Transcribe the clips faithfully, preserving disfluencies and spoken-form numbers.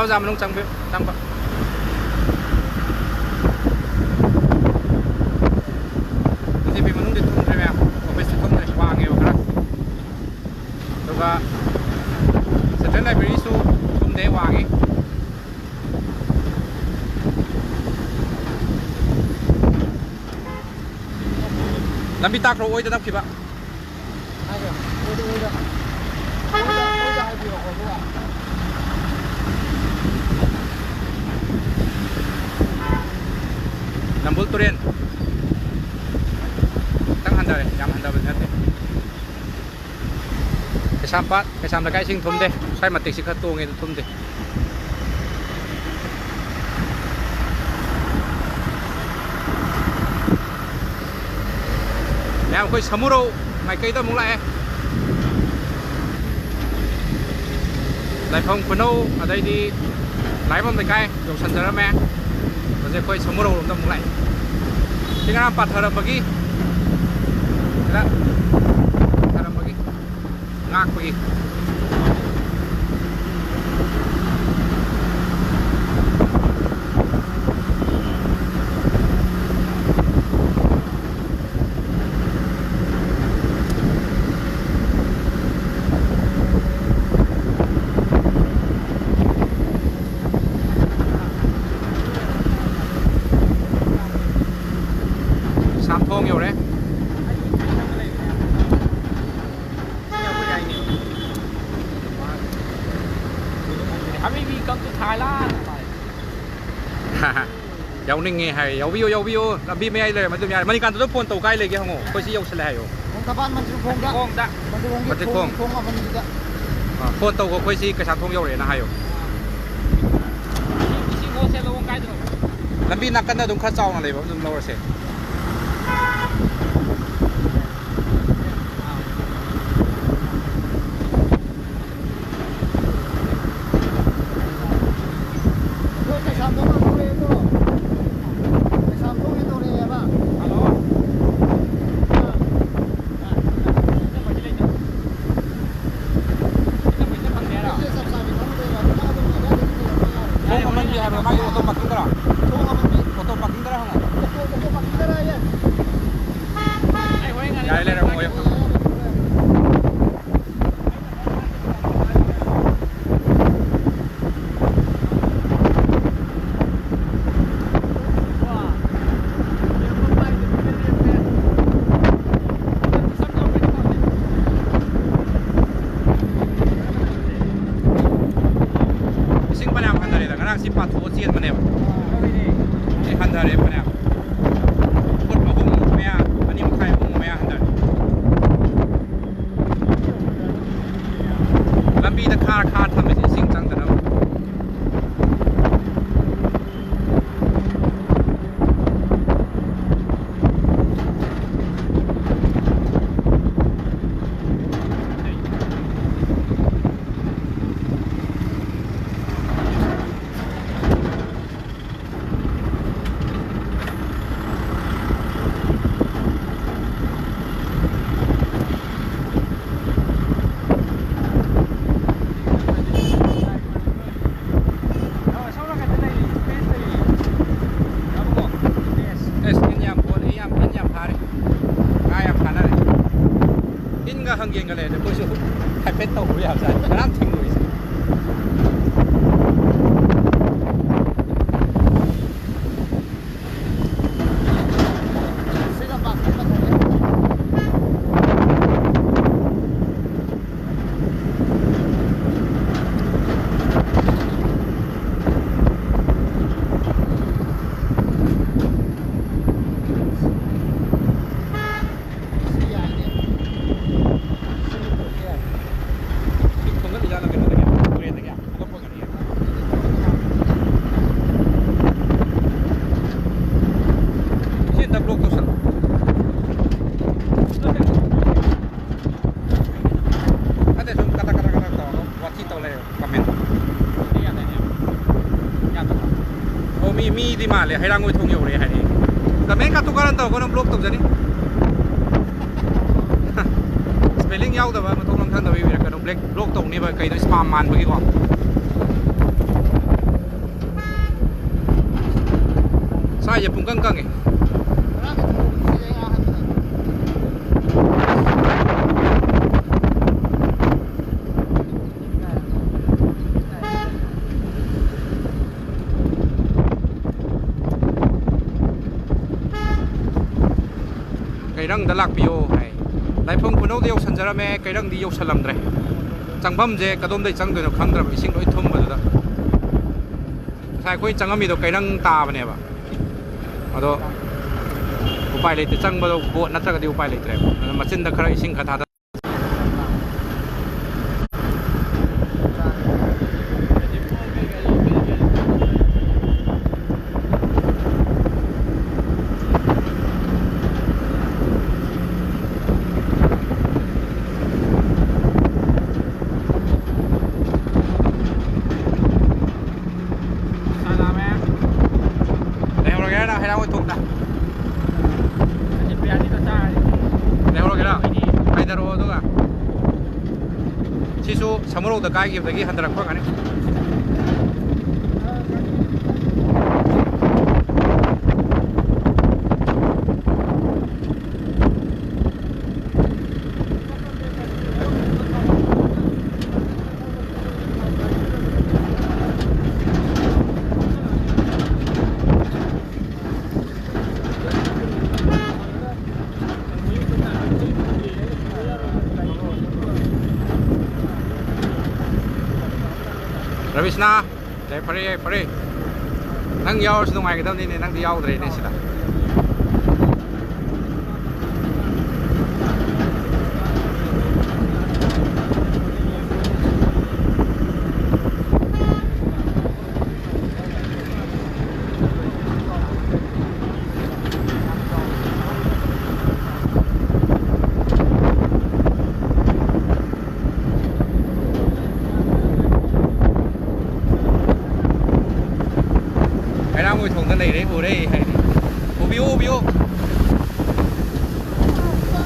ꯑꯣꯖꯥ ꯃꯅꯨꯡ ꯆꯪꯕꯤꯌꯨ, ꯆꯪꯕ꯫ ꯖꯦ ꯄꯤ ꯃꯅꯨꯡꯗꯤ ꯊꯨꯝꯗ꯭ꯔꯦ ꯃꯌꯥꯝ, ꯑꯣꯐꯤꯁꯇꯤ ꯊꯨꯝꯗ꯭ꯔꯦ, ꯋꯥꯡꯉꯦꯕ ꯈꯔ꯫ ꯑꯗꯨꯒ ꯁꯦꯟꯇ꯭ꯔꯦꯜ ꯂꯥꯏꯕ꯭ꯔꯦꯔꯤꯁꯨ ꯊꯨꯝꯗꯦ, ꯋꯥꯡꯉꯤ꯫ ꯂꯝꯕꯤ ꯇꯥꯛꯈ꯭ꯔꯣ, ꯑꯣꯏꯗ ꯅꯞꯈꯤꯕ꯫ ꯅꯝꯕꯨꯜ ꯇꯨꯔꯦꯟ ꯈꯤꯇꯪ ꯍꯟꯊꯔꯦ, ꯌꯥꯝ ꯍꯟꯊꯕꯗꯤ ꯅꯠꯇꯦ꯫ ꯀꯩꯁꯥꯝꯄꯥꯠ, ꯀꯩꯁꯥꯝ ꯂꯩꯀꯥꯏꯁꯤꯡ ꯊꯨꯝꯗꯦ꯫ ꯁ꯭ꯋꯥꯏ ꯃꯇꯦꯛꯁꯤ ꯈꯔ ꯇꯣꯡꯉꯦ, ꯑꯗꯨ ꯊꯨꯝꯗꯦ꯫ ꯃꯌꯥꯝ ꯑꯩꯈꯣꯏ ꯁꯃꯨꯔꯧ ꯃꯥꯏꯀꯩꯗ ꯑꯃꯨꯛ ꯂꯥꯛꯑꯦ꯫ ꯂꯥꯏꯐꯝ ꯈꯨꯅꯧ ꯑꯗꯩꯗꯤ ꯂꯥꯏꯐꯝ ꯂꯩꯀꯥꯏ ꯌꯧꯁꯟꯖꯔꯝꯃꯦ꯫ ꯍꯧꯖꯤꯛ ꯑꯩꯈꯣꯏ ꯁꯃꯨꯔꯧꯔꯣꯝꯗ ꯑꯃꯨꯛ ꯂꯥꯛꯑꯦ꯫ ꯁꯤ ꯉꯔꯥꯡ ꯄꯥꯊꯔꯝꯕꯒꯤ, ꯁꯤꯗ ꯄꯥꯊꯔꯝꯕꯒꯤ ꯉꯥꯛꯄꯒꯤ꯫ ꯁꯥꯝꯊꯣꯡ ꯌꯧꯔꯦ꯫ ꯍꯥꯕꯤꯕꯤ, come to Thailand꯫ ꯌꯥꯎꯅꯤꯡꯉꯦ ꯍꯥꯏ꯫ ꯌꯥꯎꯕꯤꯌꯨ, ꯌꯥꯎꯕꯤꯌꯨ꯫ ꯂꯝꯕꯤ ꯃꯌꯥꯏ ꯂꯩꯔꯝꯃꯦ ꯑꯗꯨꯝ ꯌꯥꯔꯦ꯫ ꯃꯅꯤꯀꯥꯟꯇꯗ ꯐꯣꯟ ꯇꯧ, ꯀꯥꯏ ꯂꯩꯒꯦ ꯍꯪꯉꯣ꯫ ꯑꯩꯈꯣꯏ ꯁꯤ ꯌꯧꯁꯜꯂꯦ ꯍꯥꯏꯌꯣ꯫ ꯈꯣꯡ ꯊꯕꯥꯟ ꯃꯟꯇ꯭ꯔꯤ ꯈꯣꯡꯗ꯫ ꯈꯣꯡꯗ꯫ ꯃꯟꯇ꯭ꯔꯤ ꯈꯣꯡꯒꯤ ꯃꯟꯇ꯭ꯔꯤ ꯊꯣꯡ, ꯈꯣꯡ꯫ ꯊꯣꯡ ꯑꯃꯅꯤꯗ꯫ ꯑꯥ, ꯐꯣꯟ ꯇꯧꯈꯣ, ꯑꯩꯈꯣꯏ ꯁꯤ ꯀꯩꯁꯥꯝꯊꯣꯡ ꯌꯧꯔꯛꯑꯦꯅ ꯍꯥꯏꯌꯣ꯫ ꯁꯤ, ꯁꯤ ꯍꯣꯜꯁꯦꯜ ꯂꯧꯕꯝ ꯀꯥꯏꯗꯅꯣ? ꯂꯝꯕꯤ ꯅꯥꯀꯟꯗ ꯑꯗꯨꯝ ꯈꯔ ꯆꯥꯎꯅ ꯂꯩꯕ ꯑꯗꯨꯝ ꯂꯧꯔꯁꯦ꯫ ꯑꯩꯈꯣꯏ ꯀꯩꯁꯥꯝꯊꯣꯡ ꯌꯧꯔꯛꯑꯦꯀꯣ꯫ ꯀꯩꯁꯥꯝꯊꯣꯡ ꯌꯧꯔꯛꯑꯦꯕ꯫ ꯍꯜꯂꯣ꯫ ꯑꯥ꯫ ꯁꯤ ꯆꯞ ꯆꯥꯕꯤ ꯈꯪꯗꯦꯕ꯫ ꯅꯪ ꯑꯗꯨꯝ ꯑꯗꯨꯋꯥꯏꯗ ꯑꯗꯨꯝ ꯂꯩꯔꯝꯃꯣ꯫ ꯃꯥꯒꯤ ꯑꯣꯇꯣ ꯄꯥꯔꯀꯤꯡꯗꯔꯣ? ꯑꯣꯇꯣ ꯄꯥꯔꯀꯤꯡꯗꯔ ꯍꯪꯉꯣ꯫ ꯌꯥꯔꯦ, ꯂꯩꯔꯝꯃꯣ꯫ ꯏꯁꯤꯡ ꯐꯅꯌꯥꯝ ꯍꯟꯊꯔꯦꯗ꯫ ꯉꯔꯥꯡ ꯁꯤ ꯄꯥꯊꯣꯛꯑ ꯆꯦꯟꯕꯅꯦꯕ꯫ ꯁꯤ ꯍꯟꯊꯔꯦ ꯐꯅꯌꯥꯝ꯫ ꯐꯨꯠ ꯑꯍꯨꯝ ꯃꯌꯥ, ꯑꯅꯤ ꯃꯈꯥꯏ, ꯑꯍꯨꯝ ꯃꯌꯥ ꯍꯟꯊꯔꯦ꯫ ꯂꯝꯕꯤꯗ ꯈꯥꯔ ꯈꯥꯔ ꯊꯝꯃꯤꯁꯦ ꯏꯁꯤꯡ ꯆꯪꯗꯅꯕ꯫ ꯑꯦꯁ, ꯏꯟ ꯌꯥꯝ ꯐꯣꯟ, ꯑꯩ ꯌꯥꯝ, ꯏꯟ ꯌꯥꯝ ꯐꯥꯔꯦ꯫ ꯉꯥ ꯌꯥꯝ ꯐꯥꯅꯔꯦ꯫ ꯏꯟꯒ ꯍꯪꯒꯦꯟꯒ ꯂꯩꯔꯗꯤ ꯑꯩꯈꯣꯏꯁꯨ ꯍꯥꯏꯐꯦꯠ ꯇꯧꯕ ꯌꯥꯕꯖꯥꯠꯅꯤ꯫ ꯉꯔꯥꯡ ꯊꯤꯡꯉꯨꯔꯤꯁꯦ꯫ ꯁꯤ ꯑꯝꯇ block ꯇꯧꯁꯜꯂꯣ꯫ ꯅꯠꯇꯦ, ꯁꯨꯝ ꯀꯇꯛ ꯀꯇꯛ ꯀꯇꯛ ꯇꯧꯔꯒ ꯋꯥꯊꯤ ꯇꯧ ꯂꯩꯔꯦ comment꯫ ꯑꯣ, ꯃꯤ, ꯃꯤꯗꯤ ꯃꯥꯜꯂꯦ, ꯍꯩꯔꯥꯡꯒꯣꯏ ꯊꯣꯡ ꯌꯧꯔꯦ ꯍꯥꯏꯔꯛꯑꯦ꯫ Comment ꯀꯥꯇꯨ ꯀꯥꯔꯟ ꯇꯧꯔꯛꯀꯅꯨ, block ꯇꯧꯖꯅꯤ꯫ Spelling ꯌꯥꯎꯗꯕ, ꯃꯊꯣꯡ ꯃꯔꯝ ꯈꯪꯗꯕ ꯏꯕꯤꯔꯛꯀꯅꯨ, block, block ꯇꯧꯅꯦꯕ, ꯀꯩꯅꯣ, spam ꯃꯥꯟꯕꯒꯤꯀꯣ꯫ ꯍꯥꯏꯁꯦ ꯄꯨꯡꯀꯪ ꯀꯪꯉꯦ꯫ ꯀꯩꯔꯪꯗ ꯂꯥꯛꯄꯤꯌꯣ ꯍꯥꯏ꯫ ꯂꯥꯏꯐꯝ ꯈꯨꯅꯧꯗ ꯌꯧꯁꯟꯖꯔꯝꯃꯦ, ꯀꯩꯔꯪꯗꯤ ꯌꯧꯁꯜꯂꯝꯗ꯭ꯔꯦ꯫ ꯆꯪꯐꯝꯁꯦ ꯀꯗꯣꯝꯗꯩ ꯆꯪꯗꯣꯏꯅꯣ ꯈꯪꯗ꯭ꯔꯕ, ꯏꯁꯤꯡ ꯂꯣꯏ ꯊꯨꯝꯕꯗꯨꯗ꯫ ꯉꯁꯥꯏ ꯑꯩꯈꯣꯏ ꯆꯪꯉꯝꯃꯤꯗꯣ ꯀꯩꯔꯪ ꯇꯥꯕꯅꯦꯕ꯫ ꯑꯗꯣ ꯎꯄꯥꯏ ꯂꯩꯇꯦ, ꯆꯪꯕꯗꯣ ꯕꯣꯠ ꯅꯠꯇ꯭ꯔꯒꯗꯤ ꯎꯄꯥꯏ ꯂꯩꯇ꯭ꯔꯦꯕ꯫ ꯑꯗꯨꯅ ꯃꯆꯤꯟꯗ ꯈꯔ ꯏꯁꯤꯡ ꯈꯔ ꯊꯥꯗ ꯂꯩꯍꯧꯔꯒꯦ ꯍꯥꯏꯔ ꯍꯩꯔꯥꯡ ꯍꯣꯏ ꯊꯣꯛꯇ꯫ ꯂꯩꯍꯧꯔꯒꯦꯔꯥ? ꯍꯥꯏꯗꯔꯛꯑꯣ ꯑꯗꯨꯒ꯫ ꯁꯤꯁꯨ ꯁꯃꯨꯔꯧꯗ ꯀꯥꯏꯈꯤꯕꯗꯒꯤ ꯍꯟꯊꯔꯛꯄ ꯑꯣꯏꯔꯝꯒꯅꯤ꯫ ꯔꯕꯤꯁꯅꯥ, ꯌꯥꯏꯐꯔꯦ, ꯌꯥꯏꯐꯔꯦ꯫ ꯅꯪ ꯌꯥꯎꯔꯁꯨ ꯅꯨꯡꯉꯥꯏꯒꯗꯕꯅꯤꯅꯦ, ꯅꯪꯗꯤ ꯌꯥꯎꯗ꯭ꯔꯦꯅꯦ ꯁꯤꯗ꯫ ꯍꯩꯔꯥꯡꯒꯣꯏ ꯊꯣꯡꯗ ꯂꯩꯔꯦ, ꯎꯔꯦ ꯍꯥꯏꯔꯦ꯫ ꯎꯕꯤꯌꯨ, ꯎꯕꯤꯌꯨ꯫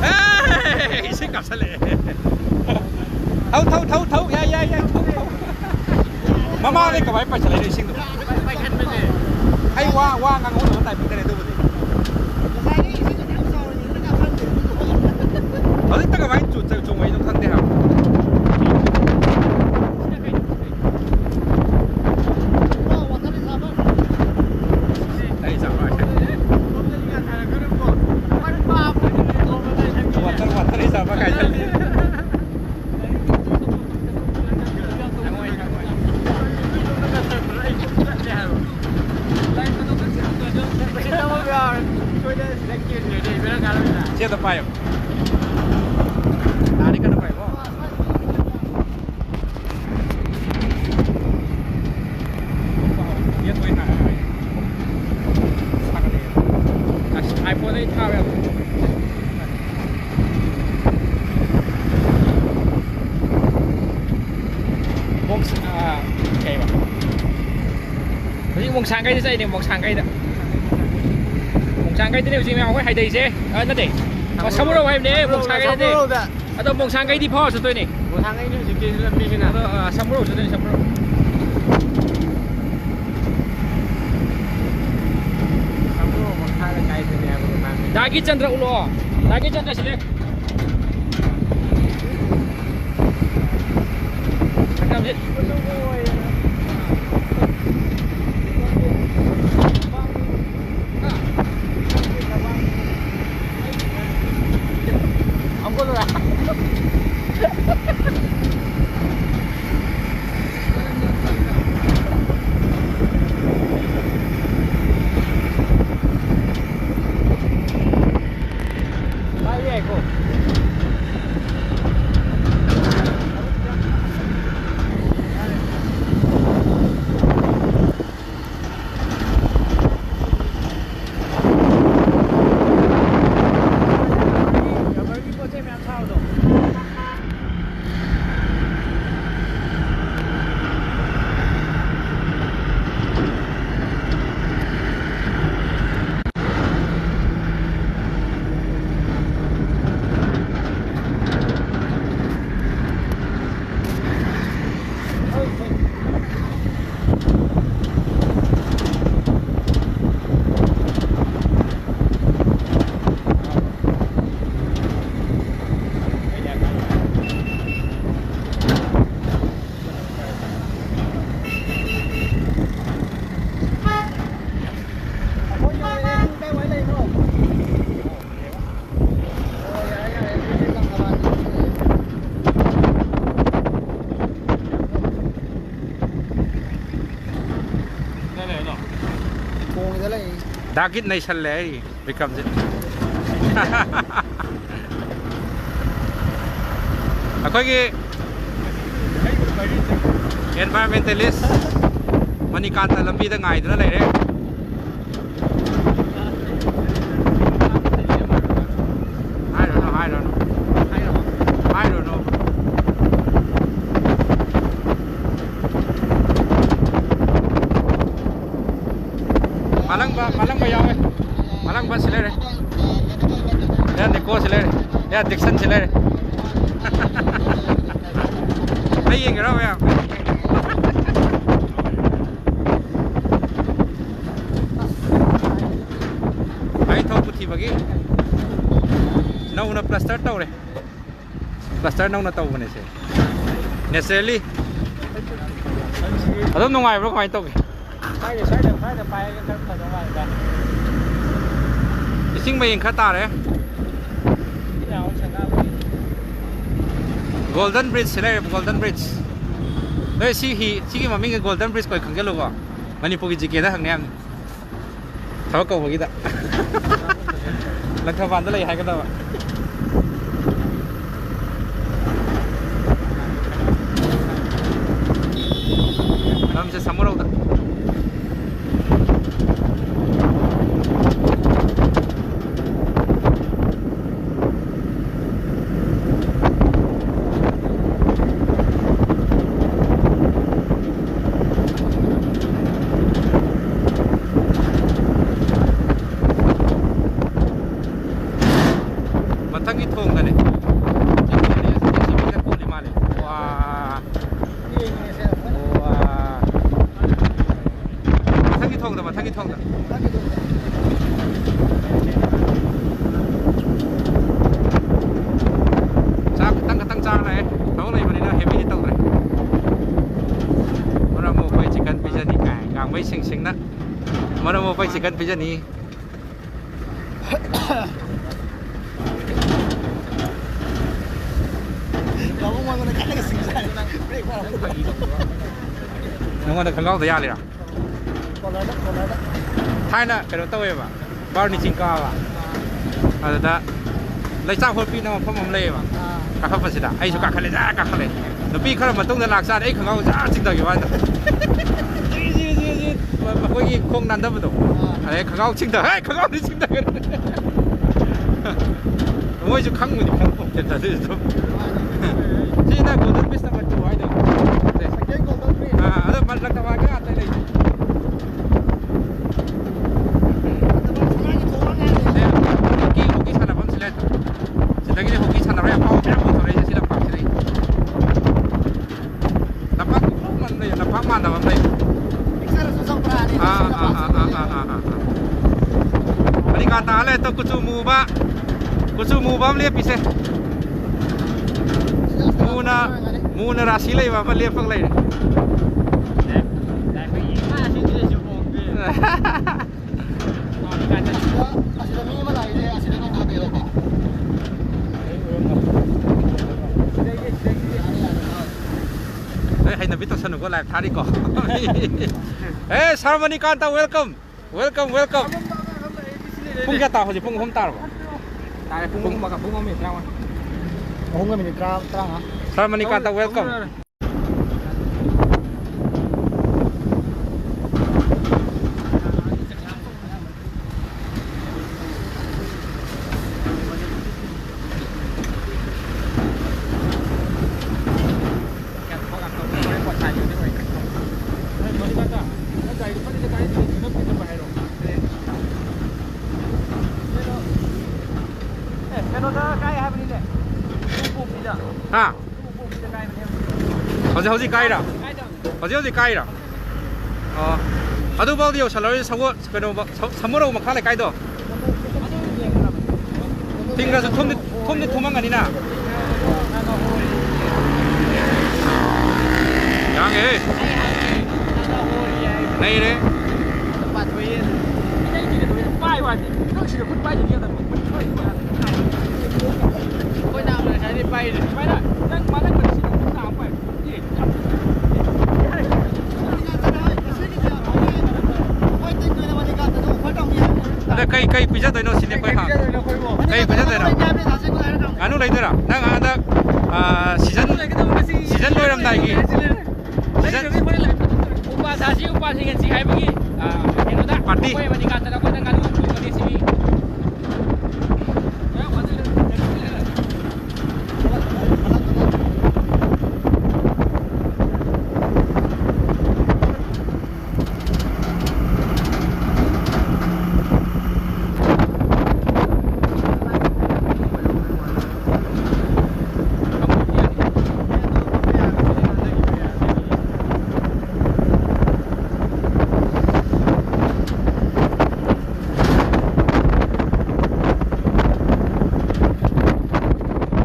ꯑꯦ, ꯏꯁꯤꯡ ꯀꯥꯞꯁꯜꯂꯛꯑꯦ꯫ ꯊꯧ, ꯊꯧ, ꯊꯧ, ꯊꯧ꯫ ꯌꯥꯏ, ꯌꯥꯏ, ꯌꯥꯏ꯫ ꯊꯧ, ꯊꯧ꯫ ꯃꯃꯥꯡꯗꯩ ꯀꯃꯥꯏꯅ ꯄꯥꯏꯁꯜꯂꯛꯏꯅꯣ ꯏꯁꯤꯡꯗꯣ? ꯄꯥꯏꯈꯠꯄꯁꯦ꯫ ꯑꯩ ꯋꯥ ꯋꯥ ꯉꯥꯡꯍꯧꯗꯕ ꯇꯥꯏꯃꯤꯡꯗꯅꯦ ꯑꯗꯨꯕꯨꯗꯤ꯫ ꯍꯧꯖꯤꯛꯇ ꯀꯃꯥꯏꯅ ꯆꯨ- ꯆꯨ- ꯆꯨꯝꯃꯛꯏꯅꯣ ꯈꯪꯗꯦ ꯍꯥꯏꯕ꯫ ꯑꯩ ꯆꯥꯛ ꯂꯥꯝꯃꯦ꯫ ꯋꯥꯇꯔ ꯋꯥꯇꯔ ꯏꯁ ꯑꯃ ꯀꯥꯏꯁꯜꯂꯤ꯫ ꯁꯤ ꯑꯝꯇ ꯄꯥꯏꯌꯣ꯫ ꯅꯥꯅꯤ ꯀꯟꯅ ꯄꯥꯏꯌꯣ꯫ ꯑꯁ, iPhone ꯑꯩ ꯊꯥꯕ ꯌꯥꯗ꯭ꯔꯦ꯫ ꯃꯣꯡ-, ꯑꯥ, ꯀꯩꯕ? ꯍꯧꯖꯤꯛ ꯃꯣꯡꯁꯥꯡꯈꯩꯗ ꯆꯠꯂꯤꯅꯦ, ꯃꯣꯡꯁꯥꯡꯈꯩꯗ꯫ ꯃꯣꯡꯁꯥꯡꯈꯩꯗꯅꯦ ꯍꯧꯖꯤꯛ ꯃꯌꯥꯝ ꯑꯩꯈꯣꯏ ꯍꯥꯏꯗꯩꯁꯦ꯫ ꯑꯥ, ꯅꯠꯇꯦ꯫ ꯑꯥ, ꯁꯃꯨꯔꯧ ꯍꯥꯏꯕꯅꯦ, ꯃꯣꯡꯁꯥꯡꯈꯩꯗꯗꯤ꯫ ꯁꯃꯨꯔꯧꯗ꯫ ꯑꯗꯣ ꯃꯣꯡꯁꯥꯡꯈꯩꯗꯤ ꯐꯥꯎꯔ ꯆꯠꯇꯣꯏꯅꯦ꯫ ꯃꯣꯡꯁꯥꯡꯈꯩꯗꯤ ꯍꯧꯖꯤꯛꯀꯤ ꯂꯝꯕꯤꯁꯤꯅ꯫ ꯑꯗꯣ, ꯑꯥ, ꯁꯃꯨꯔꯧ ꯆꯠꯇꯣꯏꯅꯦ, ꯁꯃꯨꯔꯧ꯫ ꯁꯃꯨꯔꯧ ꯃꯈꯥ ꯂꯩꯀꯥꯏꯗꯅꯦ ꯍꯥꯏꯕ ꯃꯣꯡꯁꯥꯡꯈꯩ꯫ ꯗꯥꯒꯤ ꯆꯟꯗ꯭ꯔ ꯎꯠꯂꯣ꯫ ꯗꯥꯒꯤ ꯆꯟꯗ꯭ꯔ ꯁꯤꯂꯦ꯫ ꯄꯥꯏꯕ ꯌꯥꯏꯀꯣ꯫ ꯈꯣꯡꯁꯤꯗ ꯂꯩ꯫ ꯗꯥꯒꯤꯠ ꯅꯩꯁꯜꯂꯦ ꯑꯩ ꯕꯤꯀ꯭ꯔꯝꯖꯤꯠ꯫ ꯑꯩꯈꯣꯏꯒꯤ environmentalist ꯃꯅꯤꯀꯥꯟꯇ ꯂꯝꯕꯤꯗ ꯉꯥꯏꯗꯨꯅ ꯂꯩꯔꯦ꯫ ꯍꯥꯏꯔꯨꯔꯅꯨ, ꯍꯥꯏꯔꯨꯔꯅꯨ꯫ ꯍꯥꯏꯔꯨꯔꯅꯨ꯫ ꯃꯥꯂꯪꯕ, ꯃꯥꯂꯪꯕ ꯌꯥꯎꯋꯦ꯫ ꯃꯥꯂꯪꯕ ꯁꯤ ꯂꯩꯔꯦ꯫ ꯌꯥ, ꯅꯤꯀꯣ ꯁꯤ ꯂꯩꯔꯦ꯫ ꯌꯥ, ꯗꯤꯛꯁꯟ ꯁꯤ ꯂꯩꯔꯦ꯫ ꯑꯩ ꯌꯦꯡꯒꯦꯔꯣ ꯃꯌꯥꯝ? ꯒꯥꯔꯤ ꯊꯧ ꯄꯨꯊꯤꯕꯒꯤ ꯅꯧꯅ plaster ꯇꯧꯔꯦ꯫ Plaster ꯅꯧꯅ ꯇꯧꯕꯅꯦ ꯁꯦ꯫ Naturally꯫ ꯑꯗꯨꯝ ꯅꯨꯡꯉꯥꯏꯕ꯭ꯔꯣ, ꯀꯃꯥꯏꯅ ꯇꯧꯒꯦ? ꯁ꯭ꯋꯥꯏꯗ, ꯁ꯭ꯋꯥꯏꯗ, ꯁ꯭ꯋꯥꯏꯗ ꯄꯥꯏꯔꯒ ꯈꯔ ꯐꯗꯧ ꯃꯥꯜꯂꯦ, ꯚꯥꯏ꯫ ꯏꯁꯤꯡ ꯃꯌꯦꯡ ꯈꯔ ꯇꯥꯔꯦ꯫ ꯁꯤ ꯌꯥꯝ ꯁꯪꯒꯥꯕꯒꯤ꯫ Golden Bridge ꯁꯤ ꯂꯩꯔꯦ, Golden Bridge꯫ ꯅꯣꯏ ꯁꯤ ꯍꯤ, ꯁꯤꯒꯤ ꯃꯃꯤꯡꯁꯦ Golden Bridge ꯀꯣꯏ ꯈꯪꯖꯜꯂꯨꯀꯣ꯫ ꯃꯅꯤꯄꯨꯔꯒꯤ GK ꯗ ꯍꯪꯅꯤ ꯌꯥꯝꯅꯤ꯫ ꯊꯕꯛ ꯀꯧꯕꯒꯤꯗ꯫ ꯂꯪꯊꯕꯥꯜꯗ ꯂꯩ ꯍꯥꯏꯒꯗꯕ꯫ ꯂꯝꯁꯦ ꯁꯃꯨꯔꯧꯗ꯫ ꯃꯊꯪꯒꯤ ꯊꯣꯡꯗꯅꯦ꯫ ꯖꯦꯁꯤꯕꯤꯅ ꯀꯣꯜꯂꯤ ꯃꯥꯜꯂꯦ꯫ ꯋꯥ꯫ ꯋꯥ꯫ ꯃꯊꯪꯒꯤ ꯊꯣꯡꯗ, ꯃꯊꯪꯒꯤ ꯊꯣꯡꯗ꯫ ꯆꯥꯛ ꯈꯤꯇꯪ ꯈꯤꯇꯪ ꯆꯥꯔ ꯂꯥꯛꯑꯦ꯫ ꯊꯕꯛ ꯂꯩꯕꯅꯤꯅ heavy ꯗꯤ ꯇꯧꯗ꯭ꯔꯦ꯫ ꯃꯔꯛ ꯑꯃꯨꯛ ꯑꯩꯈꯣꯏ chicken ꯄꯤꯖꯅꯤ ꯀꯥꯏ꯫ ꯉꯥꯡꯕꯩ ꯁꯤꯡ ꯁꯤꯡꯅ ꯃꯔꯛ ꯑꯃꯨꯛ ꯑꯩꯈꯣꯏ chicken ꯄꯤꯖꯅꯤ꯫ ꯅꯉꯣꯟꯗ ꯈꯪꯒꯥꯎꯗ ꯌꯥꯜꯂꯤꯔꯥ? ꯊꯥꯏꯅ ꯀꯩꯅꯣ ꯇꯧꯋꯦꯕ, ꯕꯥꯔꯨꯅꯤ ꯆꯤꯡ ꯀꯥꯕ, ꯑꯗꯨꯗ ꯂꯩꯆꯥꯛ ꯍꯣꯠꯄꯤꯅ ꯃꯐꯝ ꯑꯃ ꯂꯩꯌꯦꯕ꯫ ꯀꯥꯈꯠꯄꯁꯤꯗ ꯑꯩꯁꯨ ꯀꯥꯈꯠꯂꯦ, ꯖꯥ ꯀꯥꯈꯠꯂꯦ꯫ ꯅꯨꯄꯤ ꯈꯔ ꯃꯇꯨꯡꯗ ꯂꯥꯛꯆꯥꯗꯤ ꯑꯩ ꯈꯪꯒꯥꯎ ꯖꯥ ꯆꯤꯡꯊꯈꯤꯕ ꯍꯥꯏꯗ꯫ ꯖꯤ, ꯖꯤ, ꯖꯤ, ꯖꯤ, ꯃꯈꯣꯏꯒꯤ ꯈꯣꯡ ꯅꯥꯟꯊꯕꯗꯣ꯫ ꯑꯗꯩ ꯈꯪꯒꯥꯎ ꯆꯤꯡꯊ-, ꯍꯦ, ꯈꯪꯒꯥꯎꯗꯤ ꯆꯤꯡꯊꯒꯅꯤ꯫ ꯃꯣꯏꯁꯨ ꯈꯪꯕꯨꯗꯤ ꯈꯪꯄꯣꯟꯇꯦꯗ, ꯑꯗꯨꯏꯁꯨ ꯑꯗꯨꯝ꯫ ꯁꯤꯅ Golden Bridge number two ꯍꯥꯏꯗꯣ꯫ ꯑꯥ, ꯑꯗꯣ ꯃ-, ꯂꯪꯊꯕꯥꯜꯒ ꯑꯇꯩ ꯂꯩꯇꯦ꯫ ꯑꯦ, ꯍꯣꯀꯤ, ꯍꯣꯀꯤ ꯁꯥꯟꯅꯐꯝꯁꯤ ꯂꯩ꯫ ꯁꯤꯗꯒꯤꯗꯤ ꯍꯣꯀꯤ ꯁꯥꯟꯅꯕ ꯌꯥꯝ ꯐꯥꯎꯕ ꯃꯌꯥꯝ ꯄꯨꯊꯣꯔꯛꯏꯁꯦ ꯁꯤ ꯂꯝꯄꯥꯛꯁꯤꯗꯒꯤ꯫ ꯂꯝꯄꯥꯛ ꯄꯨꯡꯃꯟ ꯂꯩ, ꯂꯝꯄꯥꯛ ꯃꯥꯟꯗꯕ ꯑꯃ ꯂꯩ꯫ ꯄꯤꯛꯆꯔꯁꯨ ꯆꯝꯄ꯭ꯔꯥꯅꯤ, ꯑꯥ, ꯑꯥ, ꯑꯥ, ꯑꯥ, ꯑꯥ, ꯑꯥ, ꯑꯥ, ꯑꯥ꯫ ꯃꯅꯤꯀꯥꯟꯇ ꯍꯜꯂꯦ, ꯇꯣ ꯀꯨꯆꯨ ꯃꯨꯕ, ꯀꯨꯆꯨ ꯃꯨꯕ ꯑꯃ ꯂꯦꯞꯄꯤꯁꯦ꯫ ꯃꯨꯅ, ꯃꯨꯅ ꯔꯥꯁꯤ ꯂꯩꯕ ꯑꯃ ꯂꯦꯞꯄꯒ ꯂꯩꯔꯦ꯫ ꯑꯁꯤꯗ, ꯑꯁꯤꯗ ꯃꯤ ꯑꯃ ꯂꯥꯛꯏꯁꯦ, ꯑꯁꯤꯗꯒꯤ ꯊꯥꯗꯣꯏꯔꯣꯀꯣ? ꯑꯦ, ꯍꯩꯅꯕꯤ ꯇꯧꯁꯟꯅꯨꯀꯣ, live ꯊꯥꯔꯤꯀꯣ꯫ ꯑꯦ, ꯁꯥꯔ ꯃꯅꯤꯀꯥꯟꯇ, welcome, welcome, welcome꯫ ꯄꯨꯡ ꯀꯌꯥ ꯇꯥ ꯍꯧꯖꯤꯛ? ꯄꯨꯡ ꯑꯍꯨꯝ ꯇꯥꯔꯕꯣ? ꯇꯥꯔꯦ, ꯄꯨꯡ ꯑꯍꯨꯝ ꯃꯈꯥꯏ, ꯄꯨꯡ ꯑꯍꯨꯝ ꯃꯤꯅꯤꯠ ꯇꯔꯥꯃꯉꯥ꯫ ꯑꯍꯨꯝꯒ ꯃꯤꯅꯤꯠ ꯇꯔꯥ, ꯇꯔꯥꯃꯉꯥ꯫ ꯁꯥꯔ ꯃꯅꯤꯀꯥꯟꯇ, welcome꯫ ꯀꯩꯅꯣꯗ ꯀꯥꯏ ꯍꯥꯏꯕꯅꯤꯅꯦ? ꯎꯄꯣꯛꯄꯤꯗ꯫ ꯍꯥ? ꯎꯄꯣꯛꯄꯤꯗ ꯀꯥꯏꯕꯅꯦ꯫ ꯍꯧꯖꯤꯛ, ꯍꯧꯖꯤꯛ ꯀꯥꯏꯔꯣ? ꯀꯥꯏꯗꯕꯅꯦ꯫ ꯍꯧꯖꯤꯛ ꯍꯧꯖꯤꯛ ꯀꯥꯏꯔꯣ? ꯑꯣ꯫ ꯑꯗꯨꯐꯥꯎꯗꯤ ꯌꯧꯁꯜꯂꯔꯣꯏ, ꯁꯒꯣꯜ, ꯀꯩꯅꯣ, ꯁ-, ꯁꯃꯨꯔꯧ ꯃꯈꯥ ꯂꯩꯀꯥꯏꯗꯣ꯫ ꯊꯤꯡꯈ꯭ꯔꯁꯨ ꯊꯨꯝꯗꯤ, ꯊꯨꯝꯗꯤ ꯊꯨꯝꯃꯝꯒꯅꯤꯅ꯫ ꯌꯥꯡꯉꯦꯍꯦ꯫ ꯅꯩꯔꯦ꯫ ꯀꯩ, ꯀꯩ ꯄꯤꯖꯗꯣꯏꯅꯣ ꯁꯤꯅꯤ ꯑꯩꯈꯣꯏ, ꯍꯥ? ꯀꯩ ꯄꯤꯖꯗꯣꯏꯅꯣ? ꯉꯥꯅꯨ ꯂꯩꯗꯣꯏꯔꯥ? ꯅꯪ ꯍꯟꯗꯛ, ꯑꯥ, ꯁꯤꯖꯟ, ꯁꯤꯖꯟ ꯂꯣꯏꯔꯝꯗꯥꯏꯒꯤ, ꯁꯤꯖꯟ, ꯎꯄꯥ ꯁꯥꯁꯤ, ꯎꯄꯥ ꯁꯤꯡꯍꯟꯁꯤ ꯍꯥꯏꯕꯒꯤ, ꯑꯥ, ꯀꯩꯅꯣꯗ, ꯄꯥꯔꯇꯤ꯫ ꯑꯩꯈꯣꯏ ꯃꯅꯤꯀꯥꯟꯇꯗ ꯑꯩꯈꯣꯏꯗ ꯉꯥꯅꯨ ꯊꯣꯡꯒꯅꯤ ꯁꯤꯅꯤ꯫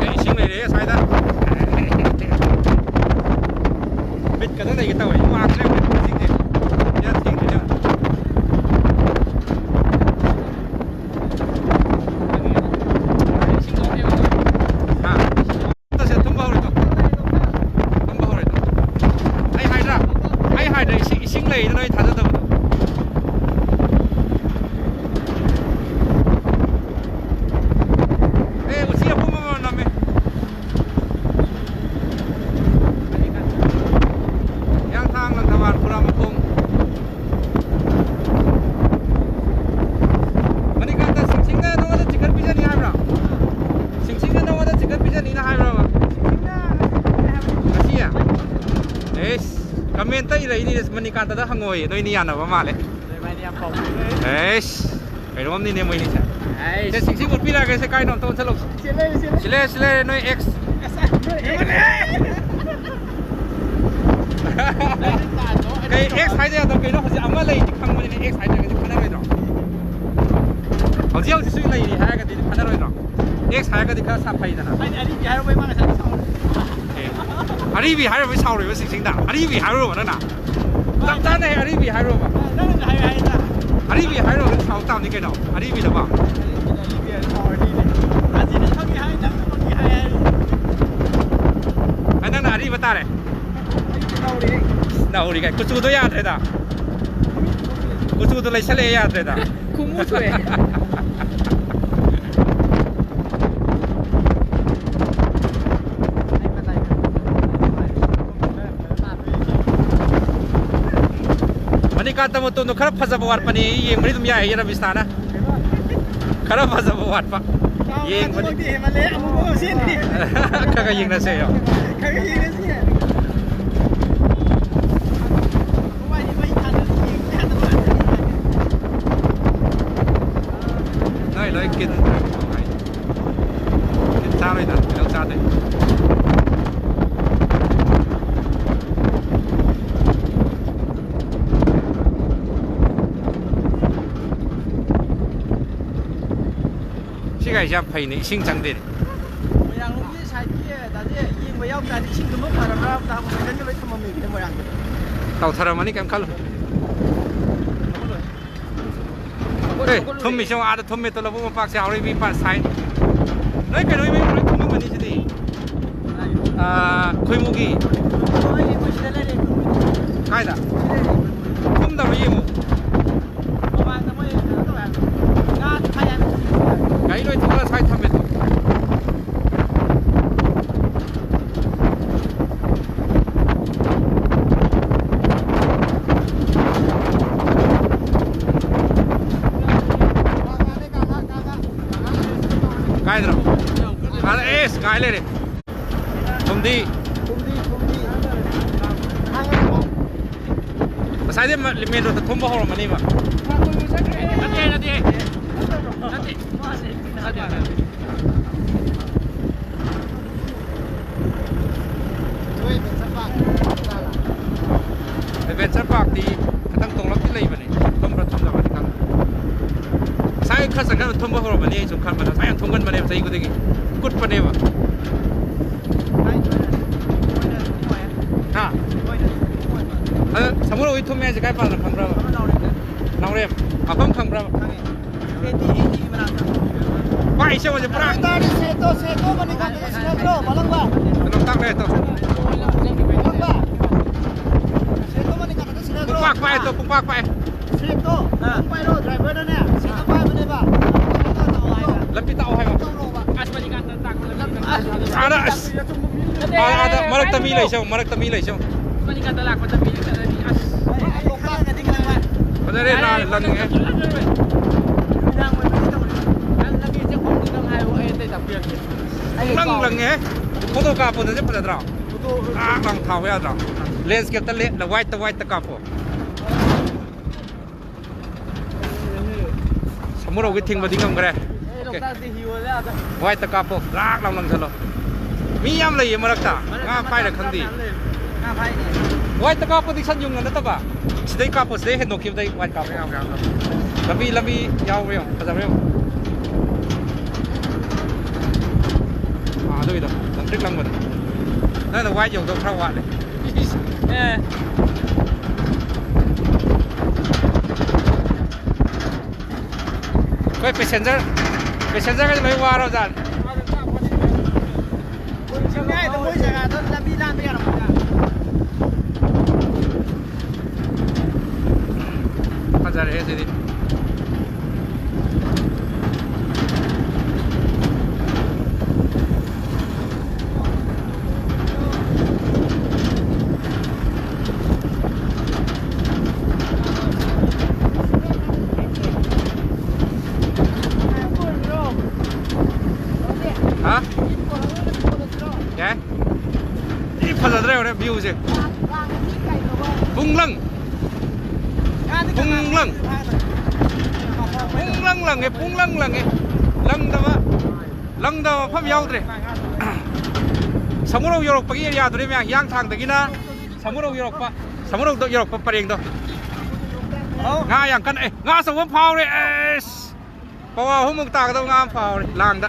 ꯑꯦ, ꯏꯁꯤꯡ ꯂꯩꯔꯦ ꯁ꯭ꯋꯥꯏꯗ꯫ ꯕꯤꯠꯀꯗ ꯂꯩꯒꯦ ꯇꯧꯋꯦ꯫ ꯋꯥꯡꯈ꯭ꯔꯦ ꯍꯧꯖꯤꯛ ꯏꯁꯤꯡꯁꯦ꯫ ꯌꯥꯝ ꯊꯦꯡꯗ꯭ꯔꯤꯅꯦ꯫ ꯍꯥ? ꯇꯁꯦ, ꯊꯨꯝꯕ ꯍꯧꯔꯦ ꯇꯣ꯫ ꯊꯨꯝꯕ ꯍꯧꯔꯦ ꯇꯣ꯫ ꯑꯩ ꯍꯥꯏꯗ꯭ꯔꯥ? ꯑꯩ ꯍꯥꯏꯗ꯭ꯔꯥ? ꯏꯁꯤꯡ, ꯏꯁꯤꯡ ꯂꯩꯗꯅ ꯑꯩ ꯊꯥꯖꯗꯕꯗꯣ꯫ ꯑꯦ, ꯎꯆꯤ ꯑꯄꯨꯝꯕ ꯑꯃ ꯅꯝꯃꯦ꯫ ꯍꯤꯌꯥꯡꯊꯥꯡ, ꯂꯪꯊꯕꯥꯜ, ꯈꯨꯔꯥꯃꯈꯣꯡ꯫ ꯃꯅꯤꯀꯥꯟꯇ, ꯁꯤꯡꯁꯤꯡꯅ ꯅꯉꯣꯟꯗ ꯆꯤꯛꯀꯟ ꯄꯤꯖꯅꯤ ꯍꯥꯏꯕ꯭ꯔꯥ? ꯁꯤꯡꯁꯤꯡꯅ ꯅꯉꯣꯟꯗ ꯆꯤꯛꯀꯟ ꯄꯤꯖꯅꯤꯅ ꯍꯥꯏꯕ꯭ꯔꯕ? ꯉꯁꯤ? ꯑꯦꯁ, ꯀꯃꯦꯟꯇ ꯏꯔꯛꯏꯅꯤ, ꯃꯅꯤꯀꯥꯟꯇꯗ ꯍꯪꯉꯣꯏꯌꯦ, ꯅꯣꯏꯅꯤ ꯌꯥꯅꯕ ꯃꯥꯜꯂꯦ꯫ ꯑꯦꯁ, ꯀꯩꯅꯣꯝꯅꯤꯅꯦ ꯃꯣꯏꯅꯤꯁꯦ꯫ ꯑꯩꯁ꯫ ꯁꯦ, ꯁꯤꯡꯁꯤꯡ ꯎꯠꯄꯤꯔꯛꯑꯒꯦ, ꯁꯦ, ꯀꯥꯏꯅꯣ ꯑꯝꯇ ꯑꯣꯟꯁꯜꯂꯛꯎꯁꯦ꯫ ꯁꯤ ꯂꯩꯔꯦ, ꯁꯤ ꯂꯩꯔꯦ꯫ ꯁꯤ ꯂꯩꯔꯦ, ꯁꯤ ꯂꯩꯔꯦ, ꯅꯣꯏ ꯑꯦꯛꯁ꯫ ꯑꯁ, ꯅꯣꯏ ꯑꯦꯛꯁ꯫ ꯀꯩ ꯑꯦꯛꯁ ꯍꯥꯏꯗ ꯌꯥꯗꯕ ꯀꯩꯅꯣ? ꯍꯧꯖꯤꯛ ꯑꯃ ꯂꯩꯗꯤ ꯈꯪꯕꯅꯤꯅꯦ, ꯑꯦꯛꯁ ꯍꯥꯏꯗ꯭ꯔꯒꯗꯤ ꯈꯟꯅꯔꯣꯏꯗ꯭ꯔꯣ? ꯍꯧꯖꯤꯛ ꯍꯧꯖꯤꯛꯁꯨ ꯂꯩꯔꯤ ꯍꯥꯏꯔꯒꯗꯤ ꯈꯟꯅꯔꯣꯏꯗ꯭ꯔꯣ? ꯑꯦꯛꯁ ꯍꯥꯏꯔꯒꯗꯤ ꯈꯔ ꯁꯥꯐꯩꯗꯅ꯫ ꯑꯩꯗꯤ ꯑꯔꯤꯕꯤ ꯍꯥꯏꯔꯨꯕꯩ ꯃꯥ ꯉꯁꯥꯏ ꯁꯥꯎꯔꯦ꯫ ꯑꯦ, ꯑꯔꯤꯕꯤ ꯍꯥꯏꯔꯨꯕꯩ ꯁꯥꯎꯔꯤꯕ ꯁꯤꯡꯁꯤꯡꯗ? ꯑꯔꯤꯕꯤ ꯍꯥꯏꯔꯨꯔꯕ ꯅꯪꯅ? ꯆꯞ ꯆꯥꯅ ꯍꯦꯛ ꯑꯔꯤꯕꯤ ꯍꯥꯏꯔꯣꯕ꯫ ꯅꯪꯅ ꯍꯥꯏ ꯍꯥꯏꯗ꯫ ꯑꯔꯤꯕꯤ ꯍꯥꯏꯔꯣ, ꯑꯗꯨꯝ ꯁꯥꯎ ꯇꯥꯕꯅꯤ ꯀꯩꯅꯣ, ꯑꯔꯤꯕꯤꯗꯕ꯫ ꯑꯔꯤꯕꯤ ꯍꯥꯏꯔꯣ, ꯁꯥꯎꯔꯗꯤ꯫ ꯑꯁꯤꯗꯤ ꯈꯪꯉꯤ ꯍꯥꯏ, ꯅꯪ ꯈꯪꯉꯤ ꯍꯥꯏ ꯍꯥꯏ꯫ ꯑ, ꯅꯪꯅ ꯑꯔꯤꯕ ꯇꯥꯔꯦ꯫ ꯑꯩꯗꯤ ꯅꯧꯔꯤ꯫ ꯅꯧꯔꯤ ꯀꯥꯏ, ꯀꯨꯆꯨꯗꯣ ꯌꯥꯗ꯭ꯔꯦꯗ꯫ ꯀꯨꯆꯨꯗꯣ ꯂꯩꯁꯜꯂꯛꯑꯦ, ꯌꯥꯗ꯭ꯔꯦꯗ꯫ ꯈꯨꯃꯨ ꯊꯣꯛꯑꯦ꯫ ꯃꯅꯤꯀꯥꯟꯇ ꯃꯇꯣꯟꯗꯣ ꯈꯔ ꯐꯖꯕ ꯋꯥꯠꯄꯅꯦ, ꯌꯦꯡꯕꯗꯤ ꯑꯗꯨꯝ ꯌꯥꯏꯌꯦ ꯔꯕꯤꯁꯇꯥꯅ꯫ ꯈꯔ ꯐꯖꯕ ꯋꯥꯠꯄ꯫ ꯌꯦꯡꯕꯗꯤ꯫ ꯑꯗꯨꯃꯛꯇꯤ ꯍꯦꯟꯃꯜꯂꯦ, ꯑꯃꯨꯛ ꯑꯃꯨꯛ ꯆꯦꯟꯗꯦ꯫ ꯈꯔ ꯈꯔ ꯌꯦꯡꯅꯁꯦ ꯌꯣ꯫ ꯈꯔ ꯈꯔ ꯌꯦꯡꯅꯁꯦ꯫ ꯅꯣꯏ ꯂꯣꯏ ꯀꯤꯟ ꯀꯤꯟ ꯆꯥꯔꯣꯏꯗ, ꯀꯩꯗꯧ ꯆꯥꯗꯣꯏꯅꯣ? ꯁꯤ ꯒꯥꯔꯤꯁꯦ ꯌꯥꯝ ꯐꯩꯅꯦ, ꯏꯁꯤꯡ ꯆꯪꯗꯦꯅꯦ꯫ ꯃꯣꯏꯔꯥꯡꯂꯣꯝꯒꯤ ꯁꯥꯏꯠꯀꯤ ꯗꯥꯗꯤ ꯌꯦꯡꯕ ꯌꯥꯎ ꯇꯥꯔꯗꯤ ꯏꯁꯤꯡꯗꯨꯃ ꯐꯔꯕ꯭ꯔꯥ? ꯇꯥꯃꯣ ꯁꯥꯏꯀꯜꯒ ꯂꯣꯏ ꯊꯝꯃꯝꯃꯤꯕꯅꯦ ꯃꯣꯏꯔꯥꯡꯗ꯫ ꯇꯧꯊꯔꯝꯃꯅꯤ, ꯀꯩꯝ ꯈꯜꯂꯨ꯫ ꯑꯦ, ꯊꯨꯝꯃꯤꯁꯦ ꯑꯥꯗ ꯊꯨꯝꯃꯦ ꯇꯣ, ꯂꯧꯕꯨꯛ ꯃꯄꯥꯛꯁꯦ ꯍꯥꯎꯔꯩ ꯃꯤ ꯄꯥ ꯁꯥꯏ꯫ ꯅꯣꯏ ꯀꯩꯅꯣ ꯏꯃꯨꯡ ꯂꯣꯏ ꯊꯨꯝꯃꯝꯃꯅꯤ ꯁꯤꯗꯤ꯫ ꯑꯥ, ꯈꯣꯏꯃꯨꯒꯤ꯫ ꯀꯥꯏꯗ? ꯊꯨꯝꯗꯕ꯭ꯔꯥ ꯌꯦꯡꯉꯨ꯫ ꯒꯥꯔꯤ ꯂꯣꯏ ꯊꯧꯒꯠꯂ ꯁ꯭ꯋꯥꯏ ꯊꯝꯃꯦ꯫ ꯀꯥꯏꯗꯅꯣ? ꯑꯥꯗ, ꯑꯦꯁ, ꯉꯥꯏ ꯂꯩꯔꯦ꯫ ꯊꯨꯝꯗꯤ? ꯉꯁꯥꯏꯗꯩ ꯃ-, ꯃꯦꯟ ꯔꯣꯗꯇ ꯊꯨꯝꯕ ꯍꯧꯔꯝꯃꯅꯤꯕ꯫ ꯅꯠꯇꯦ, ꯅꯠꯇꯦ꯫ ꯅꯠꯇꯦ꯫ ꯑꯦꯗꯚꯦꯟꯆꯔ ꯄꯥꯔꯛꯇꯤ ꯈꯤꯇꯪ ꯇꯣꯡꯂꯞꯇꯤ ꯂꯩꯕꯅꯦ, ꯊꯨꯝꯕ꯭ꯔꯥ ꯊꯨꯝꯗꯕ꯭ꯔꯗꯤ ꯈꯪꯗꯦ꯫ ꯉꯁꯥꯏ ꯈꯔ ꯆꯪꯀꯥꯟꯗ ꯊꯨꯝꯕ ꯍꯧꯔꯝꯃꯅꯤ, ꯑꯩ ꯁꯨꯝ ꯈꯟꯕꯗ꯫ ꯁꯨꯃꯥꯏꯅ ꯌꯥꯝ ꯊꯨꯝꯒꯟꯕꯅꯦꯕ ꯆꯍꯤ ꯈꯨꯗꯤꯡꯒꯤ, ꯀꯨꯠꯄꯅꯦꯕ꯫ ꯍꯥ? ꯑꯗ ꯁꯥꯃꯨꯔꯧꯒꯤ ꯊꯨꯝꯃꯦ ꯍꯥꯏꯁꯦ ꯀꯥꯏ ꯄꯥꯗꯅꯣ ꯈꯪꯕ꯭ꯔꯕ? ꯅꯥꯎꯔꯦꯝ꯫ ꯃꯐꯝ ꯈꯪꯕ꯭ꯔꯕ? ꯄꯥꯏꯁꯦ ꯍꯧꯖꯤꯛ ꯄꯨꯔꯥ꯫ ꯑꯗꯨ ꯑꯣꯏꯇꯥꯔꯗꯤ ꯁꯦꯠꯇꯣ, ꯁꯦꯠꯇꯣ ꯃꯅꯤꯡ ꯀꯥꯈꯠꯂ ꯁꯤꯟꯅꯈ꯭ꯔꯣ, ꯃꯂꯪꯕ꯫ ꯂꯣꯛꯇꯥꯛ ꯂꯩꯔꯦ ꯇꯣ꯫ ꯃꯂꯪꯕ꯫ ꯁꯦꯠꯇꯣ ꯃꯅꯤꯡ ꯀꯥꯈꯠꯂ ꯁꯤꯟꯅꯈ꯭ꯔꯣ꯫ ꯄꯨꯡꯄꯥꯛ ꯄꯥꯛꯑꯦ ꯇꯣ, ꯄꯨꯡꯄꯥꯛ ꯄꯥꯛꯑꯦ꯫ ꯁꯦꯠꯇꯣ ꯅꯪ ꯄꯥꯏꯔꯣ, ꯗ꯭ꯔꯥꯏꯚꯔꯗꯅꯦ ꯁꯦꯠꯇꯣ ꯄꯥꯏꯕꯅꯦꯕ꯫ ꯂꯝꯕꯤ ꯇꯥꯛꯑꯣ ꯍꯥꯏꯕ꯫ ꯇꯧꯔꯣꯕ꯫ ꯑꯁ, ꯃꯅꯤꯀꯥꯟꯇ ꯇꯥꯛꯄ ꯂꯝꯕꯤ ꯑꯥꯗ, ꯑꯁ, ꯅꯠꯇꯦ, ꯑꯥꯗ, ꯑꯥꯗ ꯃꯔꯛꯇ ꯃꯤ ꯂꯩꯁꯦ ꯌꯦꯡꯉꯨ, ꯃꯔꯛꯇ ꯃꯤ ꯂꯩꯁꯦ ꯌꯦꯡꯉꯨ꯫ ꯃꯅꯤꯀꯥꯟꯇ ꯂꯥꯛꯄ ꯂꯝꯕꯤ ꯆꯠꯂꯗꯤ, ꯑꯁ꯫ ꯑꯩ, ꯑꯩ ꯈꯜꯂꯒꯗꯤ ꯈꯜꯂꯦ꯫ ꯐꯖꯔꯦ, ꯌꯥꯔꯦ, ꯂꯪꯉꯦ꯫ ꯅꯨꯃꯤꯗꯥꯡ ꯑꯣꯏꯕꯒꯤ ꯇꯧꯔꯤꯕ꯫ ꯅꯪ ꯂꯝꯕꯤ ꯆꯠꯐꯝꯗꯨꯗꯪ ꯍꯥꯏꯔꯛꯑꯣ, ꯑꯩ ꯑꯇꯩ ꯇꯥꯛꯄꯤꯔꯛꯀꯦ꯫ ꯑꯩ ꯂꯪ ꯀꯥꯎꯔꯦ꯫ ꯂꯪꯉꯦ꯫ ꯐꯣꯇꯣ ꯀꯥꯞꯄꯗꯁꯨ ꯐꯖꯗ꯭ꯔꯣ? ꯐꯣꯇꯣ ꯂꯥꯡ ꯂꯥꯡ ꯊꯥꯕ ꯌꯥꯗ꯭ꯔꯣ? ꯂꯦꯟꯁꯀꯦꯞꯇ ꯂꯦꯞ-, ꯋꯥꯏꯠꯇ ꯋꯥꯏꯠꯇ ꯀꯥꯞꯄꯣ꯫ ꯁꯃꯨꯔꯧꯒꯤ ꯊꯤꯡꯕꯗꯤ ꯉꯝꯈ꯭ꯔꯦ꯫ ꯑꯣꯀꯦ꯫ ꯋꯥꯏꯠꯇ ꯀꯥꯞꯄꯣ, ꯂꯥꯛ ꯂꯥꯎ ꯂꯪꯁꯜꯂꯣ꯫ ꯃꯤ ꯌꯥꯝ ꯂꯩꯌꯦ ꯃꯔꯛꯇ, ꯉꯥ ꯐꯥꯏꯔ ꯈꯪꯗꯦ꯫ ꯉꯥ ꯐꯥꯏꯅꯦ꯫ ꯋꯥꯏꯠꯇ ꯀꯥꯞꯄꯗꯤ ꯁꯟ ꯌꯨꯡꯅ ꯅꯠꯇꯕ, ꯁꯤꯗꯩ ꯀꯥꯞꯄꯣ, ꯁꯤꯗꯩ ꯍꯦꯟꯗꯣꯛꯈꯤꯕꯗꯩ ꯋꯥꯏꯠ ꯀꯥꯞꯄꯣ꯫ ꯂꯝꯕꯤ, ꯂꯝꯕꯤ ꯌꯥꯎꯕ꯭ꯔꯥ ꯌꯦꯡꯉꯣ, ꯐꯖꯕ꯭ꯔꯥ ꯌꯦꯡꯉꯣ꯫ ꯑꯥ, ꯑꯗꯨꯒꯤꯗꯣ ꯂꯪꯇ꯭ꯔꯤꯛ ꯂꯪꯕꯗꯣ꯫ ꯅꯪꯅ ꯋꯥꯏꯠ ꯌꯧꯗꯧ ꯈꯔ ꯋꯥꯠꯂꯦ꯫ ꯑꯦ꯫ ꯑꯩꯈꯣꯏ ꯄꯦꯁꯦꯟꯖꯔ, ꯄꯦꯁꯦꯟꯖꯔꯒꯗꯤ ꯂꯣꯏ ꯋꯥꯔꯕ ꯖꯥꯠꯅꯤ꯫ ꯆꯤꯡꯃꯌꯥꯏꯗ ꯃꯣꯏ ꯖꯒꯥꯗꯣ ꯂꯝꯕꯤ ꯂꯥꯟꯕ ꯌꯥꯔꯝꯃꯣꯏꯗ꯫ ꯐꯖꯔꯦꯍꯦ ꯁꯤꯗꯤ꯫ ꯍꯥ? ꯌꯥꯏ꯫ ꯊꯤ ꯐꯖꯗ꯭ꯔꯥ ꯌꯦꯡꯉꯨꯅꯦ viewꯁꯦ꯫ ꯄꯨꯡꯂꯪ꯫ ꯄꯨꯡꯂꯪ꯫ ꯄꯨꯡꯂꯪ ꯂꯪꯉꯦ, ꯄꯨꯡꯂꯪ ꯂꯪꯉꯦ꯫ ꯂꯪꯗꯕ, ꯂꯪꯗꯕ ꯃꯐꯝ ꯌꯥꯎꯗ꯭ꯔꯦ꯫ ꯁꯃꯨꯔꯧ ꯌꯧꯔꯛꯄꯒꯤ areaꯗꯨꯅꯦ ꯃꯌꯥꯝ, ꯍꯤꯌꯥꯡꯊꯥꯡꯗꯒꯤꯅ ꯁꯃꯨꯔꯧ ꯌꯧꯔꯛꯄ, ꯁꯃꯨꯔꯧꯗ ꯌꯧꯔꯛꯄ ꯄꯔꯦꯡꯗꯣ꯫ ꯉꯥ ꯌꯥꯝ ꯀꯟꯅ, ꯑꯦ, ꯉꯥ ꯑꯆꯧꯕ ꯑꯃ ꯐꯥꯎꯔꯦ, ꯑꯦꯁ! ꯄꯋꯥ ꯑꯍꯨꯝꯃꯨꯛ ꯇꯥꯒꯗꯕ ꯉꯥ ꯑꯃ ꯐꯥꯎꯔꯦ ꯂꯥꯡꯗ꯫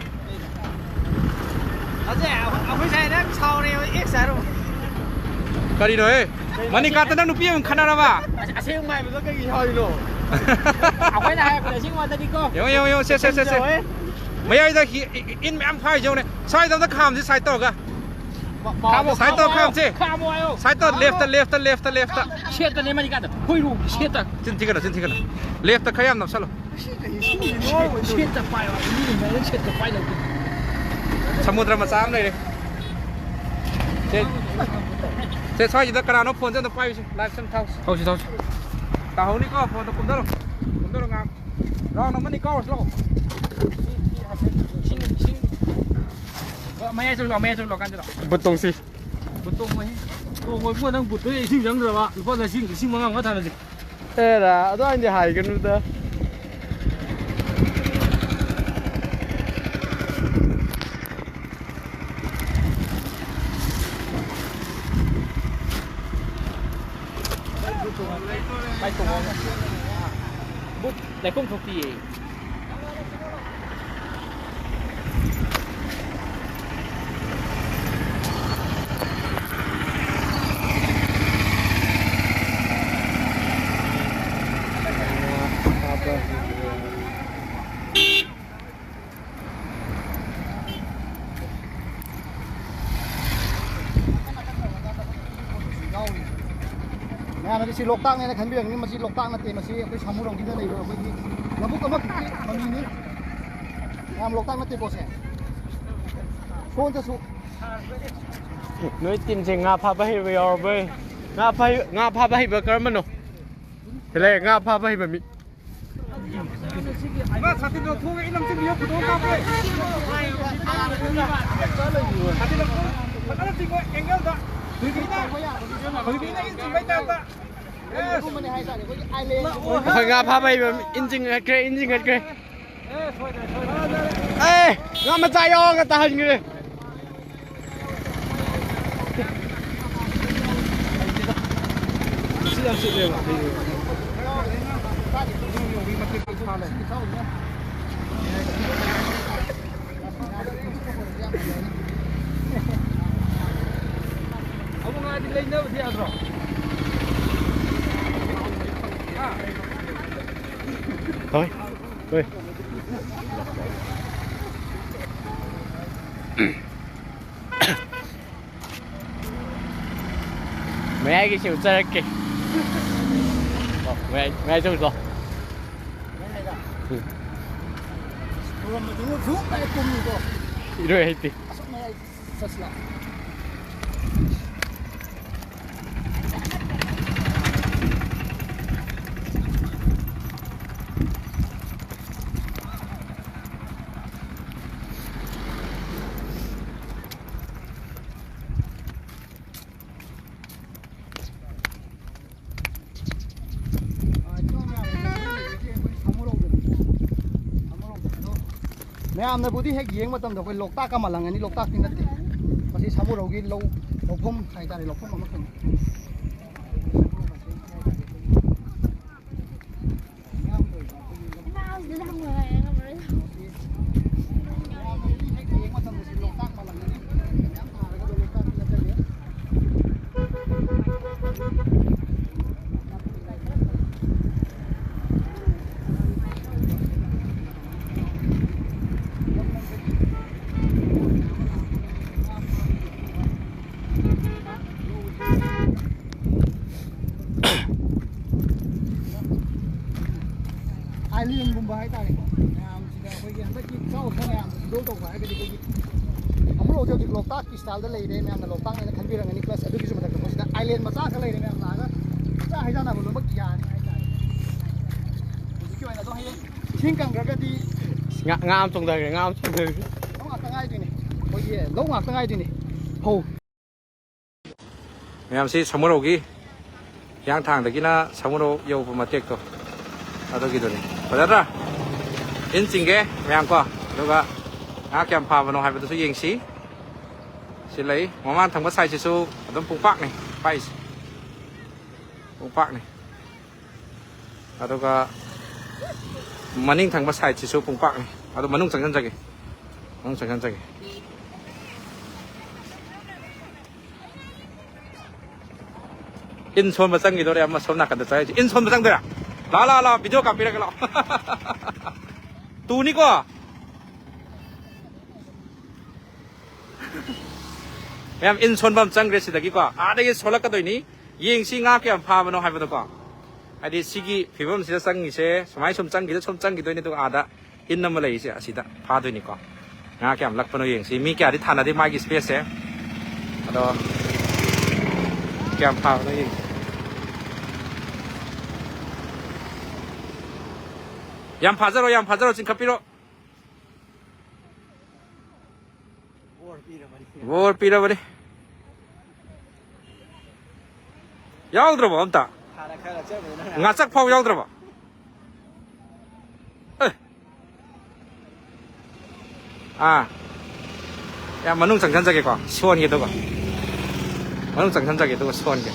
ꯑꯁꯦ, ꯑꯩꯈꯣꯏ ꯁꯥꯏꯅ ꯁꯥꯎꯔꯦ, ꯑꯦꯛꯁ ꯍꯥꯏꯔꯣ꯫ ꯀꯔꯤꯅꯣꯍꯦ? ꯃꯅꯤꯀꯥꯟꯇ, ꯅꯪ ꯅꯨꯄꯤ ꯑꯃ ꯈꯠꯅꯔꯕ? ꯑꯁ-, ꯑꯁꯦꯡꯕ ꯍꯥꯏꯕꯗꯣ ꯀꯩꯒꯤ ꯁꯥꯎꯔꯤꯅꯣ? ꯑꯩꯈꯣꯏꯅ ꯍꯥꯏꯔꯛꯄꯗ ꯑꯁꯦꯡꯕ ꯉꯥꯛꯇꯅꯤꯀꯣ꯫ ꯌꯦꯡꯉꯣ, ꯌꯦꯡꯉꯣ, ꯌꯦꯡꯉꯣ, ꯁꯦ, ꯁꯦ, ꯁꯦ, ꯁꯦ꯫ ꯌꯦꯡꯉꯣꯍꯦ꯫ ꯃꯌꯥꯏꯗ ꯍꯤ-, ꯏ-, ꯏ-, ꯏꯟ ꯃꯌꯥꯝ ꯐꯥꯏꯁꯦ ꯌꯦꯡꯉꯨꯅꯦ꯫ ꯁ꯭ꯋꯥꯏꯗ ꯑꯝꯇ ꯈꯥꯝꯁꯤ, ꯁꯥꯏꯠ ꯇꯧꯔꯒ꯫ ꯈꯥꯝꯃꯣ, ꯁꯥꯏꯠ ꯇꯧ, ꯈꯥꯝꯃꯣ, ꯈꯥꯝꯃꯣ ꯍꯥꯏꯌꯣ꯫ ꯁꯥꯏꯠ ꯇꯧ, ꯂꯦꯐꯇ, ꯂꯦꯐꯇ, ꯂꯦꯐꯇ, ꯂꯦꯐꯇ꯫ ꯁꯦꯠꯇꯅꯦ ꯃꯅꯤꯀꯥꯗ꯫ ꯍꯨꯏꯔꯨ, ꯁꯦꯠꯇ꯫ ꯆꯤꯟ ꯊꯤꯒꯅꯨ, ꯆꯤꯟ ꯊꯤꯒꯅꯨ꯫ ꯂꯦꯐꯇ ꯈꯔ ꯌꯥꯝ ꯅꯞꯁꯜꯂꯣ꯫ ꯁꯦꯠꯇ ꯄꯥꯏꯌꯣ꯫ ꯃꯤꯅ ꯁꯦꯠꯇ ꯄꯥꯏ ꯂꯧꯒꯦ꯫ ꯁꯃꯨꯗ꯭ꯔ ꯃꯆꯥ ꯑꯃ ꯂꯩꯔꯦ꯫ ꯁꯦ, ꯁꯦ, ꯁ꯭ꯋꯥꯏꯁꯤꯗ ꯀꯅꯥꯅꯣ ꯐꯣꯟꯁꯦ ꯑꯝꯇ ꯄꯥꯏꯌꯨꯁꯦ꯫ ꯂꯥꯏꯐ ꯁꯦꯝ ꯊꯥꯎꯁꯦ꯫ ꯊꯧꯁꯤ, ꯊꯧꯁꯤ꯫ ꯇꯥꯍꯧꯅꯤꯀꯣ, ꯐꯣꯟꯗꯣ ꯀꯨꯝꯊꯔꯣ꯫ ꯀꯨꯝꯊꯔꯣ, ꯉꯥꯡ꯫ ꯔꯥꯎꯟ ꯑꯃꯅꯤ ꯀꯥꯎꯔꯁꯤ ꯂꯥꯛꯑꯣ꯫ ꯏꯁꯤꯡ, ꯏꯁꯤꯡ꯫ ꯃꯌꯥꯏ ꯆꯠꯂꯨ ꯂꯥꯛꯑꯣ, ꯃꯌꯥꯏ ꯆꯠꯂꯨ ꯂꯥꯛꯑꯣ, ꯀꯥꯟꯗ ꯂꯥꯛꯑꯣ꯫ ꯕꯨꯠ ꯇꯣꯡꯁꯤ꯫ ꯕꯨꯠ ꯇꯣꯡꯉꯣꯏꯍꯦ꯫ ꯇꯣꯡꯉꯣꯏ ꯏꯕꯨꯡꯉꯣ, ꯅꯪ ꯕꯨꯠꯇꯣ ꯏꯁꯤꯡ ꯆꯪꯗ꯭ꯔꯕ? ꯂꯨꯄꯥ ꯂꯤꯁꯤꯡ, ꯂꯤꯁꯤꯡ ꯃꯉꯥ ꯃꯉꯥ ꯊꯥꯅꯁꯤ꯫ ꯑꯦꯔꯥ, ꯑꯗꯨꯃꯥꯏꯅꯗꯤ ꯍꯥꯏꯒꯅꯨꯗ꯫ ꯂꯩꯈꯣꯝ ꯊꯣꯛꯇꯤꯌꯦ꯫ ꯃꯌꯥꯝꯅꯗꯤ ꯁꯤ ꯂꯣꯛꯇꯥꯛꯅꯦꯅ ꯈꯟꯕꯤꯔꯝꯒꯅꯤ꯫ ꯃꯁꯤ ꯂꯣꯛꯇꯥꯛ ꯅꯠꯇꯦ, ꯃꯁꯤ ꯑꯩꯈꯣꯏ ꯁꯥꯃꯨꯔꯣꯝꯒꯤꯗ ꯂꯩꯕ ꯑꯩꯈꯣꯏꯒꯤ ꯂꯧꯕꯨꯛ ꯑꯃꯈꯛꯀꯤ ꯃꯃꯤꯅꯤ꯫ ꯃꯌꯥꯝ, ꯂꯣꯛꯇꯥꯛ ꯅꯠꯇꯦꯀꯣ ꯁꯦ꯫ ꯁꯣꯝꯗꯁꯨ ꯅꯣꯏ ꯇꯤꯝꯁꯦ ꯉꯥ ꯐꯥꯕ ꯍꯩꯕ ꯌꯥꯎꯔꯕꯣꯏ? ꯉꯥ ꯐꯥ-, ꯉꯥ ꯐꯥꯕ ꯍꯩꯕ ꯀꯔꯝꯕꯅꯣ? ꯁꯤ ꯂꯩꯔꯦ, ꯉꯥ ꯐꯥꯕ ꯍꯩꯕ ꯃꯤ꯫ ꯏꯃꯥ, ꯁꯥꯇꯤꯟ ꯂꯧꯊꯣꯛꯑꯒ ꯑꯩ ꯂꯝꯖꯤꯡꯕꯤꯌꯣ, ꯐꯣꯇꯣ ꯀꯥꯞꯀꯦ꯫ ꯁꯥꯇꯤꯟ ꯂꯧꯊꯣꯛꯑꯒ ꯐꯖꯅ ꯆꯤꯡꯉꯣ, ꯑꯦꯡꯒꯜꯗ꯫ ꯊꯣꯏꯕꯤꯅ, ꯊꯣꯏꯕꯤꯅ ꯏꯟ ꯆꯤꯡꯕꯩ ꯇꯥꯏꯞꯇ꯫ ꯑꯦꯁ꯫ ꯑꯩꯈꯣꯏ ꯉꯥ ꯐꯥꯕ ꯍꯩꯕ ꯏꯟ ꯆꯤꯡꯈꯠꯈ꯭ꯔꯦ, ꯏꯟ ꯆꯤꯡꯈꯠꯈ꯭ꯔꯦ꯫ ꯑꯦ, ꯉꯥ ꯃꯆꯥ ꯌꯥꯎꯔꯒ ꯇꯥꯍꯟꯈ꯭ꯔꯦ꯫ ꯁꯤ ꯌꯥꯝ ꯁꯤꯠꯂꯦꯕ꯫ ꯑꯃꯨꯛ ꯉꯥꯗꯤ ꯂꯩꯅꯕꯗꯤ ꯌꯥꯗ꯭ꯔꯣ? ꯍꯥ? ꯍꯣꯏ, ꯍꯣꯏ꯫ ꯑꯩꯒꯤꯁꯤ ꯎꯠꯆꯔꯛꯀꯦ꯫ ꯑꯣ, ꯃꯌꯥꯏ, ꯃꯌꯥꯏ ꯆꯧꯁꯤ ꯂꯥꯎ꯫ ꯎꯝ꯫ ꯈꯨꯔꯨꯝꯕꯗꯨ ꯁꯨꯝ ꯀꯥꯏ ꯀꯨꯝꯃꯤꯀꯣ꯫ ꯏꯔꯣꯏ ꯍꯩꯇꯦ꯫ ꯑꯁꯨꯛ ꯃꯌꯥꯏ ꯆꯠꯁꯤ ꯂꯥꯎ꯫ ꯃꯌꯥꯝꯅꯕꯨꯗꯤ ꯍꯦꯛ ꯌꯦꯡꯕ ꯃꯇꯝꯗ ꯑꯩꯈꯣꯏ ꯂꯣꯛꯇꯥꯛꯀ ꯃꯥꯜꯂꯝꯒꯅꯤ, ꯂꯣꯛꯇꯥꯛꯇꯤ ꯅꯠꯇꯦ꯫ ꯃꯁꯤ ꯁꯥꯃꯨꯔꯧꯒꯤ ꯂꯧ, ꯂꯧꯐꯝ ꯍꯥꯏꯇꯥꯔꯦ, ꯂꯧꯐꯝ ꯑꯃꯈꯛꯅꯤ꯫ ꯑꯥꯏꯂꯦꯟꯒꯨꯝꯕ ꯍꯥꯏꯇꯥꯔꯦꯀꯣ꯫ ꯃꯌꯥꯝꯁꯤꯗ ꯑꯩꯈꯣꯏꯒꯤ ꯍꯟꯗꯛꯀꯤ ꯆꯥꯎ ꯊꯛ ꯃꯌꯥꯝ ꯐꯣꯇꯣ ꯇꯧꯕ ꯍꯥꯏꯔꯒꯗꯤ ꯑꯩꯈꯣꯏꯒꯤ ꯑꯃꯨꯛ ꯍꯧꯖꯤꯛ ꯍꯧꯖꯤꯛ ꯂꯣꯛꯇꯥꯛꯀꯤ ꯁ꯭ꯇꯥꯏꯜꯗ ꯂꯩꯔꯦ, ꯃꯌꯥꯝꯅ ꯂꯣꯛꯇꯥꯛꯅꯦꯅ ꯈꯟꯕꯤꯔꯝꯒꯅꯤ꯫ ꯄ꯭ꯂꯁ ꯑꯗꯨꯒꯤꯁꯨ ꯃꯊꯛꯇ ꯃꯣꯏꯁꯤꯗ ꯑꯥꯏꯂꯦꯟ ꯃꯆꯥ ꯈꯔ ꯂꯩꯔꯦ, ꯃꯌꯥꯝ ꯂꯥꯛꯑꯒ ꯆꯥꯛ ꯍꯩꯖꯥꯟꯅꯕ ꯂꯣꯏꯅꯃꯛ ꯌꯥꯅꯤ ꯍꯥꯏꯇꯥꯔꯦ꯫ ꯍꯧꯖꯤꯛꯀꯤ ꯑꯣꯏꯅ ꯑꯗꯣ ꯍꯌꯦꯡ ꯏꯁꯤꯡ ꯀꯪꯈ꯭ꯔꯒꯗꯤ ꯉꯥ, ꯉꯥ ꯑꯃ ꯆꯣꯡꯊꯈ꯭ꯔꯦ, ꯉꯥ ꯑꯃ ꯆꯣꯡꯊꯈ꯭ꯔꯦ꯫ ꯂꯧ ꯉꯥꯛꯇ ꯉꯥꯏꯗꯣꯏꯅꯦ, ꯑꯩꯈꯣꯏꯒꯤ ꯂꯧ ꯉꯥꯛꯇ ꯉꯥꯏꯗꯣꯏꯅꯦ꯫ ꯐꯧ꯫ ꯃꯌꯥꯝꯁꯤ ꯁꯃꯨꯔꯧꯒꯤ ꯍꯤꯌꯥꯡꯊꯥꯡꯗꯒꯤꯅ ꯁꯃꯨꯔꯧ ꯌꯧꯕ ꯃꯇꯦꯛꯇꯣ ꯑꯗꯨꯒꯤꯗꯨꯅꯤ꯫ ꯐꯖꯗ꯭ꯔꯥ? ꯏꯟ ꯆꯤꯡꯒꯦ ꯃꯌꯥꯝ ꯀꯣ, ꯑꯗꯨꯒ ꯉꯥ ꯀꯌꯥꯝ ꯐꯥꯕꯅꯣ ꯍꯥꯏꯕꯗꯨꯁꯨ ꯌꯦꯡꯁꯤ꯫ ꯁꯤ ꯂꯩ꯫ ꯃꯃꯥꯡ ꯊꯪꯕ ꯁꯥꯏꯠꯁꯤꯁꯨ ꯑꯗꯨꯝ ꯄꯨꯡꯄꯥꯛꯅꯤ ꯄꯥꯏꯁꯦ꯫ ꯄꯨꯡꯄꯥꯛꯅꯤ꯫ ꯑꯗꯨꯒ ꯃꯅꯤꯡ ꯊꯪꯕ ꯁꯥꯏꯠꯁꯤꯁꯨ ꯄꯨꯡꯄꯥꯛꯅꯤ꯫ ꯑꯗꯨ ꯃꯅꯨꯡ ꯆꯪꯁꯤꯟꯖꯒꯦ꯫ ꯃꯅꯨꯡ ꯆꯪꯁꯤꯟꯖꯒꯦ꯫ ꯏꯟ ꯁꯣꯟꯕ ꯆꯪꯈꯤꯗꯣꯔꯦ, ꯑꯃ ꯁꯣꯝ ꯅꯥꯀꯟꯗ ꯆꯪꯉꯛꯏꯁꯦ꯫ ꯏꯟ ꯁꯣꯟꯕ ꯆꯪꯗꯣꯏꯔꯥ? ꯂꯥꯎ, ꯂꯥꯎ, ꯂꯥꯎ, ꯚꯤꯗꯤꯑꯣ ꯀꯥꯞꯄꯤꯔꯒꯦ, ꯂꯥꯎ꯫ ꯇꯨꯅꯤꯀꯣ? ꯃꯌꯥꯝ, ꯏꯟ ꯁꯣꯟꯕ ꯑꯃ ꯆꯪꯈ꯭ꯔꯦ ꯁꯤꯗꯒꯤꯀꯣ꯫ ꯑꯥꯗꯒꯤ ꯁꯣꯜꯂꯛꯀꯗꯣꯏꯅꯤ꯫ ꯌꯦꯡꯁꯤ ꯉꯥ ꯀꯌꯥꯝ ꯐꯥꯕꯅꯣ ꯍꯥꯏꯕꯗꯣꯀꯣ꯫ ꯍꯥꯏꯗꯤ ꯁꯤꯒꯤ ꯐꯤꯕꯝꯁꯤꯗ ꯆꯪꯉꯤꯁꯦ ꯁꯨꯃꯥꯏꯅ ꯁꯨꯝ ꯆꯪꯈꯤꯗ ꯁꯨꯝ ꯆꯪꯈꯤꯗꯣꯏꯅꯤ, ꯑꯗꯨꯒ ꯑꯥꯗ ꯏꯟ ꯑꯃ ꯂꯩꯔꯤꯁꯦ ꯑꯁꯤꯗ ꯐꯥꯗꯣꯏꯅꯤꯀꯣ꯫ ꯉꯥ ꯀꯌꯥꯝ ꯂꯛꯄꯅꯣ ꯌꯦꯡꯁꯤ꯫ ꯃꯤ ꯀꯌꯥꯗꯤ ꯊꯥꯅꯗꯦ ꯃꯥꯒꯤ ꯏꯁꯄꯦꯁꯁꯦ꯫ ꯑꯗꯣ ꯀꯌꯥꯝ ꯐꯥꯕꯅꯣ ꯌꯦꯡꯁꯤ꯫ ꯌꯥꯝ ꯐꯥꯖꯔꯣ, ꯌꯥꯝ ꯐꯥꯖꯔꯣ, ꯆꯤꯡꯈꯠꯄꯤꯔꯣ꯫ ꯕꯣꯔ ꯄꯤꯔꯕꯅꯤ꯫ ꯌꯥꯎꯗ꯭ꯔꯕꯣ ꯑꯝꯇ? ꯍꯥꯟꯅ ꯈꯔ ꯆꯠꯂꯨꯕꯗ ꯅꯪ ꯉꯥꯆꯛ ꯐꯥꯎ ꯌꯥꯎꯗ꯭ꯔꯕꯣ? ꯑꯦ꯫ ꯑꯥ꯫ ꯌꯥꯝ ꯃꯅꯨꯡ ꯆꯪꯁꯟꯖꯒꯦꯀꯣ꯫ ꯁꯣꯟꯒꯦ ꯑꯗꯨꯒ꯫ ꯃꯅꯨꯡ ꯆꯪꯁꯟꯖꯒꯦ ꯑꯗꯨꯒ ꯁꯣꯟꯒꯦ꯫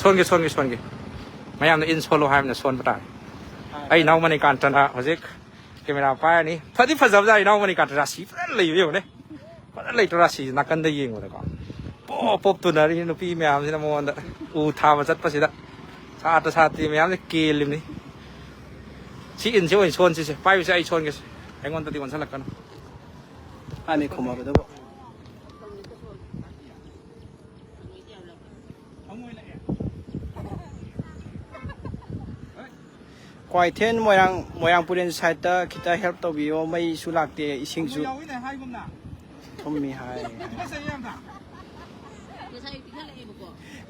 ꯁꯣꯟꯒꯦ, ꯁꯣꯟꯒꯦ, ꯁꯣꯟꯒꯦ꯫ ꯃꯌꯥꯝꯅ ꯏꯟ ꯁꯣꯜꯂꯣ ꯍꯥꯏꯕꯅ ꯁꯣꯟꯕ ꯇꯥꯔꯦ꯫ ꯑꯩ ꯏꯅꯥꯎ ꯃꯅꯤꯀꯥꯟꯇꯅ ꯍꯧꯖꯤꯛ ꯀꯦꯃꯦꯔꯥ ꯄꯥꯏꯔꯅꯤ꯫ ꯐꯗꯤ ꯐꯖꯕꯖꯥꯠ ꯏꯅꯥꯎ ꯃꯅꯤꯀꯥꯟꯇ꯫ ꯔꯥꯁꯤ ꯐꯖꯅ ꯂꯩꯕ ꯌꯦꯡꯉꯨꯅꯦ꯫ ꯐꯖꯅ ꯂꯩꯇ꯭ꯔꯣ ꯔꯥꯁꯤꯁꯦ ꯅꯥꯀꯟꯗ ꯌꯦꯡꯕꯗꯀꯣ? ꯄꯣꯞ ꯄꯣꯞ ꯇꯨꯅꯔꯤ ꯅꯨꯄꯤ ꯃꯌꯥꯝꯁꯤꯅ ꯃꯉꯣꯟꯗ ꯎ ꯊꯥꯕ ꯆꯠꯄꯁꯤꯗ꯫ ꯁꯥꯇ꯭ꯔ ꯁꯥꯇ꯭ꯔꯤ ꯃꯌꯥꯝꯁꯦ ꯀꯦꯜꯂꯤꯕꯅꯤ꯫ ꯁꯤ ꯏꯟꯁꯤ ꯑꯣꯏꯅ ꯁꯣꯟꯁꯤꯁꯦ꯫ ꯄꯥꯏꯕꯁꯦ ꯑꯩ ꯁꯣꯟꯒꯦꯁꯦ꯫ ꯑꯩꯉꯣꯟꯗꯗꯤ ꯑꯣꯟꯁꯤꯜꯂꯛꯀꯅꯨ꯫ ꯍꯥꯟꯅ ꯈꯨꯝꯃꯕꯗꯨꯕꯨ꯫ ꯀ꯭ꯋꯥꯏꯊꯦꯜ ꯃꯣꯏꯔꯥꯡ, ꯃꯣꯏꯔꯥꯡ ꯄꯨꯔꯦꯟ ꯁꯥꯏꯠꯇ ꯈꯤꯇ ꯍꯦꯜꯞ ꯇꯧꯕꯤꯌꯣ, ꯃꯩꯁꯨ ꯂꯥꯛꯇꯦ, ꯏꯁꯤꯡꯁꯨ ꯊꯨꯝꯃꯤ ꯍꯥꯏ꯫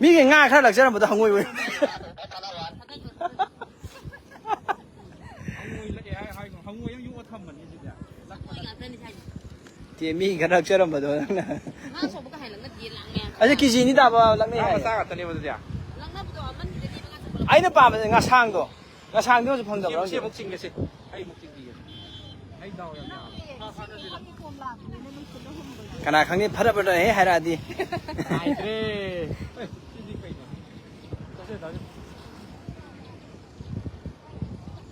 ꯃꯤꯒꯤ ꯉꯥ ꯈꯔ ꯂꯛꯆꯔꯝꯕꯗꯣ ꯍꯪꯉꯣꯏ ꯑꯣꯏ꯫ ꯍꯪꯉꯣꯏ ꯂꯛꯑꯦ ꯍꯥꯏ, ꯍꯥꯏ, ꯍꯪꯉꯣꯏ ꯑꯃ ꯌꯣꯛꯑ ꯊꯝꯕꯅꯤ ꯁꯤꯗ꯫ ꯇꯦ, ꯃꯤ ꯈꯔ ꯂꯛꯆꯔꯝꯕꯗꯣ ꯅꯪꯅ꯫ ꯉꯥ ꯑꯆꯧꯕꯒ ꯍꯥꯏ ꯂꯛꯅꯗꯤꯌꯦ, ꯂꯥꯡ ꯃꯌꯥꯝ꯫ ꯑꯗꯨ ꯀꯦꯖꯤ ꯑꯅꯤ ꯇꯥꯕ ꯂꯛꯅꯩ ꯉꯥ ꯍꯥꯏ꯫ ꯃꯆꯥ ꯉꯥꯛꯇꯅꯦꯕ ꯑꯗꯨꯗꯤ꯫ ꯂꯛꯅꯕꯗꯣ ꯑꯃꯅꯤꯗꯅꯦꯕ ꯉꯥ ꯑꯆꯧꯕ ꯂꯛꯅꯕꯗꯣ꯫ ꯑꯩꯅ ꯄꯥꯝꯕꯁꯦ ꯉꯁꯥꯡꯗꯣ꯫ ꯉꯁꯥꯡꯗꯤ ꯍꯧꯖꯤꯛ ꯐꯪꯗꯕ꯭ꯔꯣ ꯁꯤ ꯍꯧꯖꯤꯛ? ꯑꯃꯨꯛ ꯆꯤꯡꯒꯦꯁꯦ꯫ ꯑꯩ ꯑꯃꯨꯛ ꯆꯤꯡꯕꯤꯒꯦ꯫ ꯑꯩ ꯗꯥꯎ ꯌꯥꯝ ꯌꯥꯕ꯫ ꯀꯅꯥ ꯈꯪꯅꯤ, ꯐꯔ ꯐꯔ ꯍꯦꯛ ꯍꯥꯏꯔꯛꯑꯗꯤ꯫ ꯍꯥꯏꯗ꯭ꯔꯦ꯫ ꯑꯦ, ꯁꯤꯗꯤ ꯀꯩꯅꯣ? ꯆꯠꯁꯦ, ꯆꯠꯁꯦ꯫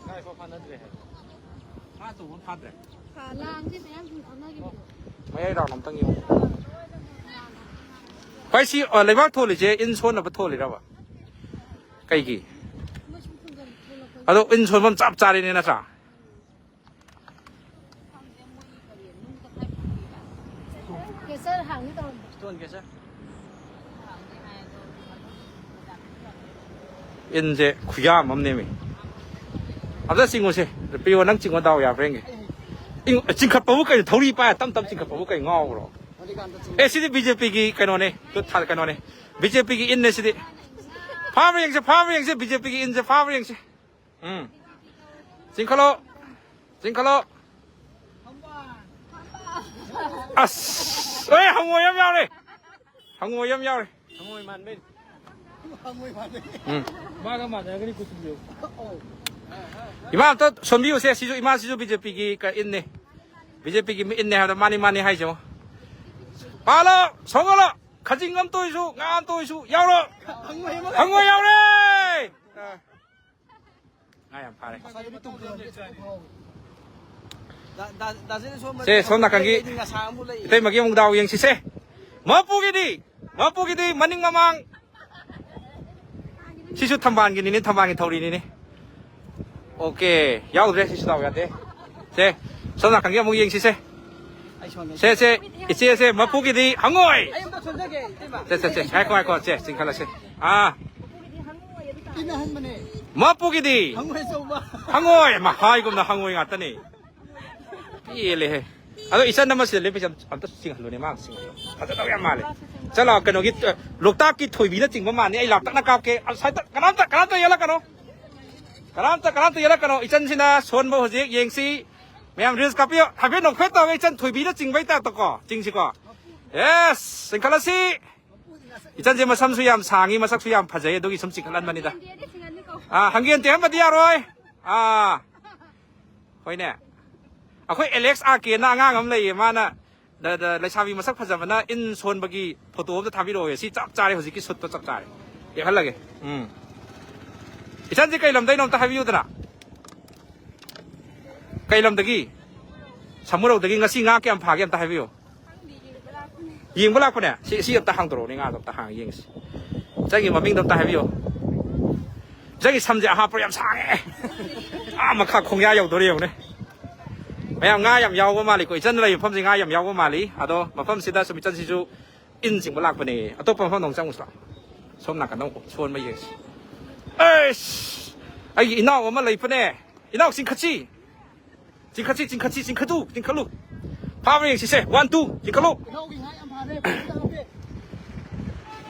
ꯉꯥ ꯑꯆꯧꯕ ꯐꯥꯅꯗ꯭ꯔꯦ ꯍꯥꯏ꯫ ꯉꯥ ꯑꯆꯧꯕ ꯐꯥꯗ꯭ꯔꯦ꯫ ꯂꯥꯡꯁꯦ ꯃꯌꯥꯝ ꯁꯨꯝ ꯊꯥꯅꯈꯤꯕꯗꯣ꯫ ꯃꯌꯥꯏ ꯔꯥꯎꯟ ꯑꯝꯇꯪ ꯌꯦꯡꯉꯨ꯫ ꯚꯥꯏ, ꯁꯤ, ꯑ, ꯂꯩꯕꯥꯛ ꯊꯣꯜꯂꯤꯁꯦ ꯏꯟ ꯁꯣꯟꯅꯕ ꯊꯣꯜꯂꯤꯔꯕ? ꯀꯩꯒꯤ? ꯑꯗꯣ ꯏꯟ ꯁꯣꯟꯐꯝ ꯆꯞ ꯆꯥꯔꯦꯅꯦ, ꯅꯠꯇ꯭ꯔꯥ? ꯀꯦꯆꯔ ꯍꯥꯡꯅꯤ ꯇꯧꯔꯝꯕ꯫ ꯏꯁꯇꯣꯟ ꯀꯦꯆꯔ꯫ ꯏꯟꯁꯦ ꯈꯨꯌꯥꯝ ꯑꯃꯅꯦꯃꯤ꯫ ꯑꯝꯇ ꯆꯤꯡꯉꯨꯁꯦ꯫ ꯄꯤꯌꯣ, ꯅꯪ ꯆꯤꯡꯉꯣ, ꯗꯥꯎ ꯌꯥꯕ꯭ꯔꯥ ꯌꯦꯡꯒꯦ꯫ ꯏꯪ-, ꯆꯤꯡꯈꯠꯄꯕꯨ ꯀꯩꯅꯣ, ꯊꯧꯔꯤ ꯄꯥꯏꯔ ꯇꯞ ꯇꯞ ꯆꯤꯡꯈꯠꯄꯕꯨ ꯀꯩ ꯉꯥꯎꯕ꯭ꯔꯣ? ꯑꯦ, ꯁꯤꯗꯤ ꯕꯤ ꯖꯦ ꯄꯤꯒꯤ ꯀꯩꯅꯣꯅꯦ꯫ ꯇꯨ ꯊꯥ-, ꯀꯩꯅꯣꯅꯦ꯫ ꯕꯤ ꯖꯦ ꯄꯤꯒꯤ ꯏꯟꯅꯦ ꯁꯤꯗꯤ꯫ ꯐꯥꯕ꯭ꯔꯥ ꯌꯦꯡꯁꯦ, ꯐꯥꯕ꯭ꯔꯥ ꯌꯦꯡꯁꯦ, ꯕꯤ ꯖꯦ ꯄꯤꯒꯤ ꯏꯟꯁꯦ ꯐꯥꯕ꯭ꯔꯥ ꯌꯦꯡꯁꯦ꯫ ꯎꯝ꯫ ꯆꯤꯡꯈꯠꯂꯣ꯫ ꯆꯤꯡꯈꯠꯂꯣ꯫ ꯑꯁ! ꯑꯦ, ꯍꯪꯉꯣꯏ ꯑꯃ ꯌꯥꯎꯔꯦ꯫ ꯍꯪꯉꯣꯏ ꯑꯃ ꯌꯥꯎꯔꯦ꯫ ꯍꯪꯉꯣꯏ ꯃꯥꯟꯕꯩ꯫ ꯎꯝ꯫ ꯃꯥꯒ ꯃꯥꯟꯅꯔꯒꯗꯤ ꯀꯨꯆꯨꯗꯣ꯫ ꯏꯃꯥ ꯑꯝꯇ ꯁꯣꯟꯕꯤꯌꯨꯁꯦ꯫ ꯁꯤꯁꯨ, ꯏꯃꯥꯁꯤꯁꯨ ꯕꯤ ꯖꯦ ꯄꯤꯒꯤ ꯀ-, ꯏꯟꯅꯦ꯫ ꯕꯤ ꯖꯦ ꯄꯤꯒꯤ ꯃꯤ ꯏꯟꯅꯦ ꯍꯥꯏꯕꯗ ꯃꯥꯅꯤ, ꯃꯥꯅꯤ ꯍꯥꯏꯁꯦ ꯌꯦꯡꯉꯣ꯫ ꯄꯥꯜꯂꯣ, ꯁꯣꯡꯍꯜꯂꯣ꯫ ꯈꯖꯤꯡ ꯑꯃ ꯇꯣꯏꯁꯨ, ꯉꯥ ꯑꯃ ꯇꯣꯏꯁꯨ ꯌꯥꯎꯔꯣ꯫ ꯍꯪꯉꯣꯏ ꯑꯃ ꯂꯩ꯫ ꯍꯪꯉꯣꯏ ꯌꯥꯎꯔꯦ꯫ ꯑ꯫ ꯉꯥ ꯌꯥꯝ ꯐꯥꯔꯦ꯫ ꯉꯁꯥꯏꯗꯤ ꯇꯨꯝ ꯇꯨꯝ ꯇꯨꯝ꯫ ꯗꯥ-, ꯗꯥ-, ꯗꯥ ꯖꯦꯅꯦꯁꯣꯔ ꯁꯦ, ꯁꯣꯝ ꯅꯥꯀꯟꯒꯤ ꯑꯩꯗꯤ ꯉꯁꯥ ꯑꯃꯨꯛ ꯂꯩ꯫ ꯏꯇꯩꯃꯒꯤ ꯑꯃꯨꯛ ꯗꯥꯎ ꯌꯦꯡꯁꯤꯁꯦ꯫ ꯃꯄꯨꯒꯤꯗꯤ, ꯃꯄꯨꯒꯤꯗꯤ ꯃꯅꯤꯡ ꯃꯃꯥꯡ꯫ ꯁꯤꯁꯨ ꯊꯝꯕꯥꯜꯒꯤꯅꯤꯅꯦ, ꯊꯝꯕꯥꯜꯒꯤ ꯊꯧꯔꯤꯅꯤꯅꯦ꯫ ꯑꯣꯀꯦ, ꯌꯥꯎꯗ꯭ꯔꯦ, ꯁꯤꯁꯨ ꯗꯥꯎ ꯌꯥꯗꯦ꯫ ꯁꯦ, ꯁꯣꯝ ꯅꯥꯀꯟꯒꯤ ꯑꯃꯨꯛ ꯌꯦꯡꯁꯤꯁꯦ꯫ ꯑꯩ ꯁꯣꯝꯗ ꯁꯦ, ꯁꯦ, ꯏꯆꯦꯁꯦ, ꯃꯄꯨꯒꯤꯗꯤ ꯍꯪꯉꯣꯏ꯫ ꯑꯩ ꯑꯝꯇ ꯁꯣꯟꯖꯒꯦ, ꯏꯇꯩꯃ꯫ ꯁꯦ, ꯁꯦ, ꯁꯦ, ꯉꯥꯏꯈꯣ, ꯉꯥꯏꯈꯣ, ꯁꯦ, ꯆꯤꯡꯈꯠꯂꯁꯦ꯫ ꯑꯥ꯫ ꯏꯟ ꯑꯍꯟꯕꯅꯦ꯫ ꯃꯄꯨꯒꯤꯗꯤ ꯍꯪꯉꯣꯏ ꯑꯆꯧꯕ꯫ ꯍꯪꯉꯣꯏ, ꯃꯍꯥꯏꯒꯨꯝꯅ ꯍꯪꯉꯣꯏ ꯉꯥꯛꯇꯅꯦ꯫ ꯄꯦꯜꯂꯦꯍꯦ꯫ ꯑꯗꯣ ꯏꯆꯟ ꯑꯃ ꯁꯤꯗ ꯂꯦꯞꯄꯤꯁꯦ ꯑꯝ-, ꯑꯝꯇ ꯆꯤꯡꯍꯜꯂꯨꯅꯦ, ꯃꯥ ꯑꯝꯇ ꯆꯤꯡꯍꯜꯂꯨ꯫ ꯐꯖꯗꯧ ꯌꯥꯝ ꯃꯥꯜꯂꯦ꯫ ꯆꯠꯂꯣ, ꯀꯩꯅꯣꯒꯤ, ꯑ, ꯂꯣꯛꯇꯥꯛꯀꯤ ꯊꯣꯏꯕꯤꯅ ꯆꯤꯡꯕ ꯃꯥꯜꯂꯦ꯫ ꯑꯩ ꯂꯥꯞꯇꯛꯅ ꯀꯥꯞꯀꯦ꯫ ꯑꯁꯥꯏꯗ ꯀꯅꯥꯝꯇ, ꯀꯅꯥꯝꯇ ꯌꯦꯜꯂꯛꯀꯅꯣ꯫ ꯀꯅꯥꯝꯇ, ꯀꯅꯥꯝꯇ ꯌꯦꯜꯂꯛꯀꯅꯣ꯫ ꯏꯆꯟꯁꯤꯅ ꯁꯣꯟꯕ ꯍꯧꯖꯤꯛ ꯌꯦꯡꯁꯤ꯫ ꯃꯌꯥꯝ reels ꯀꯥꯞꯄꯤꯌꯣ꯫ ꯍꯥꯏꯐꯦꯠ ꯅꯣꯛꯐꯦꯠ ꯇꯧꯔꯒ ꯏꯆꯟ ꯊꯣꯏꯕꯤꯅ ꯆꯤꯡꯕꯩ ꯇꯥꯏꯞꯇꯀꯣ꯫ ꯆꯤꯡꯁꯤꯀꯣ꯫ Yes, ꯆꯤꯡꯈꯠꯂꯁꯤ꯫ ꯏꯆꯟꯁꯦ ꯃꯁꯝꯁꯨ ꯌꯥꯝ ꯁꯥꯡꯉꯤ, ꯃꯁꯛꯁꯨ ꯌꯥꯝ ꯐꯖꯩ, ꯑꯗꯨꯒꯤ ꯁꯨꯝ ꯆꯤꯡꯈꯠꯍꯟꯕꯅꯤꯗ꯫ ꯑꯥ, ꯍꯪꯒꯦꯟ ꯇꯦꯛꯍꯟꯕꯗꯤ ꯌꯥꯔꯣꯏ꯫ ꯑꯥ꯫ ꯍꯣꯏꯅꯦ꯫ ꯑꯩꯈꯣꯏ ꯑꯦꯂꯦꯛꯁ ꯑꯥꯔ ꯀꯦꯅ ꯑꯉꯥꯡ ꯑꯃ ꯂꯩꯌꯦ, ꯃꯥꯅ ꯗ-, ꯗ-, ꯂꯩꯁꯥꯕꯤ ꯃꯁꯛ ꯐꯖꯕꯅ ꯏꯟ ꯁꯣꯟꯕꯒꯤ photo ꯑꯝꯇ ꯊꯥꯕꯤꯔꯛꯑꯣ꯫ ꯁꯤ ꯆꯞ ꯆꯥꯔꯦ, ꯍꯧꯖꯤꯛꯀꯤ shootꯇꯣ ꯆꯞ ꯆꯥꯔꯦ꯫ ꯌꯦꯛꯍꯜꯂꯒꯦ꯫ ꯎꯝ꯫ ꯏꯆꯟꯁꯦ ꯀꯩ ꯂꯝꯗꯩꯅꯣ ꯑꯝꯇ ꯍꯥꯏꯕꯤꯌꯨꯗꯅ꯫ ꯀꯩ ꯂꯝꯗꯒꯤ? ꯁꯃꯨꯔꯧꯗꯒꯤ꯫ ꯉꯁꯤ ꯉꯥ ꯀꯌꯥꯝ ꯐꯥꯒꯦ ꯑꯝꯇ ꯍꯥꯏꯕꯤꯌꯨ꯫ ꯌꯦꯡꯕ ꯂꯥꯛꯄꯅꯦ꯫ ꯁꯤ, ꯁꯤ ꯑꯝꯇ ꯍꯥꯡꯗꯣꯔꯛꯑꯣꯅꯦ, ꯉꯥꯗꯣ ꯑꯝꯇ ꯍꯥꯡꯉ ꯌꯦꯡꯁꯤ꯫ ꯏꯆꯟꯒꯤ ꯃꯃꯤꯡꯗꯣ ꯑꯝꯇ ꯍꯥꯏꯕꯤꯌꯣ꯫ ꯏꯆꯟꯒꯤ ꯁꯝꯁꯦ ꯑꯍꯥꯞꯄ꯭ꯔꯣ ꯌꯥꯝ ꯁꯥꯡꯉꯦ꯫ ꯑꯥ ꯃꯈꯥ ꯈꯣꯡꯌꯥ ꯌꯧꯗꯣꯔꯦ ꯌꯦꯡꯉꯨꯅꯦ꯫ ꯃꯌꯥꯝ ꯉꯥ ꯌꯥꯝ ꯌꯥꯎꯕ ꯃꯥꯜꯂꯤꯀꯣ꯫ ꯏꯆꯟ ꯂꯩꯕ ꯃꯐꯝꯁꯦ ꯉꯥ ꯌꯥꯝ ꯌꯥꯎꯕ ꯃꯥꯜꯂꯤ꯫ ꯑꯗꯣ ꯃꯐꯝꯁꯤꯗ ꯁꯨꯝ ꯏꯆꯟꯁꯤꯁꯨ ꯏꯟ ꯆꯤꯡꯕ ꯂꯥꯛꯄꯅꯦ꯫ ꯑꯇꯣꯞꯄ ꯃꯐꯝꯗ ꯑꯃꯨꯛ ꯆꯪꯉꯨꯁꯤ ꯂꯥꯛꯑꯣ꯫ ꯁꯣꯝ ꯅꯥꯀꯟꯗ ꯑꯃꯨꯛ ꯁꯣꯟꯕ ꯌꯦꯡꯁꯤ꯫ ꯑꯩꯁ, ꯑꯩꯒꯤ ꯏꯅꯥꯎ ꯑꯃ ꯂꯩꯕꯅꯦ꯫ ꯏꯅꯥꯎ, ꯆꯤꯡꯈꯠꯁꯤ꯫ ꯆꯤꯡꯈꯠꯁꯤ, ꯆꯤꯡꯈꯠꯁꯤ, ꯆꯤꯡꯈꯠꯂꯨ, ꯆꯤꯡꯈꯠꯂꯨ꯫ ꯐꯥꯕ꯭ꯔꯥ ꯌꯦꯡꯁꯤꯁꯦ꯫ One, two, ꯆꯤꯡꯈꯠꯂꯨ꯫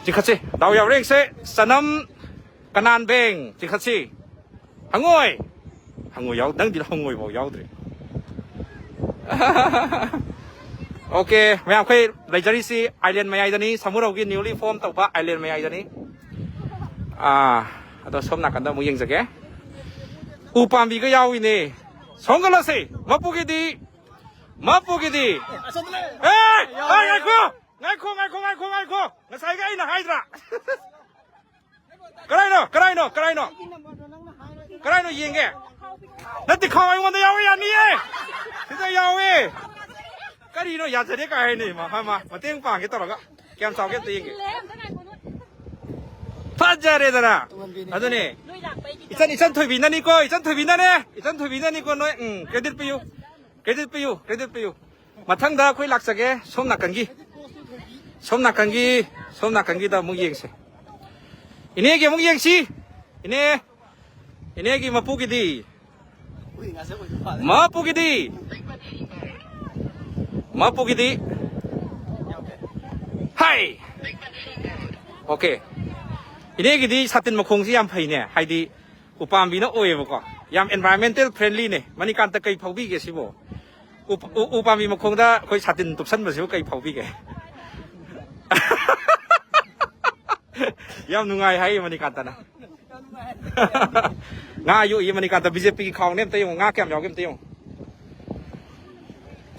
ꯆꯤꯡꯈꯠꯁꯤ꯫ ꯗꯥꯎ ꯌꯥꯕ꯭ꯔꯥ ꯌꯦꯡꯁꯦ꯫ ꯆꯅꯝ, ꯀꯅꯥꯟ ꯕꯦꯡ꯫ ꯆꯤꯡꯈꯠꯁꯤ꯫ ꯍꯪꯉꯣꯏ꯫ ꯍꯪꯉꯣꯏ ꯌꯥꯎ-, ꯅꯪꯗꯤ ꯍꯪꯉꯣꯏ ꯐꯥꯎ ꯌꯥꯎꯗ꯭ꯔꯤ꯫ OK, ꯃꯌꯥꯝ, ꯑꯩꯈꯣꯏ ꯂꯩꯖꯔꯤꯁꯤ island ꯃꯌꯥꯏꯗꯅꯤ, ꯁꯃꯨꯔꯧꯒꯤ newly form ꯇꯧꯕ island ꯃꯌꯥꯏꯗꯅꯤ꯫ ꯑꯥ, ꯑꯗꯣ ꯁꯣꯝ ꯅꯥꯀꯟꯗ ꯑꯃꯨꯛ ꯌꯦꯡꯖꯒꯦ꯫ ꯎ ꯄꯥꯝꯕꯤꯒ ꯌꯥꯎꯏꯅꯦ꯫ ꯁꯣꯝꯒꯠꯂꯁꯤ꯫ ꯃꯄꯨꯒꯤꯗꯤ, ꯃꯄꯨꯒꯤꯗꯤ꯫ ꯑꯦ, ꯑꯦ, ꯉꯥꯏꯈꯣ, ꯉꯥꯏꯈꯣ, ꯉꯥꯏꯈꯣ, ꯉꯥꯏꯈꯣ, ꯉꯥꯏꯈꯣ꯫ ꯉꯁꯥꯏꯒ ꯑꯩꯅ ꯍꯥꯏꯗ꯭ꯔꯥ? ꯀꯔꯥꯏꯅꯣ? ꯀꯔꯥꯏꯅꯣ? ꯀꯔꯥꯏꯅꯣ? ꯀꯔꯥꯏꯅꯣ ꯌꯦꯡꯒꯦ? ꯅꯠꯇꯦ, ꯈꯥꯎ ꯑꯩꯉꯣꯟꯗ ꯌꯥꯎꯕ ꯌꯥꯅꯤꯌꯦ꯫ ꯁꯤꯗ ꯌꯥꯎꯋꯦ꯫ ꯀꯔꯤꯅꯣ ꯌꯥꯖꯔꯦ ꯀꯥꯏ ꯍꯥꯏꯅꯤ? ꯃꯥ, ꯃꯥ, ꯃꯥ, ꯃꯇꯦꯡ ꯄꯥꯡꯒꯦ ꯇꯧꯔꯒ꯫ ꯀꯌꯥꯝ ꯆꯥꯎꯒꯦ ꯑꯝꯇ ꯌꯦꯡꯒꯦ꯫ ꯐꯖꯔꯦꯗꯅ꯫ ꯑꯗꯨꯅꯦ꯫ ꯏꯆꯟ, ꯏꯆꯟ ꯊꯣꯏꯕꯤꯅꯅꯤꯀꯣ, ꯏꯆꯟ ꯊꯣꯏꯕꯤꯅꯅꯦ꯫ ꯏꯆꯟ ꯊꯣꯏꯕꯤꯅꯅꯤꯀꯣ ꯅꯣꯏ꯫ ꯎꯝ, credit ꯄꯤꯌꯨ꯫ Credit ꯄꯤꯌꯨ, credit ꯄꯤꯌꯨ꯫ ꯃꯊꯪꯗ ꯑꯩꯈꯣꯏ ꯂꯥꯛꯆꯒꯦ꯫ ꯁꯣꯝ ꯅꯥꯀꯟꯒꯤ, ꯁꯣꯝ ꯅꯥꯀꯟꯒꯤ, ꯁꯣꯝ ꯅꯥꯀꯟꯒꯤꯗ ꯑꯃꯨꯛ ꯌꯦꯡꯁꯦ꯫ ꯏꯅꯦꯒꯤ ꯑꯃꯨꯛ ꯌꯦꯡꯁꯤ꯫ ꯏꯅꯦ, ꯏꯅꯦꯒꯤ ꯃꯄꯨꯒꯤꯗꯤ? ꯃꯄꯨꯒꯤꯗꯤ? ꯃꯄꯨꯒꯤꯗꯤ? ꯍꯥꯏ! OK꯫ ꯏꯅꯦꯒꯤꯗꯤ ꯁꯥꯇꯤꯟ ꯃꯈꯣꯡꯁꯤ ꯌꯥꯝ ꯐꯩꯅꯦ꯫ ꯍꯥꯏꯗꯤ ꯎꯄꯥꯝꯕꯤꯅ ꯑꯣꯏꯌꯦꯕꯀꯣ꯫ ꯌꯥꯝ environmental friendly ꯅꯦ꯫ ꯃꯅꯤꯀꯥꯟꯇ, ꯀꯩ ꯐꯥꯎꯕꯤꯒꯦ ꯁꯤꯕꯣ? ꯎ-, ꯎ-, ꯎꯄꯥꯝꯕꯤ ꯃꯈꯣꯡꯗ ꯑꯩꯈꯣꯏ ꯁꯥꯇꯤꯟ ꯇꯨꯞꯁꯟꯕꯁꯤꯕꯨ ꯀꯩ ꯐꯥꯎꯕꯤꯒꯦ? ꯌꯥꯝ ꯅꯨꯡꯉꯥꯏ ꯍꯥꯏꯌꯦ ꯃꯅꯤꯀꯥꯟꯇꯅ꯫ ꯉꯥ ꯌꯣꯛꯏ ꯃꯅꯤꯀꯥꯟꯇ꯫ BJP ꯒꯤ ꯈꯥꯎꯅꯦ, ꯑꯝꯇ ꯌꯦꯡꯉꯨ꯫ ꯉꯥ ꯀꯌꯥꯝ ꯌꯥꯎꯒꯦ ꯑꯝꯇ ꯌꯦꯡꯉꯨ꯫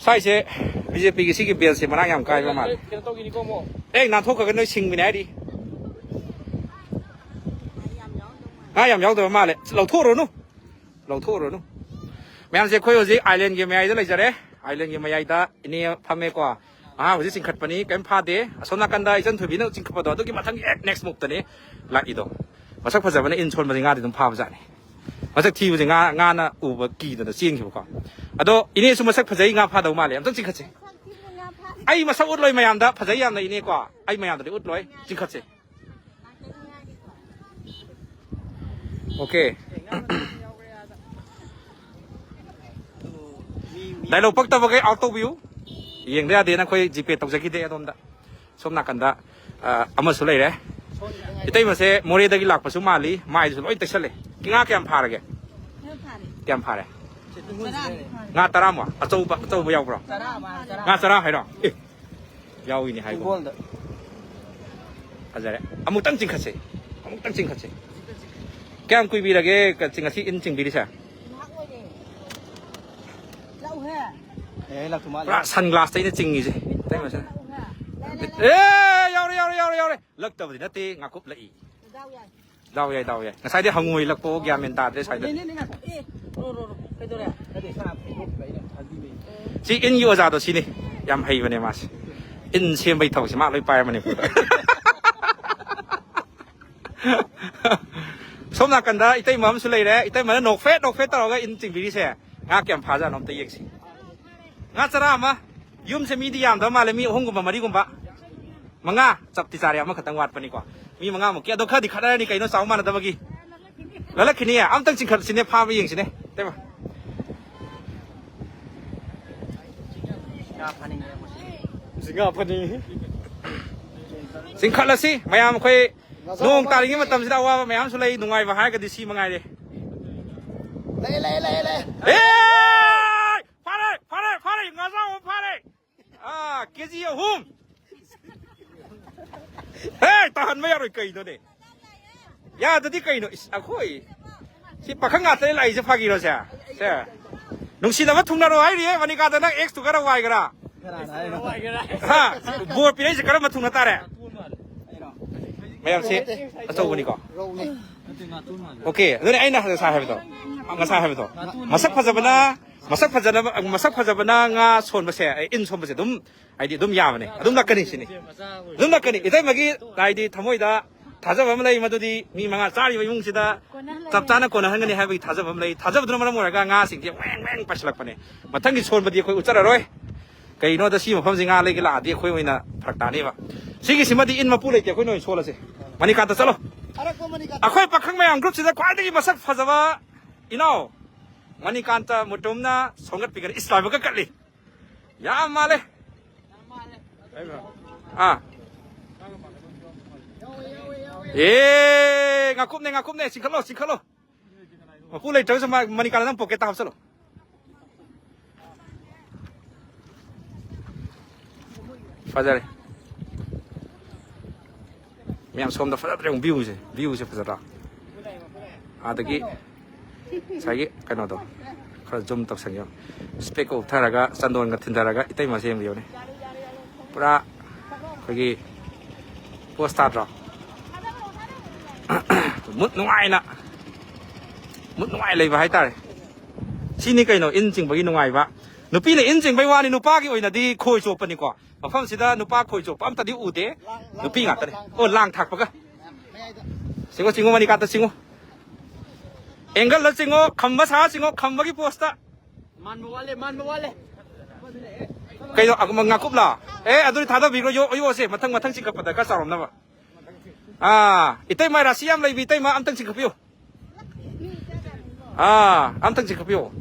ꯁ꯭ꯋꯥꯏꯁꯦ BJP ꯒꯤ ꯁꯤꯒꯤ belt ꯁꯦ ꯃꯔꯥꯡ ꯌꯥꯝ ꯀꯥꯏꯕ ꯃꯥꯜꯂꯦ꯫ ꯀꯩꯅꯣ ꯇꯧꯈꯤꯅꯤꯀꯣ ꯑꯃꯨꯛ꯫ ꯑꯦ, ꯅꯥꯟꯊꯣꯛꯈ꯭ꯔꯒ ꯅꯣꯏ ꯁꯤꯡꯕꯅꯦ ꯍꯥꯏꯔꯤ꯫ ꯉꯥ ꯌꯥꯝ ꯌꯥꯎꯗꯕ ꯃꯥꯜꯂꯦ꯫ ꯂꯧꯊꯣꯛꯎꯔꯅꯨ꯫ ꯂꯧꯊꯣꯛꯎꯔꯅꯨ꯫ ꯃꯌꯥꯝꯁꯦ, ꯑꯩꯈꯣꯏ ꯍꯧꯖꯤꯛ island ꯒꯤ ꯃꯌꯥꯏꯗ ꯂꯩꯖꯔꯦ꯫ Island ꯒꯤ ꯃꯌꯥꯏꯗ ꯏꯅꯦ ꯐꯝꯃꯦꯀꯣ꯫ ꯑꯉꯥꯡ ꯍꯧꯖꯤꯛ ꯆꯤꯡꯈꯠꯄꯅꯤ, ꯀꯔꯤꯝ ꯐꯥꯗꯦ꯫ ꯑꯁꯣꯝ ꯅꯥꯀꯟꯗ ꯏꯆꯟ ꯊꯣꯏꯕꯤꯅ ꯆꯤꯡꯈꯠꯄꯗꯣ, ꯑꯗꯨꯒꯤ ꯃꯊꯪꯒꯤ ꯍꯦꯛ next move ꯇꯅꯤ ꯂꯥꯛꯏꯗꯣ꯫ ꯃꯁꯛ ꯐꯖꯕꯅ ꯏꯟ ꯁꯣꯟꯕꯁꯦ ꯉꯥꯗꯤ ꯑꯗꯨꯝ ꯐꯥꯕ ꯖꯥꯠꯅꯤ꯫ ꯃꯁꯛ ꯊꯤꯕꯁꯦ ꯉꯥ, ꯉꯥꯅ ꯎꯕ ꯀꯤꯗꯅ ꯆꯦꯟꯈꯤꯕꯀꯣ꯫ ꯑꯗꯣ ꯏꯅꯦꯁꯨ ꯃꯁꯛ ꯐꯖꯩ, ꯉꯥ ꯐꯥꯗꯧ ꯃꯥꯜꯂꯦ꯫ ꯑꯝꯇꯪ ꯆꯤꯡꯈꯠꯁꯦ꯫ ꯑꯩ ꯃꯁꯛ ꯎꯠꯂꯣꯏ ꯃꯌꯥꯝꯗ, ꯐꯖꯩ ꯌꯥꯝꯅ ꯏꯅꯦꯀꯣ꯫ ꯑꯩ ꯃꯌꯥꯝꯗꯗꯤ ꯎꯠꯂꯣꯏ, ꯆꯤꯡꯈꯠꯁꯦ꯫ ꯑꯣꯀꯦ꯫ ꯗꯥꯏꯂꯣꯛ ꯄꯛꯇꯕꯈꯩ ꯑꯥꯎꯠ ꯇꯧꯕꯤꯌꯨ꯫ ꯌꯦꯡꯗ ꯌꯥꯗꯦꯅ ꯑꯩꯈꯣꯏ ꯖꯤꯄꯦ ꯇꯧꯖꯈꯤꯗꯦ ꯑꯗꯣꯝꯗ꯫ ꯁꯣꯝ ꯅꯥꯀꯟꯗ, ꯑ, ꯑꯃꯁꯨ ꯂꯩꯔꯦ꯫ ꯏꯇꯩꯃꯁꯦ ꯃꯣꯔꯦꯗꯒꯤ ꯂꯥꯛꯄꯁꯨ ꯃꯥꯜꯂꯤ꯫ ꯃꯥꯏꯗꯨꯁꯨ ꯂꯣꯏ ꯇꯩꯁꯜꯂꯦ꯫ ꯉꯥ ꯀꯌꯥꯝ ꯐꯥꯔꯒꯦ? ꯀꯌꯥꯝ ꯐꯥꯔꯦ? ꯉꯥ ꯇꯔꯥꯃꯨꯛ? ꯑꯆꯧꯕ, ꯑꯆꯧꯕ ꯌꯥꯎꯕ꯭ꯔꯣ? ꯉꯥ ꯆꯔꯥ ꯍꯥꯏꯔꯣ? ꯑꯦ, ꯌꯥꯎꯏꯅꯦ ꯍꯥꯏꯒꯣ꯫ ꯐꯖꯔꯦ꯫ ꯑꯃꯨꯛꯇꯪ ꯆꯤꯡꯈꯠꯁꯦ꯫ ꯑꯃꯨꯛꯇꯪ ꯆꯤꯡꯈꯠꯁꯦ꯫ ꯀꯌꯥꯝ ꯀꯨꯏꯕꯤꯔꯒꯦ ꯀ-, ꯉꯁꯤ ꯏꯟ ꯆꯤꯡꯕꯤꯔꯤꯁꯦ? ꯄꯨꯔꯥ ꯁꯟ ꯒ꯭ꯂꯥꯁꯇ ꯑꯩꯅ ꯆꯤꯡꯉꯤꯁꯦ꯫ ꯏꯇꯩꯃꯁꯦ꯫ ꯑꯦ, ꯌꯥꯎꯔꯦ, ꯌꯥꯎꯔꯦ, ꯌꯥꯎꯔꯦ, ꯌꯥꯎꯔꯦ꯫ ꯂꯛꯇꯕꯗꯤ ꯅꯠꯇꯦ, ꯉꯥꯀꯨꯞ ꯂꯛꯏ꯫ ꯗꯥꯎ ꯌꯥꯏ, ꯗꯥꯎ ꯌꯥꯏ꯫ ꯉꯁꯥꯏꯗꯤ ꯍꯪꯉꯣꯏ ꯂꯛꯄ ꯒ꯭ꯌꯥꯟ ꯃꯦꯟ ꯇꯥꯗ꯭ꯔꯦ ꯁ꯭ꯋꯥꯏꯗ꯫ ꯅꯦ, ꯅꯦ, ꯅꯦ, ꯉꯥꯏꯈꯣ꯫ ꯑꯦ, ꯔꯣ, ꯔꯣ, ꯔꯣ꯫ ꯀꯩꯗꯧꯔꯦ? ꯁꯤ ꯏꯟꯒꯤ ꯑꯣꯖꯥꯗꯣ ꯁꯤꯅꯤ꯫ ꯌꯥꯝ ꯍꯩꯕꯅꯦ ꯃꯥꯁꯦ꯫ ꯏꯟ ꯁꯦꯝꯕꯒꯤ ꯊꯕꯛꯁꯦ ꯃꯥ ꯂꯣꯏ ꯄꯥꯏꯔꯦ ꯃꯅꯤꯄꯨꯔꯗ꯫ ꯁꯣꯝ ꯅꯥꯀꯟꯗ ꯏꯇꯩꯃ ꯑꯃꯁꯨ ꯂꯩꯔꯦ꯫ ꯏꯇꯩꯃꯅ ꯅꯣꯛꯐꯦꯠ ꯅꯣꯛꯐꯦꯠ ꯇꯧꯔꯒ ꯏꯟ ꯆꯤꯡꯕꯤꯔꯤꯁꯦ ꯉꯥ ꯀꯌꯥꯝ ꯐꯥꯖꯥꯠꯅꯣ ꯑꯝꯇ ꯌꯦꯡꯁꯤ꯫ ꯉꯥ ꯆꯔꯥ ꯑꯃ꯫ ꯌꯨꯝꯁꯦ ꯃꯤꯗꯤ ꯌꯥꯝꯗꯕ ꯃꯥꯜꯂꯦ, ꯃꯤ ꯑꯍꯨꯝꯒꯨꯝꯕ ꯃꯔꯤꯒꯨꯝꯕ꯫ ꯃꯉꯥ ꯆꯞꯇꯤ ꯆꯥꯔꯦ, ꯑꯃꯈꯛꯇꯪ ꯋꯥꯠꯄꯅꯤꯀꯣ꯫ ꯃꯤ ꯃꯉꯥꯃꯨꯛꯀꯤ꯫ ꯑꯗꯣ ꯈꯔꯗꯤ ꯈꯠꯅꯔꯅꯤ ꯀꯩꯅꯣ, ꯆꯥꯎ ꯃꯥꯟꯅꯗꯕꯒꯤ꯫ ꯂꯜꯂꯛꯈꯤꯅꯤꯌꯦ꯫ ꯑꯝꯇꯪ ꯆꯤꯡꯈꯠꯁꯤꯅꯦ, ꯐꯥꯕ ꯌꯦꯡꯁꯤꯅꯦ꯫ ꯏꯇꯩꯃ꯫ ꯉꯥ ꯐꯥꯅꯤꯡꯉꯦ꯫ ꯆꯤꯡꯈꯠꯂꯁꯤ ꯃꯌꯥꯝ꯫ ꯑꯩꯈꯣꯏ ꯅꯣꯡ ꯇꯥꯔꯤꯉꯩ ꯃꯇꯝꯁꯤꯗ ꯑꯋꯥꯕ ꯃꯌꯥꯝꯁꯨ ꯂꯩ, ꯅꯨꯡꯉꯥꯏꯕ ꯍꯥꯏꯔꯒꯗꯤ ꯁꯤ ꯃꯉꯥꯏꯔꯦ꯫ ꯂꯩ, ꯂꯩ, ꯂꯩ, ꯂꯩ꯫ ꯑꯦ! ꯐꯥꯔꯦ, ꯐꯥꯔꯦ, ꯐꯥꯔꯦ, ꯉꯥꯖꯥꯎ ꯑꯃ ꯐꯥꯔꯦ꯫ ꯑꯥ, ꯀꯦꯖꯤ ꯑꯍꯨꯝ꯫ ꯍꯦ, ꯇꯥꯍꯟꯕ ꯌꯥꯔꯣꯏ ꯀꯩꯅꯣꯅꯦ? ꯌꯥꯗꯗꯤ ꯀꯩꯅꯣ? ꯏꯁ, ꯑꯩꯈꯣꯏ ꯁꯤ ꯄꯥꯈꯪ ꯉꯥꯛꯇꯅꯦ ꯂꯥꯛꯏꯁꯦ, ꯐꯥꯒꯤꯔꯣ ꯁꯦ? ꯁꯦ꯫ ꯅꯨꯡꯁꯤꯅꯕ ꯊꯨꯡꯅꯔꯣ ꯍꯥꯏꯔꯤꯌꯦ, ꯃꯅꯤꯀꯥꯗ ꯅꯪ ꯑꯦꯛꯁꯇꯨꯒꯔ ꯋꯥꯏꯒꯔꯥ? ꯀꯅꯥꯅ ꯍꯥꯏꯔꯤꯅꯣ? ꯍꯥ? ꯕꯣꯔ ꯄꯤꯔꯛꯏꯁꯦ ꯀꯔꯝꯕ ꯊꯨꯡꯅ ꯇꯥꯔꯦ? ꯃꯌꯥꯝꯁꯦ ꯑꯆꯧꯕꯅꯤꯀꯣ꯫ ꯔꯧꯅꯦ꯫ ꯑꯣꯀꯦ, ꯑꯗꯨꯅꯦ ꯑꯩꯅ ꯉꯁꯥꯏ ꯍꯥꯏꯕꯗꯣ꯫ ꯉꯁꯥꯏ ꯍꯥꯏꯕꯗꯣ꯫ ꯃꯁꯛ ꯐꯖꯕꯅ, ꯃꯁꯛ ꯐꯖꯅꯕ, ꯃꯁꯛ ꯐꯖꯕꯅ ꯉꯥ ꯁꯣꯟꯕꯁꯦ, ꯑꯩ ꯏꯟ ꯁꯣꯟꯕꯁꯦ ꯑꯗꯨꯝ, ꯍꯥꯏꯗꯤ ꯑꯗꯨꯝ ꯌꯥꯕꯅꯦ꯫ ꯑꯗꯨꯝ ꯂꯛꯀꯅꯤ ꯁꯤꯅꯤ꯫ ꯑꯗꯨꯝ ꯂꯛꯀꯅꯤ꯫ ꯏꯇꯩꯃꯒꯤ, ꯍꯥꯏꯗꯤ ꯊꯃꯣꯏꯗ ꯊꯥꯖꯕ ꯑꯃ ꯂꯩ, ꯃꯗꯨꯗꯤ ꯃꯤ ꯃꯉꯥ ꯆꯥꯔꯤꯕ ꯏꯃꯨꯡꯁꯤꯗ ꯆꯞ ꯆꯥꯅ ꯀꯣꯟꯅꯍꯟꯒꯅꯤ ꯍꯥꯏꯕꯒꯤ ꯊꯥꯖꯕ ꯑꯃ ꯂꯩ꯫ ꯊꯥꯖꯕꯗꯨꯅ ꯃꯔꯝ ꯑꯣꯏꯔꯒ ꯉꯥꯁꯤꯡꯁꯦ ꯋꯦꯡ ꯋꯦꯡ ꯄꯥꯏꯁꯤꯜꯂꯛꯄꯅꯦ꯫ ꯃꯊꯪꯒꯤ ꯁꯣꯟꯕꯗꯤ ꯑꯩꯈꯣꯏ ꯎꯠꯆꯔꯔꯣꯏ꯫ ꯀꯩꯒꯤꯅꯣꯗ ꯁꯤ ꯃꯐꯝꯁꯤ ꯉꯥ ꯂꯩꯒꯦ ꯂꯥꯛꯑꯗꯤ ꯑꯩꯈꯣꯏ ꯑꯣꯏꯅ ꯐꯔꯛ ꯇꯥꯅꯦꯕ꯫ ꯁꯤꯒꯤꯁꯤꯃꯗꯤ ꯏꯟ ꯃꯄꯨ ꯂꯩꯇꯦ, ꯑꯩꯈꯣꯏꯅ ꯑꯣꯏꯅ ꯁꯣꯜꯂꯁꯦ꯫ ꯃꯅꯤꯀꯥꯟꯇ ꯆꯠꯂꯣ꯫ ꯑꯩꯈꯣꯏ ꯄꯥꯈꯪ ꯃꯌꯥꯝ ꯒ꯭ꯔꯨꯞꯁꯤꯗ ꯈ꯭ꯋꯥꯏꯗꯒꯤ ꯃꯁꯛ ꯐꯖꯕ ꯏꯅꯥꯎ ꯃꯅꯤꯀꯥꯟꯇ ꯃꯨꯇꯨꯝꯅ ꯁꯣꯝꯒꯠꯄꯤꯒꯅꯤ꯫ ꯏꯁ, ꯂꯥꯏꯕꯛꯀ ꯀꯠꯂꯤ꯫ ꯌꯥꯝ ꯃꯥꯜꯂꯦ꯫ ꯑꯥ꯫ ꯑꯦ, ꯉꯥꯀꯨꯞꯅꯦ, ꯉꯥꯀꯨꯞꯅꯦ꯫ ꯆꯤꯡꯈꯠꯂꯣ, ꯆꯤꯡꯈꯠꯂꯣ꯫ ꯃꯄꯨ ꯂꯩꯇ꯭ꯔꯒꯁꯨ ꯃꯥ ꯃꯅꯤꯀꯥꯟꯗ ꯅꯪ ꯄꯣꯀꯦꯠꯇ ꯍꯥꯞꯆꯜꯂꯣ꯫ ꯐꯖꯔꯦ꯫ ꯃꯌꯥꯝ ꯁꯣꯝꯗ ꯐꯖꯗ꯭ꯔꯦ ꯑꯃꯨꯛ ꯚ꯭ꯌꯨꯁꯦ꯫ ꯚ꯭ꯌꯨꯁꯦ ꯐꯖꯗ꯭ꯔꯥ? ꯑꯗꯒꯤ ꯉꯁꯥꯏꯒꯤ ꯀꯩꯅꯣꯗꯣ ꯈꯔ ꯖꯨꯝ ꯇꯧꯁꯟꯒꯦ꯫ ꯏꯁꯄꯦꯛꯀ ꯎꯞꯊꯔꯒ ꯆꯟꯗꯣꯟꯒ ꯊꯤꯟꯊꯔꯒ ꯏꯇꯩꯃꯁꯦ ꯌꯦꯡꯕꯤꯌꯨꯅꯦ꯫ ꯄꯨꯔꯥ ꯑꯩꯈꯣꯏꯒꯤ ꯄꯣꯁ ꯇꯥꯗ꯭ꯔꯣ? ꯃꯨꯠ ꯅꯨꯡꯉꯥꯏꯅ, ꯃꯨꯠ ꯅꯨꯡꯉꯥꯏ ꯂꯩꯕ ꯍꯥꯏꯇꯥꯔꯦ꯫ ꯁꯤꯅꯤ ꯀꯩꯅꯣ ꯏꯟ ꯆꯤꯡꯕꯒꯤ ꯅꯨꯡꯉꯥꯏꯕ꯫ ꯅꯨꯄꯤꯅ ꯏꯟ ꯆꯤꯡꯕꯩ ꯋꯥꯅꯤ, ꯅꯨꯄꯥꯒꯤ ꯑꯣꯏꯅꯗꯤ ꯈꯣꯏ ꯆꯣꯞꯄꯅꯤꯀꯣ꯫ ꯃꯐꯝꯁꯤꯗ ꯅꯨꯄꯥ ꯈꯣꯏ ꯆꯣꯞꯄ ꯑꯝꯇꯗꯤ ꯎꯗꯦ꯫ ꯅꯨꯄꯤ ꯉꯥꯛꯇꯅꯦ꯫ ꯑꯣ, ꯂꯥꯡ ꯊꯥꯛꯄꯒ꯫ ꯆꯤꯡꯉꯣ, ꯆꯤꯡꯉꯣ, ꯃꯅꯤꯀꯥꯟꯇ ꯆꯤꯡꯉꯣ꯫ ꯑꯦꯡꯒꯜꯗ ꯆꯤꯡꯉꯣ, ꯈꯝꯕ ꯁꯥ ꯆꯤꯡꯉꯣ, ꯈꯝꯕꯒꯤ ꯄꯣꯁꯇ꯫ ꯃꯥꯟꯕ ꯋꯥꯠꯂꯦ, ꯃꯥꯟꯕ ꯋꯥꯠꯂꯦ꯫ ꯀꯩꯅꯣ, ꯑ, ꯉꯥꯀꯨꯞꯂꯣ? ꯑꯦ, ꯑꯗꯨꯗꯤ ꯊꯥꯗꯕꯤꯈ꯭ꯔꯣ, ꯌꯣ-, ꯌꯣꯛꯑꯁꯦ꯫ ꯃꯊꯪ, ꯃꯊꯪ ꯆꯤꯡꯈꯠꯄꯗ ꯈꯔ ꯆꯥꯎꯔꯝꯅꯕ꯫ ꯑꯥ, ꯏꯇꯩꯃ, ꯔꯥꯁꯤ ꯌꯥꯝ ꯂꯩꯕꯤ ꯏꯇꯩꯃ, ꯑꯝꯇꯪ ꯆꯤꯡꯈꯠꯄꯤꯌꯨ꯫ ꯑꯥ, ꯑꯝꯇꯪ ꯆꯤꯡꯈꯠꯄꯤꯌꯨ꯫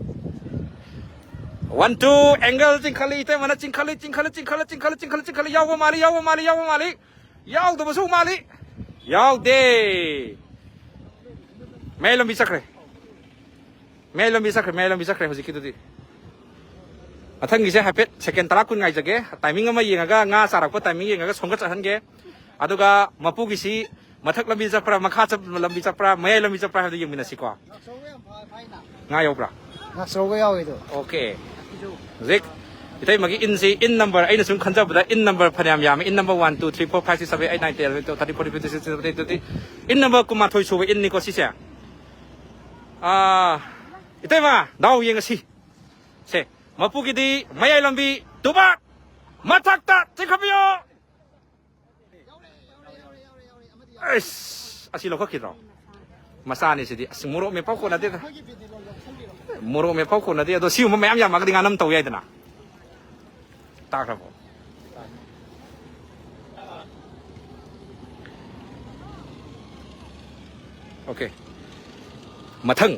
One, two, ꯑꯦꯡꯒꯜ ꯆꯤꯡꯈꯠꯂꯤ, ꯏꯇꯩꯃꯅ ꯆꯤꯡꯈꯠꯂꯤ, ꯆꯤꯡꯈꯠꯂꯤ, ꯆꯤꯡꯈꯠꯂꯤ, ꯆꯤꯡꯈꯠꯂꯤ, ꯆꯤꯡꯈꯠꯂꯤ, ꯆꯤꯡꯈꯠꯂꯤ, ꯌꯥꯎꯕ ꯃꯥꯜꯂꯤ, ꯌꯥꯎꯕ ꯃꯥꯜꯂꯤ, ꯌꯥꯎꯕ ꯃꯥꯜꯂꯤ, ꯌꯥꯎꯗꯕꯁꯨ ꯃꯥꯜꯂꯤ, ꯌꯥꯎꯗꯦ꯫ ꯃꯌꯥꯏ ꯂꯝꯕꯤ ꯆꯠꯈ꯭ꯔꯦ, ꯃꯌꯥꯏ ꯂꯝꯕꯤ ꯆꯠꯈ꯭ꯔꯦ, ꯃꯌꯥꯏ ꯂꯝꯕꯤ ꯆꯠꯈ꯭ꯔꯦ ꯍꯧꯖꯤꯛꯀꯤꯗꯨꯗꯤ꯫ ꯃꯊꯪꯒꯤꯁꯦ ꯍꯥꯏꯐꯦꯠ ꯁꯦꯀꯦꯟ ꯇꯔꯥ ꯀꯨꯟ ꯉꯥꯏꯖꯒꯦ, ꯇꯥꯏꯃꯤꯡ ꯑꯃ ꯌꯦꯡꯉꯒ, ꯉꯥ ꯆꯥꯔꯛꯄ ꯇꯥꯏꯃꯤꯡ ꯌꯦꯡꯉꯒ ꯁꯣꯝꯒ ꯆꯠꯍꯟꯒꯦ꯫ ꯑꯗꯨꯒ ꯃꯄꯨꯒꯤꯁꯤ ꯃꯊꯛ ꯂꯝꯕꯤ ꯆꯠꯄ꯭ꯔꯥ, ꯃꯈꯥ ꯆꯠ-, ꯂꯝꯕꯤ ꯆꯠꯄ꯭ꯔꯥ, ꯃꯌꯥꯏ ꯂꯝꯕꯤ ꯆꯠꯄ꯭ꯔꯥ ꯍꯥꯏꯕꯗꯨ ꯌꯦꯡꯃꯤꯟꯅꯁꯤꯀꯣ꯫ ꯉꯥ ꯌꯧꯕ꯭ꯔꯥ? ꯉꯥꯆꯧꯕ ꯌꯥꯎꯋꯦ ꯑꯗꯣ꯫ ꯑꯣꯀꯦ꯫ ꯍꯧꯖꯤꯛ ꯏꯇꯩꯃꯒꯤ ꯏꯟꯁꯤ, ꯏꯟ ꯅꯝꯕꯔ, ꯑꯩꯅ ꯁꯨꯝ ꯈꯟꯖꯕꯗ ꯏꯟ ꯅꯝꯕꯔ ꯐꯅꯌꯥꯝ ꯌꯥꯝꯃꯤ꯫ ꯏꯟ number one, two, three, four, five, six, seven, eight, nine, ten, eleven, twelve, thirteen, fourteen, fifteen, sixteen, seventeen, eighteen, ꯏꯟ ꯅꯝꯕꯔ ꯀꯨꯟꯃꯥꯊꯣꯏ ꯁꯨꯕ ꯏꯟꯅꯤꯀꯣ ꯁꯤꯁꯦ꯫ ꯑꯥ, ꯏꯇꯩꯃ, ꯗꯥꯎ ꯌꯦꯡꯉꯁꯤ꯫ ꯁꯦ, ꯃꯄꯨꯒꯤꯗꯤ ꯃꯌꯥꯏ ꯂꯝꯕꯤ, ꯇꯨꯕꯥꯛ, ꯃꯊꯛꯇ ꯆꯤꯡꯈꯠꯄꯤꯌꯨ꯫ ꯑꯩꯁ, ꯑꯁꯤ ꯂꯧꯈꯠꯈꯤꯗ꯭ꯔꯣ? ꯃꯆꯥꯅꯤ ꯁꯤꯗꯤ꯫ ꯑꯁ, ꯃꯣꯔꯣꯛ ꯃꯦꯠꯄ ꯀꯣꯟꯅꯗꯦꯗ꯫ ꯃꯣꯔꯣꯛ ꯃꯦꯠꯄ ꯀꯣꯟꯅꯗꯦ꯫ ꯑꯗꯣ ꯁꯤꯒꯨꯝꯕ ꯃꯌꯥꯝ ꯌꯥꯝꯃꯒꯗꯤ ꯉꯥꯅꯝ ꯇꯧ ꯌꯥꯏꯗꯅ꯫ ꯇꯥꯈ꯭ꯔꯕꯣ? ꯑꯣꯀꯦ꯫ ꯃꯊꯪ꯫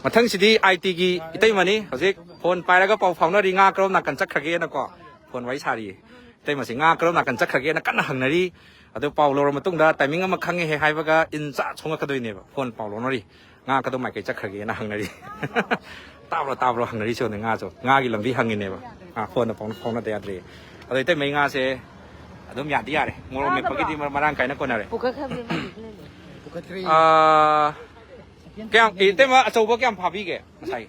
ꯃꯊꯪꯁꯤꯗꯤ ꯑꯥꯏ ꯇꯤꯒꯤ ꯏꯇꯩꯃꯅꯤ꯫ ꯍꯧꯖꯤꯛ ꯐꯣꯟ ꯄꯥꯏꯔꯒ ꯄꯥꯎ ꯐꯥꯎꯅꯔꯤ, ꯉꯥ ꯀꯔꯣꯝ ꯅꯥꯀꯟ ꯆꯠꯈ꯭ꯔꯒꯦꯅꯀꯣ꯫ ꯐꯣꯟ ꯋꯥꯔꯤ ꯁꯥꯔꯤꯌꯦ꯫ ꯏꯇꯩꯃꯁꯤ ꯉꯥ ꯀꯔꯣꯝ ꯅꯥꯀꯟ ꯆꯠꯈ꯭ꯔꯒꯦꯅ ꯀꯟꯅ ꯍꯪꯅꯔꯤ꯫ ꯑꯗꯨ ꯄꯥꯎ ꯂꯧꯔ ꯃꯇꯨꯡꯗ ꯇꯥꯏꯃꯤꯡ ꯑꯃ ꯈꯪꯉꯦ ꯍꯦꯛ ꯍꯥꯏꯕꯒ ꯏꯟ ꯆꯥ ꯁꯣꯉꯛꯀꯗꯣꯏꯅꯦꯕ꯫ ꯐꯣꯟ ꯄꯥꯎ ꯂꯧꯅꯔꯤ꯫ ꯉꯥ ꯀꯗꯣꯝ ꯃꯥꯏꯀꯩ ꯆꯠꯈ꯭ꯔꯒꯦꯅ ꯍꯪꯅꯔꯤ꯫ ꯇꯥꯕ꯭ꯔꯣ, ꯇꯥꯕ꯭ꯔꯣ ꯍꯪꯅꯔꯤ ꯁꯤꯅꯦ ꯉꯥꯁꯨ꯫ ꯉꯥꯒꯤ ꯂꯝꯕꯤ ꯍꯪꯉꯤꯅꯦꯕ꯫ ꯑꯥ, ꯐꯣꯟꯗ ꯄꯥꯎ ꯐꯥꯎꯅꯗ ꯌꯥꯗ꯭ꯔꯦ꯫ ꯑꯗꯣ ꯏꯇꯩꯃꯩ ꯉꯥꯁꯦ ꯑꯗꯨꯝ ꯌꯥꯗꯤ ꯌꯥꯔꯦ꯫ ꯃꯣꯔꯣꯛ ꯃꯦꯠꯄꯒꯤꯗꯤ ꯃꯔ-, ꯃꯔꯥꯡ ꯀꯥꯏꯅ ꯀꯣꯟꯅꯔꯦ꯫ ꯄꯨꯈꯠꯈ꯭ꯔꯕꯅꯦ ꯃꯥꯒꯤ ꯂꯩꯔꯦ꯫ ꯄꯨꯈꯠꯈ꯭ꯔꯦ꯫ ꯑꯥ, ꯀꯌꯥꯝ, ꯏꯇꯩꯃ ꯑꯆꯧꯕ ꯀꯌꯥꯝ ꯐꯥꯕꯤꯒꯦ ꯉꯁꯥꯏ?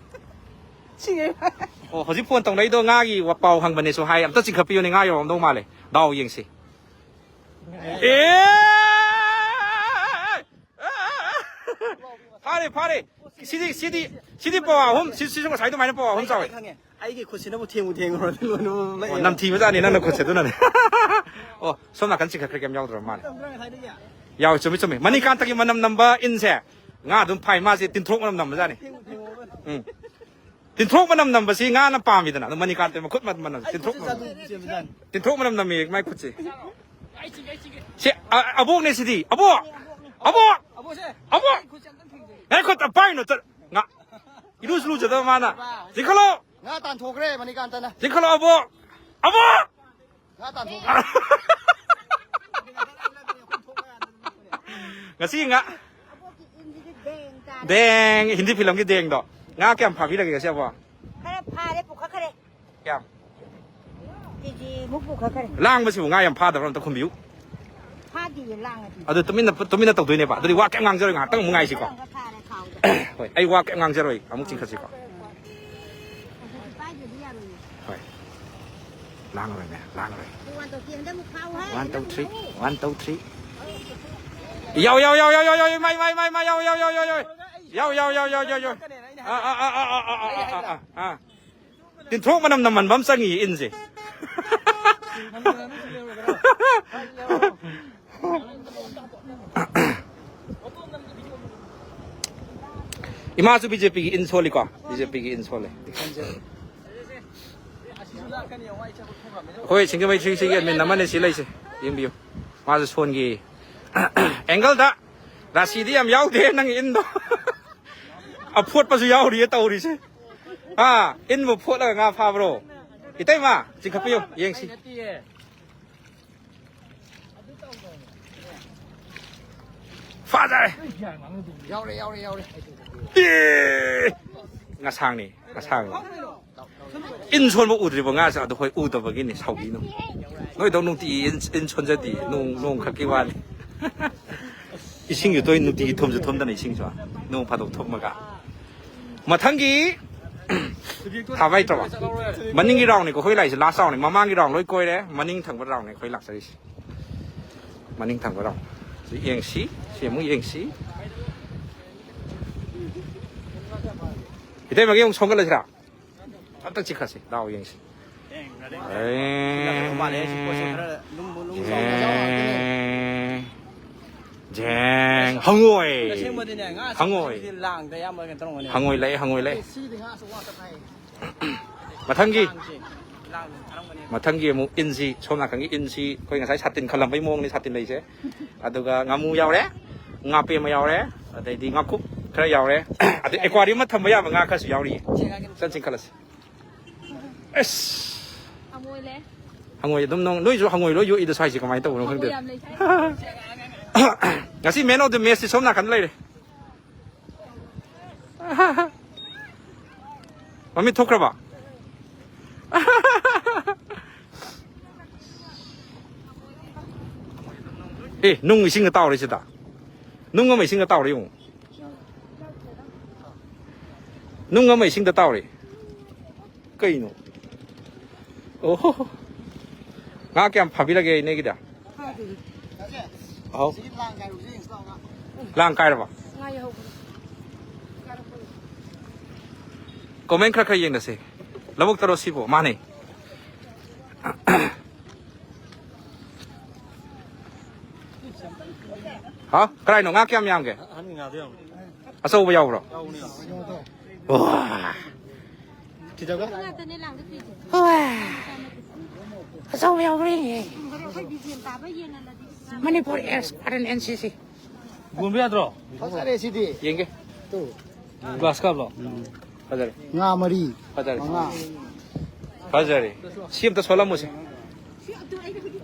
ꯁꯤꯒꯦ꯫ ꯑꯣ, ꯍꯧꯖꯤꯛ ꯐꯣꯟ ꯇꯧꯅꯩꯗꯣ ꯉꯥꯒꯤ ꯋꯥ-, ꯄꯥꯎ ꯍꯪꯕꯅꯦꯁꯨ ꯍꯥꯏ꯫ ꯑꯝꯇ ꯆꯤꯡꯈꯠꯄꯤꯌꯨꯅꯦ, ꯉꯥ ꯌꯧꯔꯝꯗꯧ ꯃꯥꯜꯂꯦ꯫ ꯗꯥꯎ ꯌꯦꯡꯁꯤ꯫ ꯑꯦ! ꯐꯥꯔꯦ, ꯐꯥꯔꯦ꯫ ꯁꯤꯗꯤ, ꯁꯤꯗꯤ, ꯁꯤꯗꯤ ꯄꯋꯥ ꯑꯍꯨꯝ, ꯁꯤ-, ꯁꯤꯁꯨ ꯉꯁꯥꯏ ꯑꯗꯨꯃꯥꯏꯅ ꯄꯋꯥ ꯑꯍꯨꯝ ꯆꯥꯎꯋꯦ꯫ ꯈꯪꯉꯦ꯫ ꯑꯩꯒꯤ ꯈꯨꯠꯁꯤꯅꯕꯨ ꯊꯦꯡꯕꯨ ꯊꯦꯡꯉꯨꯔꯗꯤ ꯂꯣꯏꯅꯃꯛ ꯑꯣ, ꯂꯩꯔꯦ꯫ ꯅꯝꯊꯤꯕꯖꯥꯠꯅꯤ ꯅꯪꯅ ꯈꯨꯠꯁꯦ ꯑꯗꯨꯅꯅꯦ꯫ ꯑꯣ, ꯁꯣꯝ ꯅꯥꯀꯟ ꯆꯤꯡꯈꯠꯈ꯭ꯔꯦ, ꯀꯩꯝ ꯌꯥꯎꯗ꯭ꯔꯕ ꯃꯥꯜꯂꯦ꯫ ꯌꯥꯎꯗ꯭ꯔꯥ ꯉꯁꯥꯏꯗꯒꯤ? ꯌꯥꯎꯋꯦ, ꯆꯨꯝꯃꯤ, ꯆꯨꯝꯃꯤ꯫ ꯃꯅꯤꯀꯥꯟꯇꯒꯤ ꯃꯅꯝ ꯅꯝꯕ ꯏꯟꯁꯦ ꯉꯥ ꯑꯗꯨꯝ ꯐꯥꯏ, ꯃꯥꯁꯦ ꯇꯤꯟꯊ꯭ꯔꯣꯛ ꯃꯅꯝ ꯅꯝꯕꯖꯥꯠꯅꯤ꯫ ꯊꯦꯡꯕꯨ ꯊꯦꯡꯉꯨꯔꯕ꯫ ꯎꯝ꯫ ꯇꯤꯟꯊ꯭ꯔꯣꯛ ꯃꯅꯝ ꯅꯝꯕꯁꯤ ꯉꯥꯅ ꯄꯥꯝꯃꯤꯗꯅ, ꯑꯗꯨꯝ ꯃꯅꯤꯀꯥꯟꯇ ꯃꯈꯨꯠ ꯃ-, ꯃꯅꯝ ꯑꯩ ꯇꯤꯟꯊ꯭ꯔꯣꯛ ꯈꯨꯠꯁꯦ ꯃꯅꯝ꯫ ꯆꯥꯗꯣꯡ ꯆꯦꯟꯕꯖꯥꯠꯅꯤ꯫ ꯇꯤꯟꯊ꯭ꯔꯣꯛ ꯃꯅꯝ ꯅꯝꯃꯤ ꯃꯥꯏ ꯈꯨꯠꯁꯦ꯫ ꯁꯤ ꯑ-, ꯑꯕꯣꯛꯅꯦ ꯁꯤꯗꯤ꯫ ꯑꯕꯣꯛ! ꯑꯕꯣꯛ! ꯑꯕꯣꯛꯁꯦ! ꯑꯕꯣꯛ! ꯑꯩ ꯈꯨꯠꯁꯦ ꯑꯝꯇꯪ ꯊꯦꯡꯖꯒꯦ꯫ ꯉꯥꯏꯈꯣ, ꯄꯥꯏꯅꯨ, ꯆꯠ-, ꯉꯥ-, ꯏꯔꯨꯁꯨ ꯂꯨꯖꯗꯕ ꯃꯥꯅ꯫ ꯆꯤꯡꯈꯠꯂꯣ! ꯉꯥ ꯇꯥꯟꯊꯣꯛꯈ꯭ꯔꯦ ꯃꯅꯤꯀꯥꯟꯇꯅ꯫ ꯆꯤꯡꯈꯠꯂꯣ, ꯑꯕꯣꯛ! ꯑꯕꯣꯛ! ꯉꯥ ꯇꯥꯟꯊꯣꯛꯈ꯭ꯔꯦ꯫ ꯉꯁꯤ ꯉꯥ-, ꯑꯕꯣꯛꯀꯤ ꯏꯟꯁꯤꯗꯤ ꯗꯦꯡ ꯇꯥꯔꯦ꯫ ꯗꯦꯡ, ꯍꯤꯟꯗꯤ ꯐꯤꯂꯝꯒꯤ ꯗꯦꯡꯗꯣ꯫ ꯉꯥ ꯀꯌꯥꯝ ꯐꯥꯕꯤꯔꯒꯦ ꯉꯁꯤ ꯑꯕꯣꯛ? ꯈꯔ ꯐꯥꯔꯦ, ꯄꯨꯈꯠꯈ꯭ꯔꯦ꯫ ꯀꯌꯥꯝ? ꯀꯦꯖꯤ ꯃꯨꯛ ꯄꯨꯈꯠꯈ꯭ꯔꯦ꯫ ꯂꯥꯡꯕꯁꯤꯕꯨ ꯉꯥ ꯌꯥꯝ ꯐꯥꯗꯕ꯭ꯔꯥ ꯑꯝꯇ ꯈꯨꯝꯕꯤꯌꯨ꯫ ꯐꯥꯗꯤꯌꯦ, ꯂꯥꯡꯉꯗꯤ꯫ ꯑꯗꯨ ꯇꯨꯃꯤꯟꯅ, ꯇꯨꯃꯤꯟꯅ ꯇꯧꯗꯣꯏꯅꯦꯕ꯫ ꯑꯗꯨꯗꯤ ꯋꯥ ꯀꯩꯝ ꯉꯥꯡꯖꯔꯣꯏ, ꯉꯥꯏꯍꯥꯛꯇꯪ ꯑꯃꯨꯛ ꯉꯥꯏꯁꯤꯀꯣ꯫ ꯈꯔ ꯑꯃꯨꯛ ꯐꯥꯔꯦ ꯈꯥꯎꯗ꯫ ꯍꯣꯏ, ꯑꯩ ꯋꯥ ꯀꯩꯝ ꯉꯥꯡꯖꯔꯣꯏ, ꯑꯃꯨꯛ ꯆꯤꯡꯈꯠꯁꯤꯀꯣ꯫ ꯍꯧꯖꯤꯛꯇꯤ ꯄꯥꯏꯗ꯭ꯔꯗꯤ ꯌꯥꯔꯣꯏꯌꯦ꯫ ꯍꯣꯏ꯫ ꯂꯥꯡꯉꯔꯣꯏꯅꯦ, ꯂꯥꯡꯉꯔꯣꯏ꯫ ꯑꯗꯨ ꯋꯥꯟ ꯇꯧ ꯊ꯭ꯔꯤ ꯑꯝꯇ ꯑꯃꯨꯛ ꯐꯥꯎ ꯍꯥꯏ, ꯋꯥꯟ ꯇꯧ ꯅꯪ ꯊ꯭ꯔꯤ, ꯂꯧ꯫ ꯋꯥꯟ ꯇꯧ ꯊ꯭ꯔꯤ꯫ ꯌꯥꯎ, ꯌꯥꯎ, ꯌꯥꯎ, ꯌꯥꯎ, ꯌꯥꯎ, ꯃꯥꯏ, ꯃꯥꯏ, ꯃꯥꯏ, ꯃꯥꯏ, ꯌꯥꯎ, ꯌꯥꯎ, ꯌꯥꯎ, ꯌꯥꯎ, ꯌꯥꯎ, ꯌꯥꯎ, ꯌꯥꯎ, ꯌꯥꯎ, ꯌꯥꯎ꯫ ꯑꯥ, ꯑꯥ, ꯑꯥ꯫ ꯇꯤꯟꯊ꯭ꯔꯣꯛ ꯃꯅꯝ ꯅꯝꯍꯟꯕ ꯑꯃ ꯆꯪꯉꯤ ꯏꯟꯁꯦ꯫ ꯏꯃꯥꯁꯨ ꯕꯤ ꯖꯦ ꯄꯤꯒꯤ ꯏꯟ ꯁꯣꯜꯂꯤꯀꯣ? ꯕꯤ ꯖꯦ ꯄꯤꯒꯤ ꯏꯟ ꯁꯣꯜꯂꯦ꯫ ꯑꯩꯈꯣꯏ ꯁꯤꯡꯖꯃꯩ ꯊ꯭ꯔꯤ ꯁꯤꯛꯁꯇꯤꯒꯤ ꯑꯦꯗꯃꯤꯟ ꯑꯃꯅꯦ ꯁꯤ ꯂꯩꯁꯦ, ꯌꯦꯡꯕꯤꯌꯨ꯫ ꯃꯥꯁꯨ ꯁꯣꯟꯒꯤ ꯑꯦꯡꯒꯜꯗ ꯔꯥꯁꯤꯗꯤ ꯌꯥꯝ ꯌꯥꯎꯗꯦ ꯅꯪ ꯏꯟꯗꯣ꯫ ꯑꯐꯣꯠꯄꯁꯨ ꯌꯥꯎꯔꯤꯌꯦ ꯇꯧꯔꯤꯁꯦ꯫ ꯑꯥ, ꯏꯟꯕꯨ ꯐꯣꯠꯂꯒ ꯉꯥ ꯐꯥꯕ꯭ꯔꯣ? ꯏꯇꯩꯃ, ꯆꯤꯡꯈꯠꯄꯤꯌꯨ, ꯌꯦꯡꯁꯤ꯫ ꯐꯥꯖꯔꯦ꯫ ꯌꯥꯎꯔꯦ, ꯌꯥꯎꯔꯦ, ꯌꯥꯎꯔꯦ꯫ ꯑꯦ! ꯉꯁꯥꯡꯅꯤ, ꯉꯁꯥꯡꯅꯤ꯫ ꯏꯟ ꯁꯣꯟꯕ ꯎꯗ꯭ꯔꯤꯕ ꯉꯥꯁꯦ ꯑꯗꯣ ꯍꯣꯏ ꯎꯗꯕꯒꯤꯅꯤ, ꯁꯥꯎꯕꯤꯅꯨ꯫ ꯅꯣꯏꯗꯧ ꯅꯨꯡꯇꯤꯒꯤ ꯏꯟ, ꯏꯟ ꯁꯣꯟꯖꯗꯦ, ꯅꯣꯡ, ꯅꯣꯡ ꯈꯛꯀꯤ ꯋꯥꯅꯤ꯫ ꯏꯁꯤꯡꯁꯨ ꯇꯣꯏ ꯅꯨꯡꯇꯤꯒꯤ ꯊꯨꯝꯁꯨ ꯊꯨꯝꯗꯅ ꯏꯁꯤꯡꯁꯨ꯫ ꯅꯣꯡ ꯐꯥꯗꯣꯛ ꯊꯨꯝꯃꯒ꯫ ꯃꯊꯪꯒꯤ ꯊꯥꯕ ꯍꯩꯇ꯭ꯔꯕ? ꯃꯅꯤꯡꯒꯤ ꯔꯥꯎꯟꯅꯤꯀꯣ ꯑꯩꯈꯣꯏ ꯂꯥꯛꯏꯁꯦ, ꯂꯥꯁ ꯔꯥꯎꯟꯅꯤ꯫ ꯃꯃꯥꯡꯒꯤ ꯔꯥꯎꯟ ꯂꯣꯏ ꯀꯣꯏꯔꯦ, ꯃꯅꯤꯡ ꯊꯪꯕ ꯔꯥꯎꯟꯅꯤ ꯑꯩꯈꯣꯏ ꯂꯥꯛꯆꯔꯤꯁꯦ꯫ ꯃꯅꯤꯡ ꯊꯪꯕ ꯔꯥꯎꯟ꯫ ꯁꯤ ꯌꯦꯡꯁꯤ, ꯁꯤ ꯑꯃꯨꯛ ꯌꯦꯡꯁꯤ꯫ ꯏꯇꯩꯃꯒꯤ ꯑꯃꯨꯛ ꯁꯣꯝꯒꯠꯂꯁꯤꯔꯥ? ꯑꯝꯇ ꯆꯤꯛꯈ꯭ꯔꯁꯤ, ꯗꯥꯎ ꯌꯦꯡꯁꯤ꯫ ꯑꯦ꯫ ꯃꯥꯜꯂꯦ, ꯁꯤ ꯄꯣꯠꯁꯦ ꯈꯔ ꯂꯨꯝꯕꯨ ꯂꯨꯝꯕꯨ ꯂꯥꯎꯕ ꯌꯥꯎꯔꯦ꯫ ꯖꯦꯡ꯫ ꯖꯦꯡ꯫ ꯍꯪꯉꯣꯏ꯫ ꯑꯁꯦꯡꯕꯗꯤꯅꯦ, ꯉꯥ ꯍꯪꯉꯣꯏ꯫ ꯑꯆꯧꯕꯁꯤꯗꯤ ꯂꯥꯡꯗ ꯑꯌꯥꯝꯕ ꯀꯩꯅꯣ ꯇꯧꯔꯝꯒꯅꯤ꯫ ꯍꯪꯉꯣꯏ ꯂꯩ, ꯍꯪꯉꯣꯏ ꯂꯩ꯫ ꯑꯦ, ꯁꯤꯗꯤ ꯉꯥ ꯑꯆꯧꯕ ꯉꯥꯛꯇ ꯐꯥꯏ꯫ ꯃꯊꯪꯒꯤ꯫ ꯂꯥꯡꯁꯦ, ꯂꯥꯡ ꯊꯥꯔꯝꯒꯅꯤ꯫ ꯃꯊꯪꯒꯤ ꯑꯃꯨꯛ ꯏꯟꯁꯤ, ꯁꯣꯝ ꯅꯥꯀꯟꯒꯤ ꯏꯟꯁꯤ ꯑꯩꯈꯣꯏ ꯉꯁꯥꯏ ꯁꯥꯇꯤꯟ ꯈꯜꯂꯝꯕꯩ ꯃꯑꯣꯡꯅꯤ, ꯁꯥꯇꯤꯟ ꯂꯩꯁꯦ꯫ ꯑꯗꯨꯒ ꯉꯥꯃꯨ ꯌꯥꯎꯔꯦ, ꯉꯥ ꯄꯦꯝꯃ ꯌꯥꯎꯔꯦ, ꯑꯗꯩꯗꯤ ꯉꯥꯀꯨꯞ ꯈꯔ ꯌꯥꯎꯔꯦ꯫ ꯑꯗꯩ ꯑꯦꯀ꯭ꯋꯥꯔꯤꯌꯝ ꯑꯃ ꯊꯝꯕ ꯌꯥꯕ ꯉꯥ ꯈꯔꯁꯨ ꯌꯥꯎꯔꯤꯌꯦ꯫ ꯆꯦ, ꯉꯥꯒꯤ ꯆꯟ ꯆꯤꯡꯈꯠꯂꯁꯤ꯫ ꯑꯁ! ꯍꯪꯉꯣꯏ ꯂꯩ꯫ ꯍꯪꯉꯣꯏ ꯑꯗꯨꯝ ꯅꯣꯡ-, ꯅꯣꯏꯁꯨ ꯍꯪꯉꯣꯏ ꯂꯣꯏ ꯌꯣꯛꯏꯗꯣ ꯁ꯭ꯋꯥꯏꯁꯦ ꯀꯃꯥꯏꯅ ꯇꯧꯕꯅꯣ ꯍꯪꯉꯣꯏ ꯈꯪꯗꯦ꯫ ꯌꯥꯝ ꯂꯩ ꯁ꯭ꯋꯥꯏꯗ꯫ ꯉꯁꯤ man of the match ꯁꯤ ꯁꯣꯝ ꯅꯥꯀꯟꯗ ꯂꯩꯔꯦ꯫ ꯃꯃꯤꯠ ꯊꯣꯛꯈ꯭ꯔꯕ? ꯑꯦ, ꯅꯨꯡ ꯏꯁꯤꯡꯗ ꯇꯥꯎꯔꯦ ꯁꯤꯗ꯫ ꯅꯨꯡ ꯑꯃ ꯏꯁꯤꯡꯗ ꯇꯥꯎꯔꯦ ꯌꯦꯡꯉꯨ꯫ ꯅꯨꯡ ꯑꯃ ꯏꯁꯤꯡꯗ ꯇꯥꯎꯔꯦ꯫ ꯀꯩꯅꯣ? ꯑꯣꯍꯣ꯫ ꯉꯥ ꯀꯌꯥꯝ ꯐꯥꯕꯤꯔꯒꯦ ꯏꯅꯦꯒꯤꯗ? ꯐꯥꯗꯦꯗ꯫ ꯑꯍꯥꯎ꯫ ꯂꯥꯡ ꯀꯥꯏꯔꯕ? ꯉꯥ ꯌꯥꯍꯧꯕꯅꯤ꯫ ꯀꯣꯃꯦꯟ ꯈꯔ ꯈꯔ ꯌꯦꯡꯅꯁꯦ꯫ ꯂꯧꯕꯨꯛꯇꯔꯣ ꯁꯤꯕꯣ? ꯃꯥꯅꯦ꯫ ꯍꯥ? ꯀꯔꯥꯏꯅꯣ? ꯉꯥ ꯀꯌꯥꯝ ꯌꯥꯝꯒꯦ? ꯑꯍꯟꯒꯤ ꯉꯥꯗꯣ ꯌꯥꯝ ꯑꯆꯧꯕ ꯌꯥꯎꯕ꯭ꯔꯣ? ꯌꯥꯎꯕꯅꯤ, ꯌꯥꯎꯕꯅꯤ꯫ ꯋꯥ! ꯊꯤꯗꯕ꯭ꯔꯥ? ꯉꯥꯛꯇꯅꯦ ꯂꯥꯡꯗ ꯄꯤꯁꯦ꯫ ꯋꯥ! ꯑꯆꯧꯕ ꯌꯥꯎꯕ꯭ꯔꯥ ꯌꯦꯡꯒꯦ꯫ ꯑꯩꯈꯣꯏ ꯕꯤꯖꯦꯟ ꯇꯥꯕ ꯌꯦꯡꯍꯜꯂꯗꯤ꯫ Manipur X R N N C C. ꯒꯣꯟꯕ ꯌꯥꯗ꯭ꯔꯣ? ꯐꯖꯔꯦ ꯁꯤꯗꯤ꯫ ꯌꯦꯡꯒꯦ꯫ ꯒ꯭ꯂꯥꯁ ꯀꯞꯂꯣ? ꯐꯖꯔꯦ꯫ ꯉꯥ ꯃꯔꯤ꯫ ꯐꯖꯔꯦ꯫ ꯃꯉꯥ꯫ ꯐꯖꯔꯦ꯫ ꯁꯤ ꯑꯝꯇ ꯁꯣꯜꯂꯝꯃꯨꯁꯦ꯫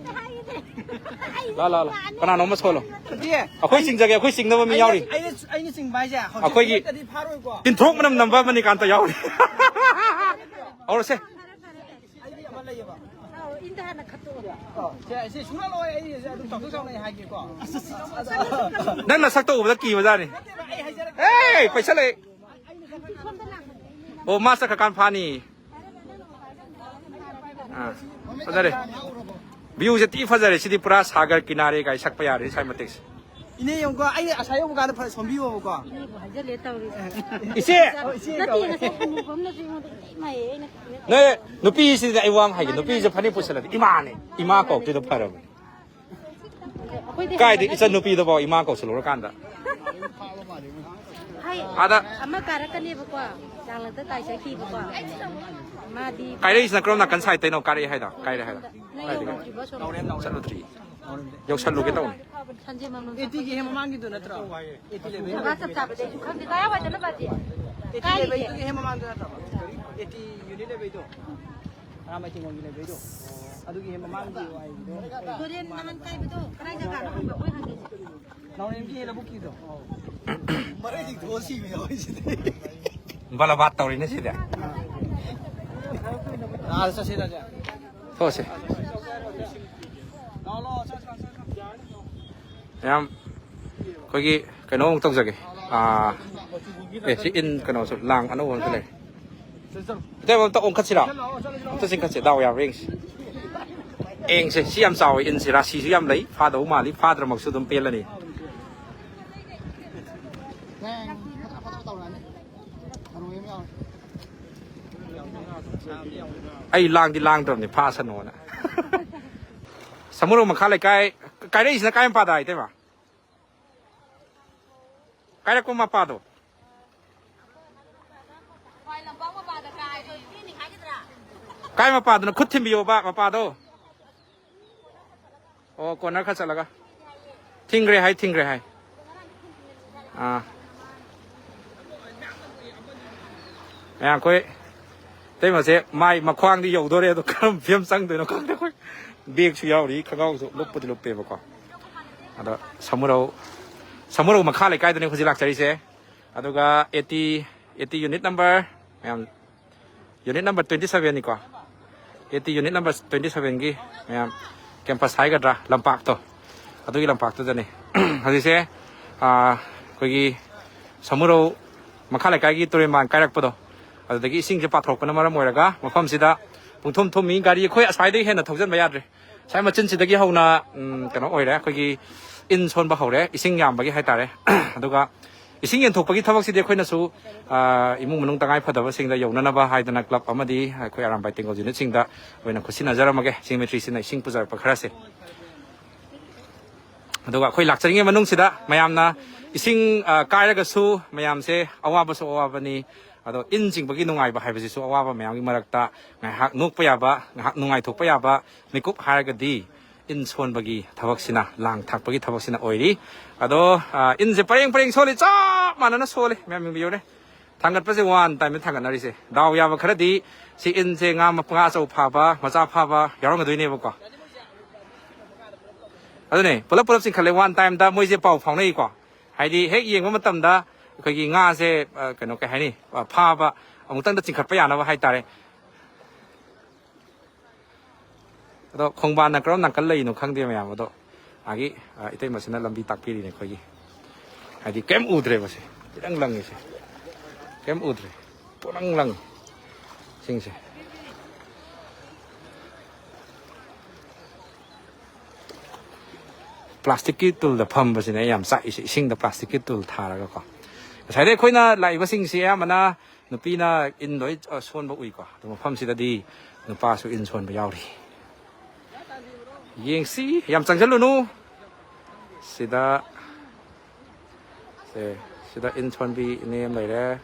ꯂꯥ, ꯂꯥ, ꯂꯥ꯫ ꯀꯅꯥꯅꯣꯝꯃ ꯁꯣꯜꯂꯣ꯫ ꯑꯩꯈꯣꯏ ꯆꯤꯡꯖꯒꯦ, ꯑꯩꯈꯣꯏ ꯆꯤꯡꯅꯕ ꯃꯤ ꯌꯥꯎꯔꯤ꯫ ꯑꯩꯅ, ꯑꯩꯅ ꯆꯤꯡꯕ ꯍꯥꯏꯁꯦ ꯍꯧꯖꯤꯛ ꯑꯩꯈꯣꯏꯒꯤ ꯅꯠꯇ꯭ꯔꯗꯤ ꯐꯥꯔꯣꯏꯀꯣ꯫ ꯇꯤꯟꯊ꯭ꯔꯣꯛ ꯃꯅꯝ ꯅꯝꯕ ꯃꯅꯤꯀꯥꯟꯇ ꯌꯥꯎꯔꯤ꯫ ꯍꯧꯔꯁꯦ꯫ ꯑꯩꯒꯤ ꯑꯃ ꯂꯩꯌꯦꯕ꯫ ꯑꯧ, ꯏꯟꯗ ꯍꯥꯟꯅ ꯈꯠꯇꯣꯛꯑꯣ꯫ ꯑꯣ, ꯁꯦ, ꯁꯦ, ꯁꯨꯡꯂꯥꯛ ꯂꯥꯛꯑꯣꯏ꯫ ꯑꯩ ꯑꯗꯨꯝ ꯆꯥꯎꯊꯣꯛ ꯆꯥꯎꯅ ꯑꯩ ꯍꯥꯏꯒꯦꯀꯣ꯫ ꯅꯪ ꯅꯁꯛꯇ ꯎꯕꯗ ꯀꯤꯕꯖꯥꯠꯅꯤ꯫ ꯅꯠꯇꯦꯕ, ꯑꯩ ꯍꯥꯏꯖꯔꯛꯀꯦ꯫ ꯑꯦ, ꯄꯩꯁꯥ ꯂꯩ꯫ ꯑꯣ, ꯃꯥ ꯆꯠꯈ꯭ꯔꯀꯥꯟ ꯐꯥꯅꯤ꯫ ꯑꯥ, ꯐꯖꯔꯦ꯫ ꯚ꯭ꯌꯨꯁꯦ ꯊꯤ ꯐꯖꯔꯦ꯫ ꯁꯤꯗꯤ ꯄꯨꯔꯥ ꯁꯥꯒꯔ ꯀꯤꯅꯥꯔꯦ ꯀꯥꯏ ꯁꯛꯄ ꯌꯥꯔꯦ ꯁ꯭ꯋꯥꯏ ꯃꯇꯦꯛꯁꯦ꯫ ꯏꯅꯦ ꯌꯦꯡꯉꯨꯀꯣ, ꯑꯩ ꯑꯁꯥ ꯌꯧꯕ ꯀꯥꯟꯗ ꯐꯖ ꯁꯣꯝꯕꯤꯌꯣꯕꯀꯣ꯫ ꯏꯅꯦꯕꯨ ꯍꯥꯏꯖꯜꯂꯦ ꯇꯧꯔꯤꯁꯦ꯫ ꯏꯆꯦ! ꯑꯣ, ꯏꯆꯦ ꯅꯠꯇꯦ, ꯀꯧꯋꯦ꯫ ꯉꯁꯥꯏ ꯍꯅꯨꯕ ꯑꯃꯅꯁꯨ ꯑꯩꯉꯣꯟꯗ ꯏꯃꯥꯏ ꯑꯩꯅ ꯅꯣꯏ ꯅꯨꯄꯤꯁꯤꯗꯤ ꯑꯩ ꯋꯥ ꯑꯃ ꯍꯥꯏꯒꯦ꯫ ꯅꯨꯄꯤꯁꯦ ꯐꯅꯦꯛ ꯄꯨꯁꯜꯂꯗꯤ ꯏꯃꯥꯅꯦ꯫ ꯏꯃꯥ ꯀꯧꯔꯛꯇꯣꯏꯗꯣ ꯐꯔꯕꯅꯦ꯫ ꯑꯩꯈꯣꯏꯗꯤ ꯀꯥꯏꯗꯤ ꯍꯪꯅꯗꯦ꯫ ꯏꯆꯟ ꯅꯨꯄꯤꯗꯐꯥꯎ ꯏꯃꯥ ꯀꯧꯁꯜꯂꯨꯔꯀꯥꯟꯗ꯫ ꯍꯥꯏ, ꯑꯥꯗ ꯑꯃ ꯀꯥꯔꯛꯀꯅꯦꯕꯀꯣ, ꯆꯥꯡꯂꯛꯇ ꯇꯥꯏ ꯆꯠꯈꯤꯕꯀꯣ꯫ ꯃꯥꯗꯤ ꯀꯥꯏꯔꯛꯏꯁꯤꯅ ꯀꯔꯣꯝ ꯅꯥꯀꯟ ꯁꯥꯏꯠꯇꯩꯅꯣ ꯀꯥꯔꯛꯏ ꯍꯥꯏꯗꯣ? ꯀꯥꯏꯔꯦ ꯍꯥꯏꯗꯣ? ꯅꯪ ꯀꯥꯏꯗꯒꯤ? ꯌꯧꯗ꯭ꯔꯤꯕꯣ ꯑꯁꯣꯝ? ꯆꯠꯂꯨꯗ꯭ꯔꯤ꯫ ꯌꯧꯁꯜꯂꯨꯒꯦ ꯇꯧꯅꯤ꯫ ꯁꯟꯖꯦꯟꯕꯝ ꯂꯣꯝ ꯑꯦꯇꯤꯒꯤ ꯍꯦꯛ ꯃꯃꯥꯡꯒꯤꯗꯣ ꯅꯠꯇ꯭ꯔꯣ? ꯑꯦꯇꯤ ꯂꯩꯕꯩꯗꯣ? ꯖꯒꯥ ꯆꯞ ꯆꯥꯕꯗꯤ ꯑꯩꯁꯨ ꯈꯪꯗꯦ꯫ ꯀꯥꯏꯋꯥꯏꯗꯅꯣ ꯕꯥꯖꯤ? ꯑꯦꯇꯤ ꯀꯥꯏꯔꯤꯒꯦ? ꯂꯩꯕꯩꯗꯨꯒꯤ ꯍꯦꯛ ꯃꯃꯥꯡꯗ ꯅꯠꯇ꯭ꯔꯣ? ꯑꯦꯇꯤ ꯌꯨꯅꯤꯠ ꯂꯩꯕꯩꯗꯣ? ꯍꯔꯥꯃꯩ ꯇꯤꯡꯒꯣꯡꯒꯤ ꯂꯩꯕꯩꯗꯣ? ꯑꯗꯨꯒꯤ ꯍꯦꯛ ꯃꯃꯥꯡꯒꯤ ꯋꯥꯏꯒꯤꯗꯣ? ꯇꯨꯔꯦꯟ ꯅꯍꯥꯟ ꯀꯥꯏꯕꯗꯣ ꯀꯗꯥꯏ ꯖꯒꯥꯅꯣ ꯍꯪꯕ ꯑꯩꯈꯣꯏ ꯍꯪꯉꯤꯁꯦ꯫ ꯅꯥꯎꯔꯦꯝꯒꯤ ꯂꯧꯕꯨꯛꯀꯤꯗꯣ? ꯃꯔꯩ ꯆꯤꯡꯊꯣꯛꯑ ꯁꯤꯕ ꯌꯥꯎꯔꯤꯁꯤꯗꯤ꯫ ꯕꯂꯕꯥꯠ ꯇꯧꯔꯤꯅꯦ ꯁꯤꯗꯤ꯫ ꯑꯥ, ꯆꯠꯁꯤ, ꯆꯠꯁꯤ꯫ ꯊꯣꯛꯑꯁꯤ꯫ ꯂꯥꯛꯑꯣ, ꯂꯥꯛꯑꯣ, ꯆꯠꯁꯤ, ꯆꯠꯁꯤ, ꯆꯠꯁꯤ꯫ ꯃꯌꯥꯝ ꯑꯩꯈꯣꯏꯒꯤ ꯀꯩꯅꯣꯃꯨꯛ ꯇꯧꯖꯒꯦ꯫ ꯑꯥ, ꯑꯦ, ꯁꯤ ꯏꯟ ꯀꯩꯅꯣꯁꯨ ꯂꯥꯡ ꯑꯅꯧꯕ ꯑꯃꯁꯨ ꯂꯩ꯫ ꯏꯇꯩꯃ, ꯑꯝꯇ ꯑꯣꯟꯈꯠꯁꯤꯔꯣ? ꯑꯝꯇ ꯆꯤꯡꯈꯠꯁꯤ, ꯗꯥꯎ ꯌꯥꯕ꯭ꯔꯥ ꯌꯦꯡꯁꯤ꯫ ꯌꯦꯡꯁꯦ, ꯁꯤ ꯌꯥꯝ ꯆꯥꯎꯋꯤ, ꯏꯟꯁꯤ ꯔꯥꯁꯤꯁꯨ ꯌꯥꯝ ꯂꯩ, ꯐꯥꯗꯧ ꯃꯥꯜꯂꯤ, ꯐꯥꯗ꯭ꯔꯃꯛꯁꯨ ꯑꯗꯨꯝ ꯄꯦꯜꯂꯅꯤ꯫ ꯑꯩ ꯂꯥꯡꯗꯤ ꯂꯥꯡꯗ꯭ꯔꯕꯅꯤ, ꯐꯥꯁꯅꯣꯅ꯫ ꯁꯃꯨꯔꯧ ꯃꯈꯥ ꯂꯩꯀꯥꯏ, ꯀꯥꯏꯔꯛꯏꯁꯤꯅ ꯀꯥꯏ ꯃꯄꯥꯗ, ꯏꯇꯩꯃ? ꯀꯥꯏꯔꯛꯄ ꯃꯄꯥꯗꯣ? ꯀꯥꯏ ꯃꯄꯥꯗꯅꯣ? ꯈꯨꯠ ꯊꯤꯟꯕꯤꯌꯣꯕ ꯃꯄꯥꯗꯣ꯫ ꯑꯣ, ꯀꯣꯔꯅꯔ ꯈꯔ ꯆꯠꯂꯒ꯫ ꯊꯤꯡꯈ꯭ꯔꯦ ꯍꯥꯏ, ꯊꯤꯡꯈ꯭ꯔꯦ ꯍꯥꯏ꯫ ꯑꯥ꯫ ꯃꯌꯥꯝ ꯑꯩꯈꯣꯏ ꯏꯇꯩꯃꯁꯦ ꯃꯥꯏ ꯃꯈ꯭ꯋꯥꯡꯗꯤ ꯌꯧꯗꯣꯔꯦ, ꯑꯗꯣ ꯀꯔꯝ ꯐꯤꯕꯝ ꯆꯪꯗꯣꯏꯅꯣ ꯈꯪꯗꯦ꯫ ꯑꯩꯈꯣꯏ ꯕꯦꯒꯁꯨ ꯌꯥꯎꯔꯤ, ꯈꯣꯡꯒ꯭ꯔꯥꯎꯁꯨ ꯂꯨꯞꯄꯨꯗꯤ ꯂꯨꯞꯄꯦꯕꯀꯣ꯫ ꯑꯗꯣ ꯁꯃꯨꯔꯧ, ꯁꯃꯨꯔꯧ ꯃꯈꯥ ꯂꯩꯀꯥꯏꯗꯅꯦ ꯍꯧꯖꯤꯛ ꯂꯥꯛꯆꯔꯤꯁꯦ꯫ ꯑꯗꯨꯒ eighty, eighty unit number, ꯃꯌꯥꯝ unit number twenty seven ꯅꯤꯀꯣ꯫ eighty unit number twenty seven ꯒꯤ ꯃꯌꯥꯝ campus ꯍꯥꯏꯒꯗ꯭ꯔꯥ, ꯂꯝꯄꯥꯛꯇꯣ, ꯑꯗꯨꯒꯤ ꯂꯝꯄꯥꯛꯇꯨꯗꯅꯤ꯫ ꯍꯧꯖꯤꯛꯁꯦ, ꯑꯥ, ꯑꯩꯈꯣꯏꯒꯤ ꯁꯃꯨꯔꯧ ꯃꯈꯥ ꯂꯩꯀꯥꯏꯒꯤ ꯇꯨꯔꯦꯟ ꯃꯥꯟ ꯀꯥꯏꯔꯛꯄꯗꯣ, ꯑꯗꯨꯗꯒꯤ ꯏꯁꯤꯡꯁꯦ ꯄꯥꯊꯣꯔꯛꯄꯅ ꯃꯔꯝ ꯑꯣꯏꯔꯒ ꯃꯐꯝꯁꯤꯗ ꯄꯨꯡꯊꯨꯝ ꯊꯨꯝꯃꯤ꯫ ꯒꯥꯔꯤ ꯑꯩꯈꯣꯏ ꯑꯁ꯭ꯋꯥꯏꯗꯒꯤ ꯍꯦꯟꯅ ꯊꯧꯖꯤꯟꯕ ꯌꯥꯗ꯭ꯔꯦ꯫ ꯁ꯭ꯋꯥꯏ ꯃꯆꯤꯟꯁꯤꯗꯒꯤ ꯍꯧꯅ, ꯎꯝ, ꯀꯩꯅꯣ ꯑꯣꯏꯔꯦ, ꯑꯩꯈꯣꯏꯒꯤ ꯏꯟ ꯁꯣꯟꯕ ꯍꯧꯔꯦ, ꯏꯁꯤꯡ ꯌꯥꯝꯕꯒꯤ ꯍꯥꯏꯇꯥꯔꯦ꯫ ꯑꯗꯨꯒ ꯏꯁꯤꯡ ꯌꯦꯟꯊꯣꯛꯄꯒꯤ ꯊꯕꯛꯁꯤꯗꯤ ꯑꯩꯈꯣꯏꯅꯁꯨ, ꯑ, ꯏꯃꯨꯡ ꯃꯅꯨꯡ ꯇꯉꯥꯏ ꯐꯗꯕꯁꯤꯡꯗ ꯌꯧꯅꯅꯕ ꯍꯥꯏꯗꯅ club ꯑꯃꯗꯤ ꯑꯩꯈꯣꯏ ꯑꯔꯥꯝꯕꯥꯏ ꯇꯦꯡꯒꯣꯜ unitꯁꯤꯡꯗ ꯑꯣꯏꯅ ꯈꯨꯠꯁꯤꯟꯅꯖꯔꯝꯃꯒꯦ, ꯆꯤꯡ ꯃꯤꯁꯇ꯭ꯔꯤꯁꯤꯡꯅ ꯏꯁꯤꯡ ꯄꯨꯖꯔꯛꯄ ꯈꯔꯁꯦ꯫ ꯑꯗꯨꯒ ꯑꯩꯈꯣꯏ ꯂꯥꯛꯆꯔꯤꯉꯩ ꯃꯅꯨꯡꯁꯤꯗ ꯃꯌꯥꯝꯅ ꯏꯁꯤꯡ, ꯑ, ꯀꯥꯏꯔꯒꯁꯨ ꯃꯌꯥꯝꯁꯦ ꯑꯋꯥꯕꯁꯨ ꯑꯋꯥꯕꯅꯤ, ꯑꯗꯣ ꯏꯟ ꯆꯤꯡꯕꯒꯤ ꯅꯨꯡꯉꯥꯏꯕ ꯍꯥꯏꯕꯁꯤꯁꯨ ꯑꯋꯥꯕ ꯃꯌꯥꯝꯒꯤ ꯃꯔꯛꯇ ꯉꯥꯏꯍꯥꯛ ꯅꯣꯛꯄ ꯌꯥꯕ, ꯉꯥꯏꯍꯥꯛ ꯅꯨꯡꯉꯥꯏꯊꯣꯛꯄ ꯌꯥꯕ ꯃꯤꯀꯨꯞ ꯍꯥꯏꯔꯒꯗꯤ ꯏꯟ ꯁꯣꯟꯕꯒꯤ ꯊꯕꯛꯁꯤꯅ, ꯂꯥꯡ ꯊꯥꯛꯄꯒꯤ ꯊꯕꯛꯁꯤꯅ ꯑꯣꯏꯔꯤ꯫ ꯑꯗꯣ, ꯑ, ꯏꯟꯁꯦ ꯄꯔꯦꯡ ꯄꯔꯦꯡ ꯁꯣꯜꯂꯤ, ꯆꯞ ꯃꯥꯟꯅꯅ ꯁꯣꯜꯂꯤ꯫ ꯃꯌꯥꯝ ꯌꯦꯡꯕꯤꯌꯨꯅꯦ꯫ ꯊꯥꯡꯒꯠꯄꯁꯦ one time ꯊꯥꯡꯒꯠꯅꯔꯤꯁꯦ꯫ ꯗꯥꯎ ꯌꯥꯕ ꯈꯔꯗꯤ ꯁꯤ ꯏꯟꯁꯦ ꯉꯥ ꯃ-, ꯉꯥ ꯑꯆꯧ ꯐꯥꯕ, ꯃꯆꯥ ꯐꯥꯕ ꯌꯥꯎꯔꯝꯒꯗꯣꯏꯅꯦꯕꯀꯣ꯫ ꯑꯗꯨꯅꯦ, ꯄꯨꯂꯞ ꯄꯨꯂꯞ ꯆꯤꯡꯈꯠꯂꯦ one time ꯗ, ꯃꯣꯏꯁꯦ ꯄꯥꯎ ꯐꯥꯎꯅꯩꯀꯣ꯫ ꯍꯥꯏꯗꯤ ꯍꯦꯛ ꯌꯦꯡꯕ ꯃꯇꯝꯗ ꯑꯩꯈꯣꯏꯒꯤ ꯉꯥꯁꯦ, ꯑ, ꯀꯩꯅꯣ, ꯀꯩ ꯍꯥꯏꯅꯤ, ꯑ, ꯐꯥꯕ ꯑꯃꯨꯛꯇꯪꯗ ꯆꯤꯡꯈꯠꯄ ꯌꯥꯅꯕ ꯍꯥꯏꯇꯥꯔꯦ꯫ ꯑꯗꯣ ꯈꯣꯡꯕꯥꯟꯅ ꯀꯔꯣꯝ ꯅꯥꯀꯟ ꯂꯩꯔꯤꯅꯣ ꯈꯪꯗꯦ ꯃꯌꯥꯝ꯫ ꯑꯗꯣ ꯑꯥꯒꯤ, ꯑ, ꯏꯇꯩꯃꯁꯤꯅ ꯂꯝꯕꯤ ꯇꯥꯛꯄꯤꯔꯤꯅꯦ ꯑꯩꯈꯣꯏꯒꯤ꯫ ꯍꯥꯏꯗꯤ ꯀꯩꯝ ꯎꯗ꯭ꯔꯦꯕ ꯁꯦ꯫ ꯈꯤꯇꯪ ꯂꯪꯉꯤꯁꯦ꯫ ꯀꯩꯝ ꯎꯗ꯭ꯔꯦ꯫ ꯄꯨꯡꯂꯪ ꯂꯪꯉꯤ ꯏꯁꯤꯡꯁꯦ꯫ ꯄ꯭ꯂꯥꯁꯇꯤꯛꯀꯤ ꯇꯨꯜꯗ ꯐꯝꯕꯁꯤꯅꯦ ꯑꯩ ꯌꯥꯝ ꯆꯥꯛꯏꯁꯦ, ꯏꯁꯤꯡꯗ ꯄ꯭ꯂꯥꯁꯇꯤꯛꯀꯤ ꯇꯨꯜ ꯊꯥꯔꯒꯀꯣ꯫ ꯉꯁꯥꯏꯗꯩ ꯑꯩꯈꯣꯏꯅ ꯂꯥꯛꯏꯕꯁꯤꯡꯁꯤ ꯑꯌꯥꯝꯕꯅ ꯅꯨꯄꯤꯅ ꯏꯟ ꯂꯣꯏ, ꯑ, ꯁꯣꯟꯕ ꯎꯏꯀꯣ꯫ ꯑꯗꯣ ꯃꯐꯝꯁꯤꯗꯗꯤ ꯅꯨꯄꯥꯁꯨ ꯏꯟ ꯁꯣꯟꯕ ꯌꯥꯎꯔꯤ꯫ ꯌꯦꯡꯁꯤ, ꯌꯥꯝ ꯆꯪꯁꯤꯜꯂꯨꯅꯨ꯫ ꯁꯤꯗ, ꯁꯦ, ꯁꯤꯗ ꯏꯟ ꯁꯣꯟꯕꯤ ꯏꯅꯦ ꯑꯃ ꯂꯩꯔꯦ꯫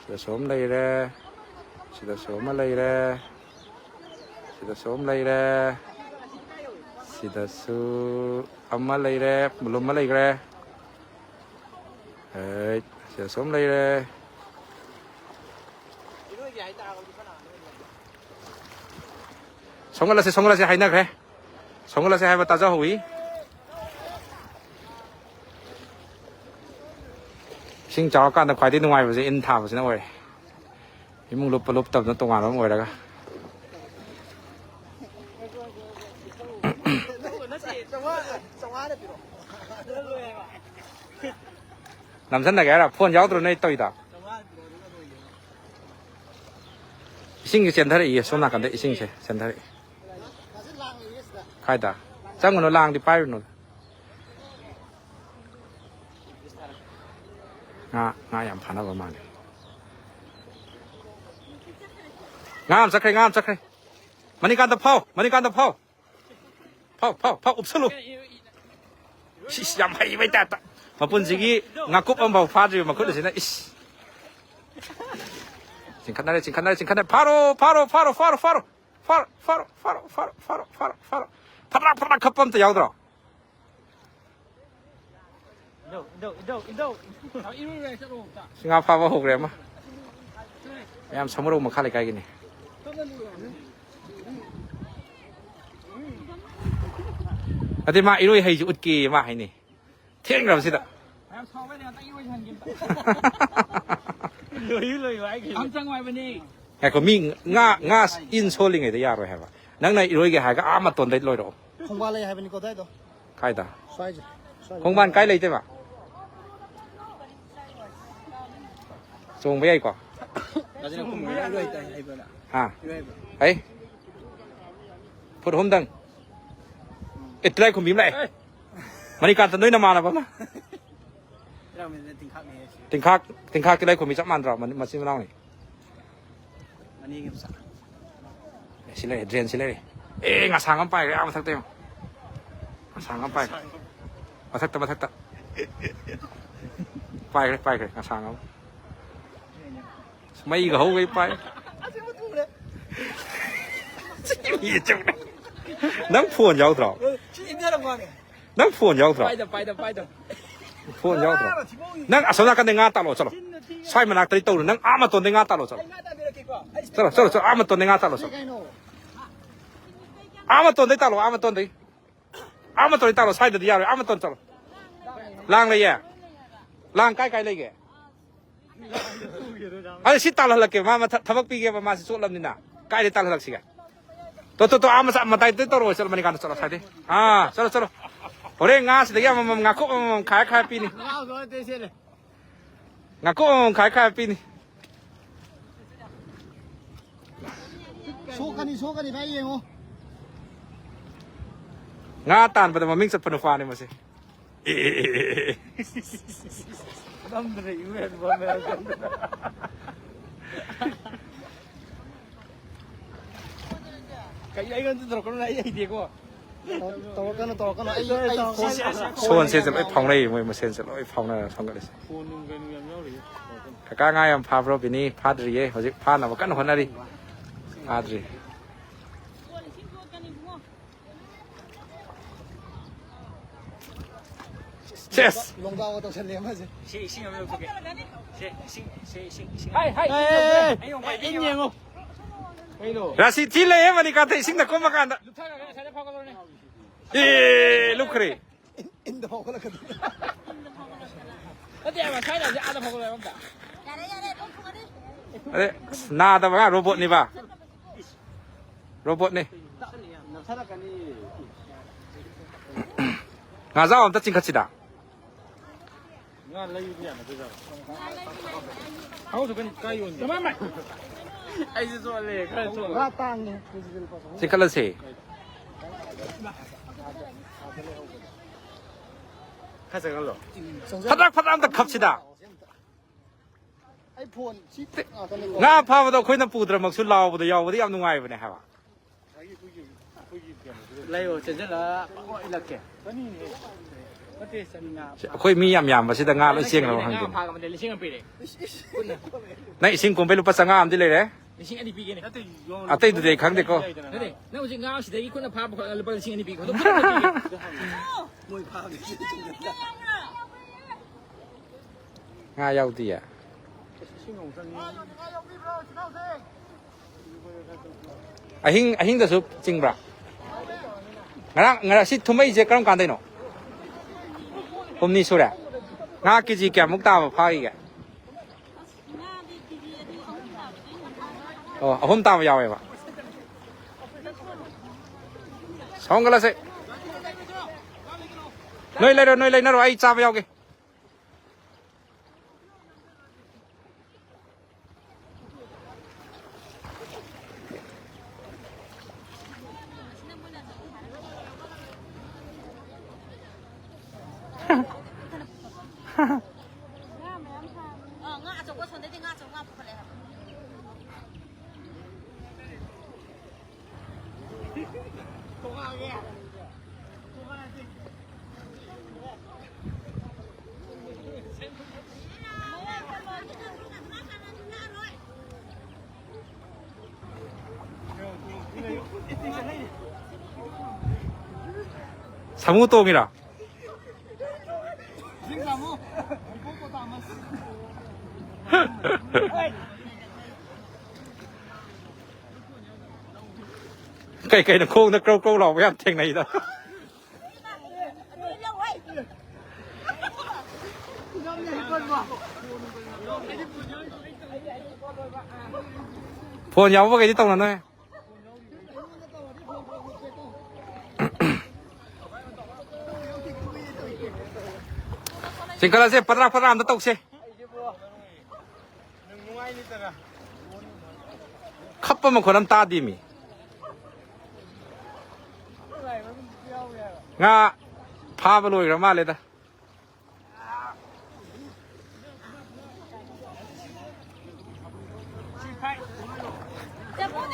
ꯁꯤꯗꯁꯨ ꯑꯃ ꯂꯩꯔꯦ꯫ ꯁꯤꯗꯁꯨ ꯑꯃ ꯂꯩꯔꯦ꯫ ꯁꯤꯗꯁꯨ ꯑꯃ ꯂꯩꯔꯦ꯫ ꯁꯤꯗꯁꯨ ꯑꯃ ꯂꯩꯔꯦ꯫ ꯃꯨꯂꯨꯝ ꯑꯃ ꯂꯩꯈ꯭ꯔꯦ꯫ ꯑꯦ, ꯁꯤꯗ ꯁꯨꯝ ꯂꯩꯔꯦ꯫ ꯁꯣꯝꯒꯠꯂꯁꯦ, ꯁꯣꯝꯒꯠꯂꯁꯦ ꯍꯥꯏꯅꯈ꯭ꯔꯦ꯫ ꯁꯣꯝꯒꯠꯂꯁꯦ ꯍꯥꯏꯕ ꯇꯥꯖꯍꯧꯋꯤ꯫ ꯏꯁꯤꯡ ꯆꯥꯎꯔꯀꯥꯟꯗ ꯈ꯭ꯋꯥꯏꯗꯒꯤ ꯅꯨꯡꯉꯥꯏꯕꯁꯦ ꯏꯟ ꯊꯥꯕꯁꯤꯅ ꯑꯣꯏꯔꯦ꯫ ꯏꯃꯨꯡ ꯂꯨꯞꯄ ꯂꯨꯞꯇꯕꯅ ꯇꯣꯉꯥꯟꯕ ꯑꯃ ꯑꯣꯏꯔꯒ꯫ ꯅꯝꯁꯤꯟꯅꯒꯦ ꯍꯥꯏꯔ? ꯐꯣꯟ ꯌꯥꯎꯗ꯭ꯔꯣ ꯅꯣꯏ ꯇꯧꯔꯤꯗꯣ? ꯏꯁꯤꯡꯁꯦ ꯆꯦꯟꯊꯔꯛꯏꯌꯦ, ꯁꯣꯝ ꯅꯥꯀꯟꯗ ꯏꯁꯤꯡꯁꯦ ꯆꯦꯟꯊꯔꯛꯏ꯫ ꯀꯥꯏꯗ? ꯆꯪꯉꯨꯅꯨ, ꯂꯥꯡꯗꯤ ꯄꯥꯏꯔꯨꯅꯨ꯫ ꯉꯥ, ꯉꯥ ꯌꯥꯝ ꯐꯥꯅꯕ ꯃꯥꯜꯂꯦ꯫ ꯉꯥ ꯑꯃ ꯆꯠꯈ꯭ꯔꯦ, ꯉꯥ ꯑꯃ ꯆꯠꯈ꯭ꯔꯦ꯫ ꯃꯅꯤꯀꯥꯟꯇ ꯐꯥꯎ, ꯃꯅꯤꯀꯥꯟꯇ ꯐꯥꯎ꯫ ꯐꯥꯎ, ꯐꯥꯎ, ꯐꯥꯎ, ꯎꯞꯁꯜꯂꯨ꯫ ꯁꯤꯁ, ꯌꯥꯝ ꯍꯩꯕꯩ ꯇꯥꯏꯞꯇ꯫ ꯃꯄꯨꯟꯁꯤꯒꯤ ꯉꯥꯀꯨꯞ ꯑꯃꯐꯥꯎ ꯐꯥꯗ꯭ꯔꯤꯕ ꯃꯈꯨꯠ ꯑꯁꯤꯅ꯫ ꯏꯁ꯫ ꯆꯤꯡꯈꯠꯅꯔꯦ, ꯆꯤꯡꯈꯠꯅꯔꯦ, ꯆꯤꯡꯈꯠꯅꯔꯦ꯫ ꯐꯥꯔꯣ, ꯐꯥꯔꯣ, ꯐꯥꯔꯣ, ꯐꯥꯔꯣ, ꯐꯥꯔꯣ꯫ ꯐꯥꯔꯣ, ꯐꯥꯔꯣ, ꯐꯥꯔꯣ, ꯐꯥꯔꯣ, ꯐꯥꯔꯣ, ꯐꯥꯔꯣ, ꯐꯥꯔꯣ꯫ ꯐꯗ꯭ꯔꯥꯛ, ꯐꯗ꯭ꯔꯥꯛ ꯈꯞꯄ ꯑꯝꯇ ꯌꯥꯎꯗ꯭ꯔꯣ? ꯏꯟꯗꯧ, ꯏꯟꯗꯧ, ꯏꯟꯗꯧ, ꯏꯟꯗꯧ꯫ ꯏꯔꯨꯔꯦ, ꯆꯠꯂꯣ ꯑꯝꯇ꯫ ꯁꯤ ꯉꯥ ꯐꯥꯕ ꯍꯧꯈ꯭ꯔꯦ ꯑꯃ꯫ ꯃꯌꯥꯝ ꯁꯃꯨꯔꯧ ꯃꯈꯥ ꯂꯩꯀꯥꯏꯒꯤꯅꯤ꯫ ꯇꯞꯅ ꯂꯨꯔꯣ꯫ ꯑꯗꯩ ꯃꯥ ꯏꯔꯣꯏ ꯍꯩꯁꯦ ꯎꯠꯀꯦꯌꯦ ꯃꯥ ꯍꯥꯏꯅꯤ꯫ ꯊꯦꯡꯈ꯭ꯔꯕꯁꯤꯗ꯫ ꯌꯥꯝ ꯁꯥꯎꯕꯩꯅꯦ, ꯉꯥꯛꯇꯪ ꯏꯔꯣꯏ ꯁꯥꯟꯅꯒꯦ ꯑꯝꯇ꯫ ꯂꯣꯏ, ꯂꯣꯏ, ꯍꯥꯏꯈꯤꯕꯅꯦ꯫ ꯌꯥꯝ ꯆꯪꯉꯨ ꯍꯥꯏꯕꯅꯦ꯫ ꯉꯥꯏꯈꯣ, ꯃꯤ ꯉꯥ, ꯉꯥ ꯏꯟ ꯁꯣꯜꯂꯤꯉꯩꯗ ꯌꯥꯔꯣꯏ ꯍꯥꯏꯕ꯫ ꯅꯪꯅ ꯏꯔꯣꯏꯒꯦ ꯍꯥꯏꯔꯒ ꯑꯥ ꯃꯇꯣꯟꯗꯩ ꯂꯣꯏꯔꯛꯑꯣ꯫ ꯈꯣꯡꯕꯥꯜ ꯂꯩ ꯍꯥꯏꯕꯅꯤꯀꯣ ꯑꯗꯥꯏꯗꯣ꯫ ꯀꯥꯏꯗ? ꯁ꯭ꯋꯥꯏꯁꯦ, ꯁ꯭ꯋꯥꯏꯁꯦ꯫ ꯈꯣꯡꯕꯥꯜ ꯀꯥꯏ ꯂꯩꯇꯦꯕ? ꯆꯣꯡꯕ ꯌꯥꯏꯀꯣ? ꯀꯥꯖꯤꯅ ꯈꯨꯝꯕ ꯌꯥꯏ, ꯂꯣꯏ ꯇꯥꯏ ꯍꯥꯏꯕ꯭ꯔꯥ? ꯍꯥ? ꯂꯣꯏ ꯍꯥꯏꯕ꯭ꯔꯥ? ꯍꯩ? ꯐꯨꯠ ꯑꯍꯨꯝꯗꯪ꯫ ꯑꯦ, ꯇꯤꯂꯥꯏ ꯈꯨꯝꯕꯤ ꯑꯃ ꯂꯥꯛꯑꯦ꯫ ꯑꯦ! ꯃꯅꯤꯀꯥꯟꯇ, ꯅꯣꯏ ꯅꯃꯥꯟꯅꯕ ꯑꯃ꯫ ꯇꯤꯂꯥꯏꯈꯨꯝꯕꯤꯅ ꯇꯤꯟꯈꯥꯛꯅꯦ ꯍꯥꯏꯁꯦ꯫ ꯇꯤꯟꯈꯥꯛ, ꯇꯤꯟꯈꯥꯛ ꯇꯤꯂꯥꯏꯈꯨꯝꯕꯤ ꯆꯞ ꯃꯥꯟꯅꯗ꯭ꯔꯣ? ꯃꯅꯤ-, ꯃꯆꯤꯟ ꯃꯅꯥꯎꯅꯤ꯫ ꯃꯅꯤꯒꯤ ꯃꯆꯥ꯫ ꯑꯦ, ꯁꯤ ꯂꯩꯔꯦ, drain ꯁꯤ ꯂꯩꯔꯦ꯫ ꯑꯦ, ꯉꯁꯥꯡ ꯑꯃ ꯄꯥꯏꯈ꯭ꯔꯦ, ꯑꯥ ꯃꯊꯛꯇ ꯌꯦꯡꯉꯣ꯫ ꯉꯁꯥꯡ ꯑꯃ ꯄꯥꯏꯈ꯭ꯔꯦ꯫ ꯃꯊꯛꯇ, ꯃꯊꯛꯇ꯫ ꯄꯥꯏꯈ꯭ꯔꯦ, ꯄꯥꯏꯈ꯭ꯔꯦ, ꯉꯁꯥꯡ ꯑꯃ꯫ ꯃꯩꯒ ꯍꯧꯒꯩ ꯄꯥꯏ꯫ ꯅꯪ ꯐꯣꯟ ꯌꯥꯎꯗ꯭ꯔꯣ? ꯁꯤ ꯏꯟꯖꯔꯝꯃꯣꯅꯦ꯫ ꯅꯪ ꯐꯣꯟ ꯌꯥꯎꯗ꯭ꯔꯣ? ꯄꯥꯏꯗ, ꯄꯥꯏꯗ, ꯄꯥꯏꯗ꯫ ꯐꯣꯟ ꯌꯥꯎꯗ꯭ꯔꯣ? ꯅꯪ ꯑꯁꯣꯝ ꯅꯥꯀꯟꯗꯩ ꯉꯥ ꯇꯥꯜꯂꯣ, ꯆꯠꯂꯣ꯫ ꯁ꯭ꯋꯥꯏ ꯃꯅꯥꯛꯇꯗꯤ ꯇꯧꯔꯨ, ꯅꯪ ꯑꯥ ꯃꯇꯣꯟꯗꯩ ꯉꯥ ꯇꯥꯜꯂꯣ, ꯆꯠꯂꯣ꯫ ꯆꯠꯂꯣ, ꯆꯠꯂꯣ, ꯆꯠꯂꯣ, ꯑꯥ ꯃꯇꯣꯟꯗꯩ ꯉꯥ ꯇꯥꯜꯂꯣ, ꯆꯠꯂꯣ꯫ ꯑꯥ ꯃꯇꯣꯟꯗꯩ ꯇꯥꯜꯂꯣ, ꯑꯥ ꯃꯇꯣꯟꯗꯩ꯫ ꯑꯥ ꯃꯇꯣꯟꯗꯩ ꯇꯥꯜꯂꯣ, ꯁ꯭ꯋꯥꯏꯗꯗꯤ ꯌꯥꯔꯣꯏ, ꯑꯥ ꯃꯇꯣꯟ ꯆꯠꯂꯣ꯫ ꯂꯥꯡ ꯂꯩꯌꯦ? ꯂꯥꯡ ꯀꯥꯏ ꯀꯥꯏ ꯂꯩꯒꯦ? ꯑꯗꯨ ꯁꯤ ꯇꯥꯜꯍꯜꯂꯛꯀꯦ, ꯃꯥ ꯃꯊ-, ꯊꯕꯛ ꯄꯤꯒꯦꯕ, ꯃꯥꯁꯤ ꯆꯣꯠꯂꯕꯅꯤꯅ꯫ ꯀꯥꯏꯗꯩ ꯇꯥꯜꯍꯜꯂꯛꯁꯤꯒꯦ? ꯇꯣ, ꯇꯣ, ꯇꯣ, ꯑꯥ ꯃꯆꯥ ꯃꯇꯥꯏꯗꯩ ꯇꯧꯔꯛꯑꯣ, ꯆꯠꯂꯣ, ꯃꯅꯤꯀꯥꯟꯗ ꯆꯠꯂꯣ, ꯁ꯭ꯋꯥꯏꯗꯩ꯫ ꯑꯥ, ꯆꯠꯂꯣ, ꯆꯠꯂꯣ꯫ ꯍꯣꯔꯦꯟ ꯉꯥꯁꯤꯗꯒꯤ ꯑꯃꯃꯝ, ꯉꯥꯀꯨꯞ ꯑꯃꯃꯝ ꯈꯥꯏ ꯈꯥꯏ ꯄꯤꯅꯤ꯫ ꯉꯥꯀꯨꯞ ꯑꯃꯃꯝ ꯈꯥꯏ ꯈꯥꯏ ꯄꯤꯅꯤ꯫ ꯁꯣꯛꯀꯅꯤ, ꯁꯣꯛꯀꯅꯤ, ꯚꯥꯏ, ꯌꯦꯡꯉꯣ꯫ ꯉꯥ ꯇꯥꯟꯕꯗ ꯃꯃꯤꯡ ꯆꯠꯄ ꯅꯨꯄꯥꯅꯤ ꯃꯁꯦ꯫ ꯑꯦ, ꯑꯦ, ꯑꯦ, ꯑꯦ, ꯑꯦ꯫ ꯅꯝꯗꯅ ꯏꯔꯨ ꯍꯦꯟꯕ ꯑꯃ ꯌꯥꯎꯔꯛꯀꯅꯤ꯫ ꯀꯩ ꯑꯩꯉꯣꯟꯗ ꯇꯧꯔꯛꯀꯅꯨ, ꯑꯩ ꯍꯩꯇꯦꯀꯣ꯫ ꯇꯧꯔꯛꯀꯅꯨ, ꯇꯧꯔꯛꯀꯅꯨ, ꯑꯩ, ꯑꯩ ꯐꯣꯟ ꯁꯣꯟꯁꯦꯁꯦ ꯂꯣꯏ ꯐꯥꯎꯅꯩ, ꯃꯣꯏ ꯃꯁꯦꯟꯁꯦ ꯂꯣꯏ ꯐꯥꯎꯅꯔ ꯊꯣꯡꯒꯠꯂꯤꯁꯦ꯫ ꯐꯣꯟ ꯅꯨꯡ ꯀꯩꯅꯣ ꯌꯥꯝ ꯌꯥꯎꯔꯤꯌꯦ꯫ ꯀꯀꯥ ꯉꯥ ꯌꯥꯝ ꯐꯥꯕ꯭ꯔꯣ, ꯕꯤꯅꯤ? ꯐꯥꯗ꯭ꯔꯤꯌꯦ, ꯍꯧꯖꯤꯛ ꯐꯥꯅꯕ ꯀꯟꯅ ꯍꯣꯠꯅꯔꯤ꯫ ꯐꯥꯗ꯭ꯔꯤ꯫ ꯁꯦꯁ! ꯂꯣꯡꯗꯥꯎꯒ ꯇꯧꯁꯜꯂꯦ ꯑꯃꯁꯦ꯫ ꯁꯤ ꯏꯁꯤꯡ ꯑꯃ ꯂꯧꯊꯣꯛꯀꯦ꯫ ꯁꯦ, ꯏꯁꯤꯡ, ꯁꯦ, ꯏꯁꯤꯡ, ꯏꯁꯤꯡ꯫ ꯍꯥꯏ, ꯍꯥꯏ, ꯏꯁꯤꯡ ꯂꯧꯊꯣꯛꯀꯦ꯫ ꯑꯩ ꯌꯦꯡꯉꯣ, ꯑꯩ ꯌꯦꯡꯉꯣ꯫ ꯀꯩꯅꯣ? ꯔꯥꯁꯤ ꯊꯤ ꯂꯩꯍꯦ, ꯃꯅꯤꯀꯥꯟꯇ ꯏꯁꯤꯡꯗ ꯀꯨꯝꯃꯀꯥꯟꯗ꯫ ꯂꯨꯞꯊꯔꯒ ꯉꯁꯥꯏꯗ ꯐꯥꯎꯒꯠꯂꯣꯅꯦ꯫ ꯑꯦ, ꯂꯨꯞꯈ꯭ꯔꯦ꯫ ꯏꯟ-, ꯏꯟꯗ ꯐꯥꯎꯒꯠꯂꯛꯀꯗꯣꯏꯅꯦ꯫ ꯅꯠꯇꯦ ꯍꯥꯏꯕ, ꯁ꯭ꯋꯥꯏꯗ ꯍꯧꯖꯤꯛ ꯑꯥꯗ ꯐꯥꯎꯒꯠꯂꯣ ꯍꯥꯏꯕ ꯑꯝꯇ꯫ ꯌꯥꯔꯦ, ꯌꯥꯔꯦ, ꯂꯣꯏ ꯊꯨꯝꯃꯅꯤ꯫ ꯑꯗꯩ, ꯑꯁ, ꯅꯥꯗꯕ ꯑꯉꯥꯡ ꯔꯣꯕꯣꯠꯅꯤꯕ꯫ ꯔꯣꯕꯣꯠꯅꯦ꯫ ꯉꯥꯖꯥꯎ ꯑꯝꯇ ꯆꯤꯡꯈꯠꯁꯤꯗ꯫ ꯉꯥ ꯂꯩꯕꯗꯤ ꯌꯥꯅꯗꯣꯏꯖꯥꯠꯂꯣ? ꯍꯥꯎꯗ ꯀꯩꯅꯣ ꯀꯥꯏ ꯌꯣꯟꯒꯦ? ꯑꯩꯁꯨ ꯆꯣꯠꯂꯦ, ꯈꯔ ꯆꯣꯠꯂꯦ꯫ ꯉꯥ ꯇꯥꯡꯉꯦ, ꯀꯦꯖꯤꯗ ꯂꯨꯄꯥ ꯆꯍꯨꯝ꯫ ꯆꯤꯡꯈꯠꯂꯁꯦ꯫ ꯈꯔ ꯆꯪꯍꯜꯂꯣ꯫ ꯐꯗ꯭ꯔꯛ ꯐꯗ꯭ꯔꯛ ꯑꯝꯇ ꯈꯞꯁꯤꯗ꯫ ꯑꯩ ꯐꯣꯟ ꯁꯤ ꯉꯥꯛꯇꯅꯦꯀꯣ꯫ ꯉꯥ ꯐꯥꯕꯗꯣ ꯑꯩꯈꯣꯏꯅ ꯄꯨꯗ꯭ꯔꯃꯛꯁꯨ ꯂꯥꯎꯕꯗ ꯌꯥꯎꯕꯗꯤ ꯌꯥꯝ ꯅꯨꯡꯉꯥꯏꯕꯅꯦ ꯍꯥꯏꯕ꯫ ꯂꯩꯌꯣ, ꯆꯦꯟꯁꯤꯜꯂꯒ ꯄꯪꯏ ꯏꯜꯂꯛꯀꯦ꯫ ꯅꯠꯇꯦ, ꯆꯅꯤ ꯉꯥ꯫ ꯑꯩꯈꯣꯏ ꯃꯤ ꯌꯥꯝ ꯌꯥꯝꯕꯁꯤꯗ ꯉꯥ ꯂꯣꯏ ꯆꯦꯟꯈ꯭ꯔꯕ ꯉꯥ ꯈꯪꯗꯦꯅꯦ꯫ ꯐꯥꯒꯕꯗ ꯂꯤꯁꯤꯡ ꯑꯃ ꯄꯤꯔꯦ꯫ ꯅꯪ ꯏꯁꯤꯡ ꯀꯨꯝꯕꯩ ꯂꯨꯄꯥ ꯆꯥꯝꯃꯉꯥ ꯑꯃꯗꯤ ꯂꯩꯔꯦ꯫ ꯂꯤꯁꯤꯡ ꯑꯅꯤ ꯄꯤꯒꯦꯅꯦ꯫ ꯅꯠꯇꯦ, ꯌꯣꯟ-, ꯑꯇꯩꯗꯨꯗꯤ ꯑꯩ ꯈꯪꯗꯦꯀꯣ꯫ ꯅꯠꯇꯦ, ꯅꯪ ꯍꯧꯖꯤꯛ ꯉꯥ ꯁꯤꯗꯒꯤ ꯈꯨꯠꯅ ꯐꯥꯕ ꯈꯣꯠꯂꯒ ꯂꯨꯄꯥ ꯂꯤꯁꯤꯡ ꯑꯅꯤ ꯄꯤꯒꯦ꯫ ꯃꯣꯏ ꯐꯥꯕꯗꯤ ꯉꯥ ꯌꯥꯎꯗꯤꯌꯦ꯫ ꯑꯍꯤꯡ, ꯑꯍꯤꯡꯗꯁꯨ ꯆꯤꯡꯕ꯭ꯔꯥ? ꯉꯔꯥꯡ, ꯉꯔꯥꯡ ꯁꯤ ꯊꯨꯝꯃꯛꯏꯁꯦ ꯀꯔꯝ ꯀꯥꯟꯗꯩꯅꯣ? ꯍꯨꯝꯅꯤ ꯁꯨꯔꯦ꯫ ꯉꯥ ꯀꯦꯖꯤ ꯀꯌꯥꯃꯨꯛ ꯇꯥꯕ ꯐꯥꯈꯤꯒꯦ? ꯑꯣ, ꯑꯍꯨꯝ ꯇꯥꯕ ꯌꯥꯎꯋꯦꯕ꯫ ꯁꯣꯝꯒꯠꯂꯁꯦ꯫ ꯅꯣꯏ ꯂꯩꯔꯣ, ꯅꯣꯏ ꯂꯩꯅꯔꯣ, ꯑꯩ ꯆꯥꯕ ꯌꯥꯎꯒꯦ꯫ ꯉꯥ ꯑꯆꯧꯕ ꯁꯣꯝꯗꯩꯗꯤ ꯉꯥ ꯑꯆꯧꯕ ꯉꯥ ꯄꯨꯈꯠꯂꯛꯑꯦ ꯍꯥꯏꯕ꯫ ꯁꯥꯃꯨ ꯇꯣꯡꯉꯤꯔꯣ? ꯀꯩ ꯀꯩꯅꯣ ꯈꯣꯡꯗ ꯀ꯭ꯔꯧ ꯀ꯭ꯔꯧ ꯂꯥꯎꯕ ꯌꯥꯝ ꯊꯦꯡꯅꯩꯗ꯫ ꯐꯣꯟ ꯌꯥꯎꯕꯈꯩꯗꯤ ꯇꯧꯅꯅꯣꯍꯦ꯫ ꯆꯤꯡꯈꯠꯂꯁꯦ, ꯄꯗ꯭ꯔꯥ ꯄꯗ꯭ꯔꯥ ꯑꯝꯇ ꯇꯧꯁꯦ꯫ ꯈꯞꯄ ꯃꯈꯣꯟ ꯑꯃ ꯇꯥꯗꯦꯃꯤ꯫ ꯉꯥ ꯐꯥꯕ ꯂꯣꯏꯈ꯭ꯔ ꯃꯥꯜꯂꯦꯗ꯫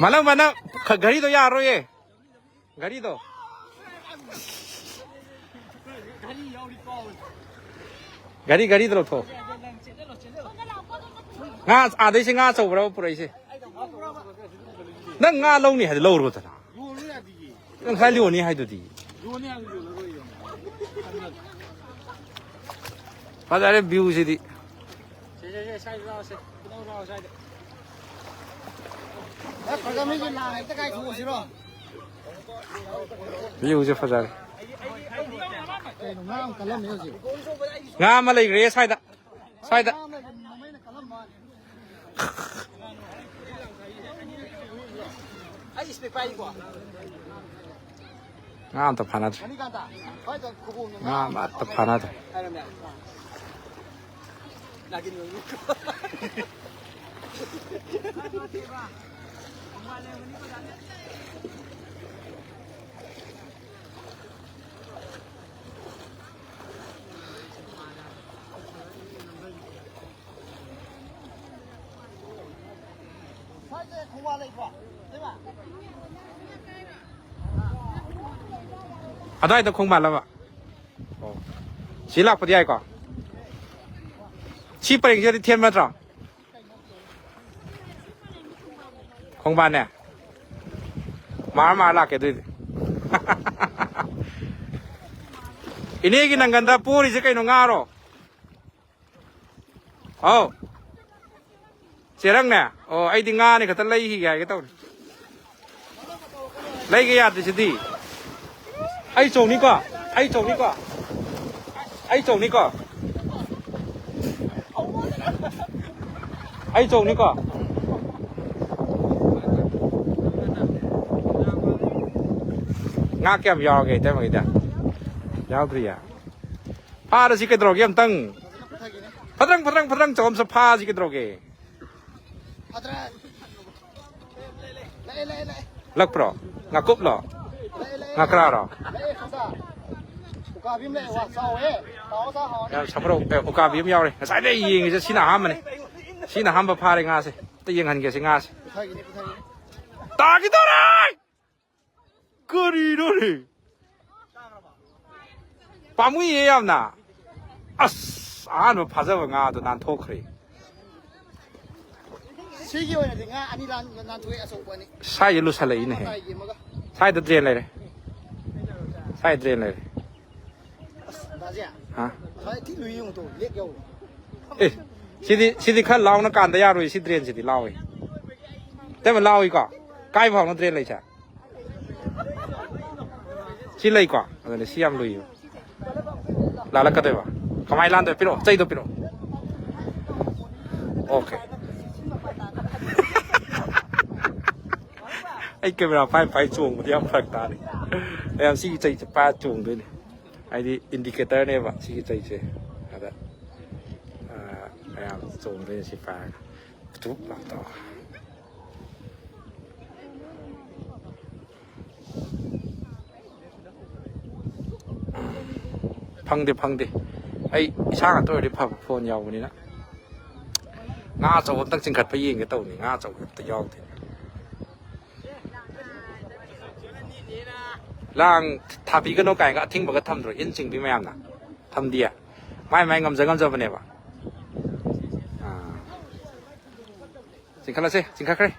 ꯃꯅꯪ, ꯃꯅꯪ, ꯈ-, ꯘꯔꯤꯗꯣ ꯌꯥꯔꯣꯏꯌꯦ꯫ ꯘꯔꯤꯗꯣ꯫ ꯘꯔꯤ, ꯘꯔꯤꯗꯣ ꯂꯧꯊꯣꯛ꯫ ꯉꯥ ꯑꯥꯗꯩꯁꯦ ꯉꯥ ꯑꯆꯧꯕ꯭ꯔꯕ ꯄꯨꯔꯛꯏꯁꯦ? ꯅꯪ ꯉꯥ ꯂꯧꯅꯤ ꯍꯥꯏꯗꯤ ꯂꯧꯔꯣꯗꯅ꯫ ꯅꯪ ꯉꯁꯥꯏ ꯌꯣꯟꯅꯤ ꯍꯥꯏꯗꯨꯗꯤ꯫ ꯐꯖꯔꯦ view ꯁꯤꯗꯤ꯫ Viewꯁꯦ ꯐꯖꯔꯦ꯫ ꯉꯥ ꯑꯃ ꯂꯩꯈ꯭ꯔꯦ ꯁ꯭ꯋꯥꯏꯗ꯫ ꯁ꯭ꯋꯥꯏꯗ꯫ ꯉꯥ ꯑꯝꯇ ꯐꯥꯅꯗ꯭ꯔꯦ꯫ ꯉꯥ ꯑꯃꯠꯇ ꯐꯥꯅꯗ꯭ꯔꯦ꯫ ꯑꯗꯥꯏꯗ ꯈꯣꯡꯕꯥꯜꯂꯕ? ꯑꯣ꯫ ꯁꯤ ꯂꯥꯛꯄꯗꯤ ꯌꯥꯏꯀꯣ? ꯁꯤ ꯄꯔꯦꯡꯁꯤꯗꯗꯤ ꯊꯦꯟꯕ ꯅꯠꯇ꯭ꯔꯣ? ꯈꯣꯡꯕꯥꯟꯅꯦ꯫ ꯃꯥꯔ ꯃꯥꯔ ꯂꯥꯛꯀꯦ ꯑꯗꯨꯏꯗꯤ꯫ ꯏꯅꯦꯒꯤ ꯅꯪꯒꯟꯗ ꯄꯣꯔꯤꯁꯦ ꯀꯩꯅꯣ, ꯉꯥꯔꯣ? ꯑꯧ꯫ ꯆꯦꯔꯪꯅꯦ? ꯑꯣ, ꯑꯩꯗꯤ ꯉꯥꯅꯦ ꯈꯛꯇ ꯂꯩꯈꯤꯒꯦ ꯍꯥꯏꯒꯦ ꯇꯧꯅꯤ꯫ ꯂꯩꯒꯦ ꯌꯥꯗ꯭ꯔꯤꯁꯤꯗꯤ꯫ ꯑꯩ ꯆꯣꯡꯅꯤꯀꯣ? ꯑꯩ ꯆꯣꯡꯅꯤꯀꯣ? ꯑꯩ ꯆꯣꯡꯅꯤꯀꯣ? ꯑꯩ ꯆꯣꯡꯅꯤꯀꯣ? ꯉꯥ ꯀꯌꯥꯝ ꯌꯥꯎꯔꯒꯦ ꯏꯇꯩꯃꯒꯤꯗꯤ? ꯌꯥꯎꯗ꯭ꯔꯤꯌꯦ꯫ ꯐꯥꯔꯁꯤ ꯀꯩꯗꯧꯔꯒꯦ ꯑꯝꯇꯪ? ꯐꯗ꯭ꯔꯪ, ꯐꯗ꯭ꯔꯪ, ꯐꯗ꯭ꯔꯪ ꯆꯧ ꯑꯃꯁꯨ ꯐꯥꯁꯤ ꯀꯩꯗꯧꯔꯒꯦ? ꯐꯗ꯭ꯔꯪ꯫ ꯂꯥꯛꯑꯦ, ꯂꯥꯛꯑꯦ, ꯂꯥꯛꯑꯦ꯫ ꯂꯛꯄ꯭ꯔꯣ? ꯉꯥꯀꯨꯞꯂꯣ? ꯂꯥꯛꯑꯦ, ꯂꯥꯛꯑꯦ꯫ ꯉꯥꯀ꯭ꯔꯥꯔꯣ? ꯂꯥꯛꯑꯦ, ꯈꯣꯡꯗꯥ꯫ ꯎꯀꯥꯕꯤ ꯑꯃ ꯂꯥꯛꯑꯦ, ꯋꯥ, ꯆꯥꯎꯋꯦ꯫ ꯇꯥꯎꯑꯣ, ꯆꯥ, ꯍꯥꯎꯅꯤ꯫ ꯌꯥꯝ ꯁꯝꯕ꯭ꯔꯧ-, ꯑꯦ, ꯎꯀꯥꯕꯤ ꯑꯃ ꯌꯥꯎꯔꯦ꯫ ꯉꯁꯥꯏꯗꯩ ꯌꯦꯡꯉꯤꯁꯦ ꯁꯤꯅ ꯑꯍꯥꯟꯕꯅꯦ꯫ ꯁꯤꯅ ꯑꯍꯥꯟꯕ ꯐꯥꯔꯦ ꯉꯥꯁꯦ꯫ ꯑꯝꯇ ꯌꯦꯡꯍꯟꯒꯦꯁꯦ ꯉꯥꯁꯦ꯫ ꯄꯨꯊꯒꯤꯅꯤ, ꯄꯨꯊꯒꯤꯅꯤ꯫ ꯇꯥꯈꯤꯗꯧꯔꯦ! ꯀꯔꯤꯅꯣꯅꯦ? ꯄꯥꯝꯃꯨꯏꯌꯦ ꯌꯥꯝꯅ꯫ ꯑꯁ, ꯑꯍꯥꯟꯕ ꯐꯥꯖꯕ ꯉꯥꯗꯣ ꯅꯥꯟꯊꯣꯛꯈ꯭ꯔꯦ꯫ ꯁꯤꯒꯤ ꯑꯣꯏꯅꯗꯤ ꯉꯥ ꯑꯅꯤ ꯂꯥꯟ-, ꯅꯥꯟꯊꯣꯛꯑꯦ, ꯑꯆꯧꯕ ꯑꯅꯤ꯫ ꯁ꯭ꯋꯥꯏꯁꯦ ꯂꯨꯁꯜꯂꯛꯏꯅꯦꯍꯦ꯫ ꯃꯇꯥꯏꯒꯤ ꯑꯃꯒ꯫ ꯁ꯭ꯋꯥꯏꯗ drain ꯂꯩꯔꯦ꯫ ꯁ꯭ꯋꯥꯏꯗ drain ꯂꯩꯔꯦ꯫ ꯑꯁ, ꯗꯥꯁꯦ꯫ ꯍꯥ? ꯉꯁꯥꯏ ꯊꯤ ꯂꯨꯏ ꯌꯦꯡꯉꯨ ꯇꯣ, ꯂꯦꯛ ꯌꯧꯔꯦ꯫ ꯑꯦ, ꯁꯤꯗꯤ, ꯁꯤꯗꯤ ꯈꯔ ꯂꯥꯎꯅ ꯀꯥꯟꯗ ꯌꯥꯔꯣꯏ꯫ ꯁꯤ drain ꯁꯤꯗꯤ ꯂꯥꯎꯏ꯫ ꯇꯦꯝꯕ ꯂꯥꯎꯏꯀꯣ? ꯀꯥꯏ ꯐꯥꯎꯅꯣ drain ꯂꯩꯁꯦ? ꯁꯤ ꯂꯩꯀꯣ? ꯑꯗꯨꯅꯦ ꯁꯤ ꯌꯥꯝ ꯂꯨꯏꯌꯦꯕ꯫ ꯂꯥꯜꯂꯛꯀꯗꯣꯏꯕ꯫ ꯀꯃꯥꯏꯅ ꯂꯥꯟꯗꯣꯏ? ꯄꯤꯔꯛꯑꯣ, ꯆꯩꯗꯣ ꯄꯤꯔꯛꯑꯣ꯫ Okay꯫ ꯑꯩ camera ꯄꯥꯏ ꯄꯥꯏ ꯆꯣꯡꯕꯗꯤ ꯌꯥꯝ ꯐꯔꯛ ꯇꯥꯔꯦ꯫ ꯃꯌꯥꯝ ꯁꯤꯒꯤ ꯆꯩꯁꯦ ꯄꯥꯏꯔ ꯆꯣꯡꯗꯣꯏꯅꯦ꯫ ꯍꯥꯏꯗꯤ indicator ꯅꯦꯕ ꯁꯤꯒꯤ ꯆꯩꯁꯦ꯫ ꯑꯗ, ꯑ, ꯃꯌꯥꯝ ꯆꯣꯡꯗꯣꯏꯅꯦ ꯁꯤ ꯄꯥꯏꯔꯒ꯫ ꯇꯨꯞ ꯂꯥꯎ ꯇꯧꯔꯒ꯫ ꯐꯪꯗꯦ, ꯐꯪꯗꯦ꯫ ꯑꯩ ꯏꯁꯥ ꯉꯥꯛꯇ ꯑꯣꯏꯔꯗꯤ ꯐꯕ, phone ꯌꯥꯎꯕꯅꯤꯅ꯫ ꯉꯥ ꯑꯆꯧꯕ ꯑꯝꯇꯪ ꯆꯤꯡꯈꯠꯄ ꯌꯦꯡꯒꯦ ꯇꯧꯕꯅꯤ, ꯉꯥ ꯑꯆꯧꯕ ꯑꯝꯇ ꯌꯥꯎꯗꯦ꯫ ꯂꯥꯡ ꯊꯥꯕꯤꯒꯅꯣ ꯀꯥꯏꯅꯒ ꯑꯊꯤꯡꯕꯒ ꯊꯝꯗ꯭ꯔꯣ, ꯏꯟ ꯆꯤꯡꯕꯤ ꯃꯌꯥꯝꯅ? ꯊꯝꯗꯤꯌꯦ꯫ ꯃꯥꯏ ꯃꯥꯏ ꯉꯝꯖ ꯉꯝꯖꯕꯅꯦꯕ꯫ ꯑꯥ꯫ ꯆꯤꯡꯈꯠꯂꯁꯦ, ꯆꯤꯡꯈꯠꯈ꯭ꯔꯦ꯫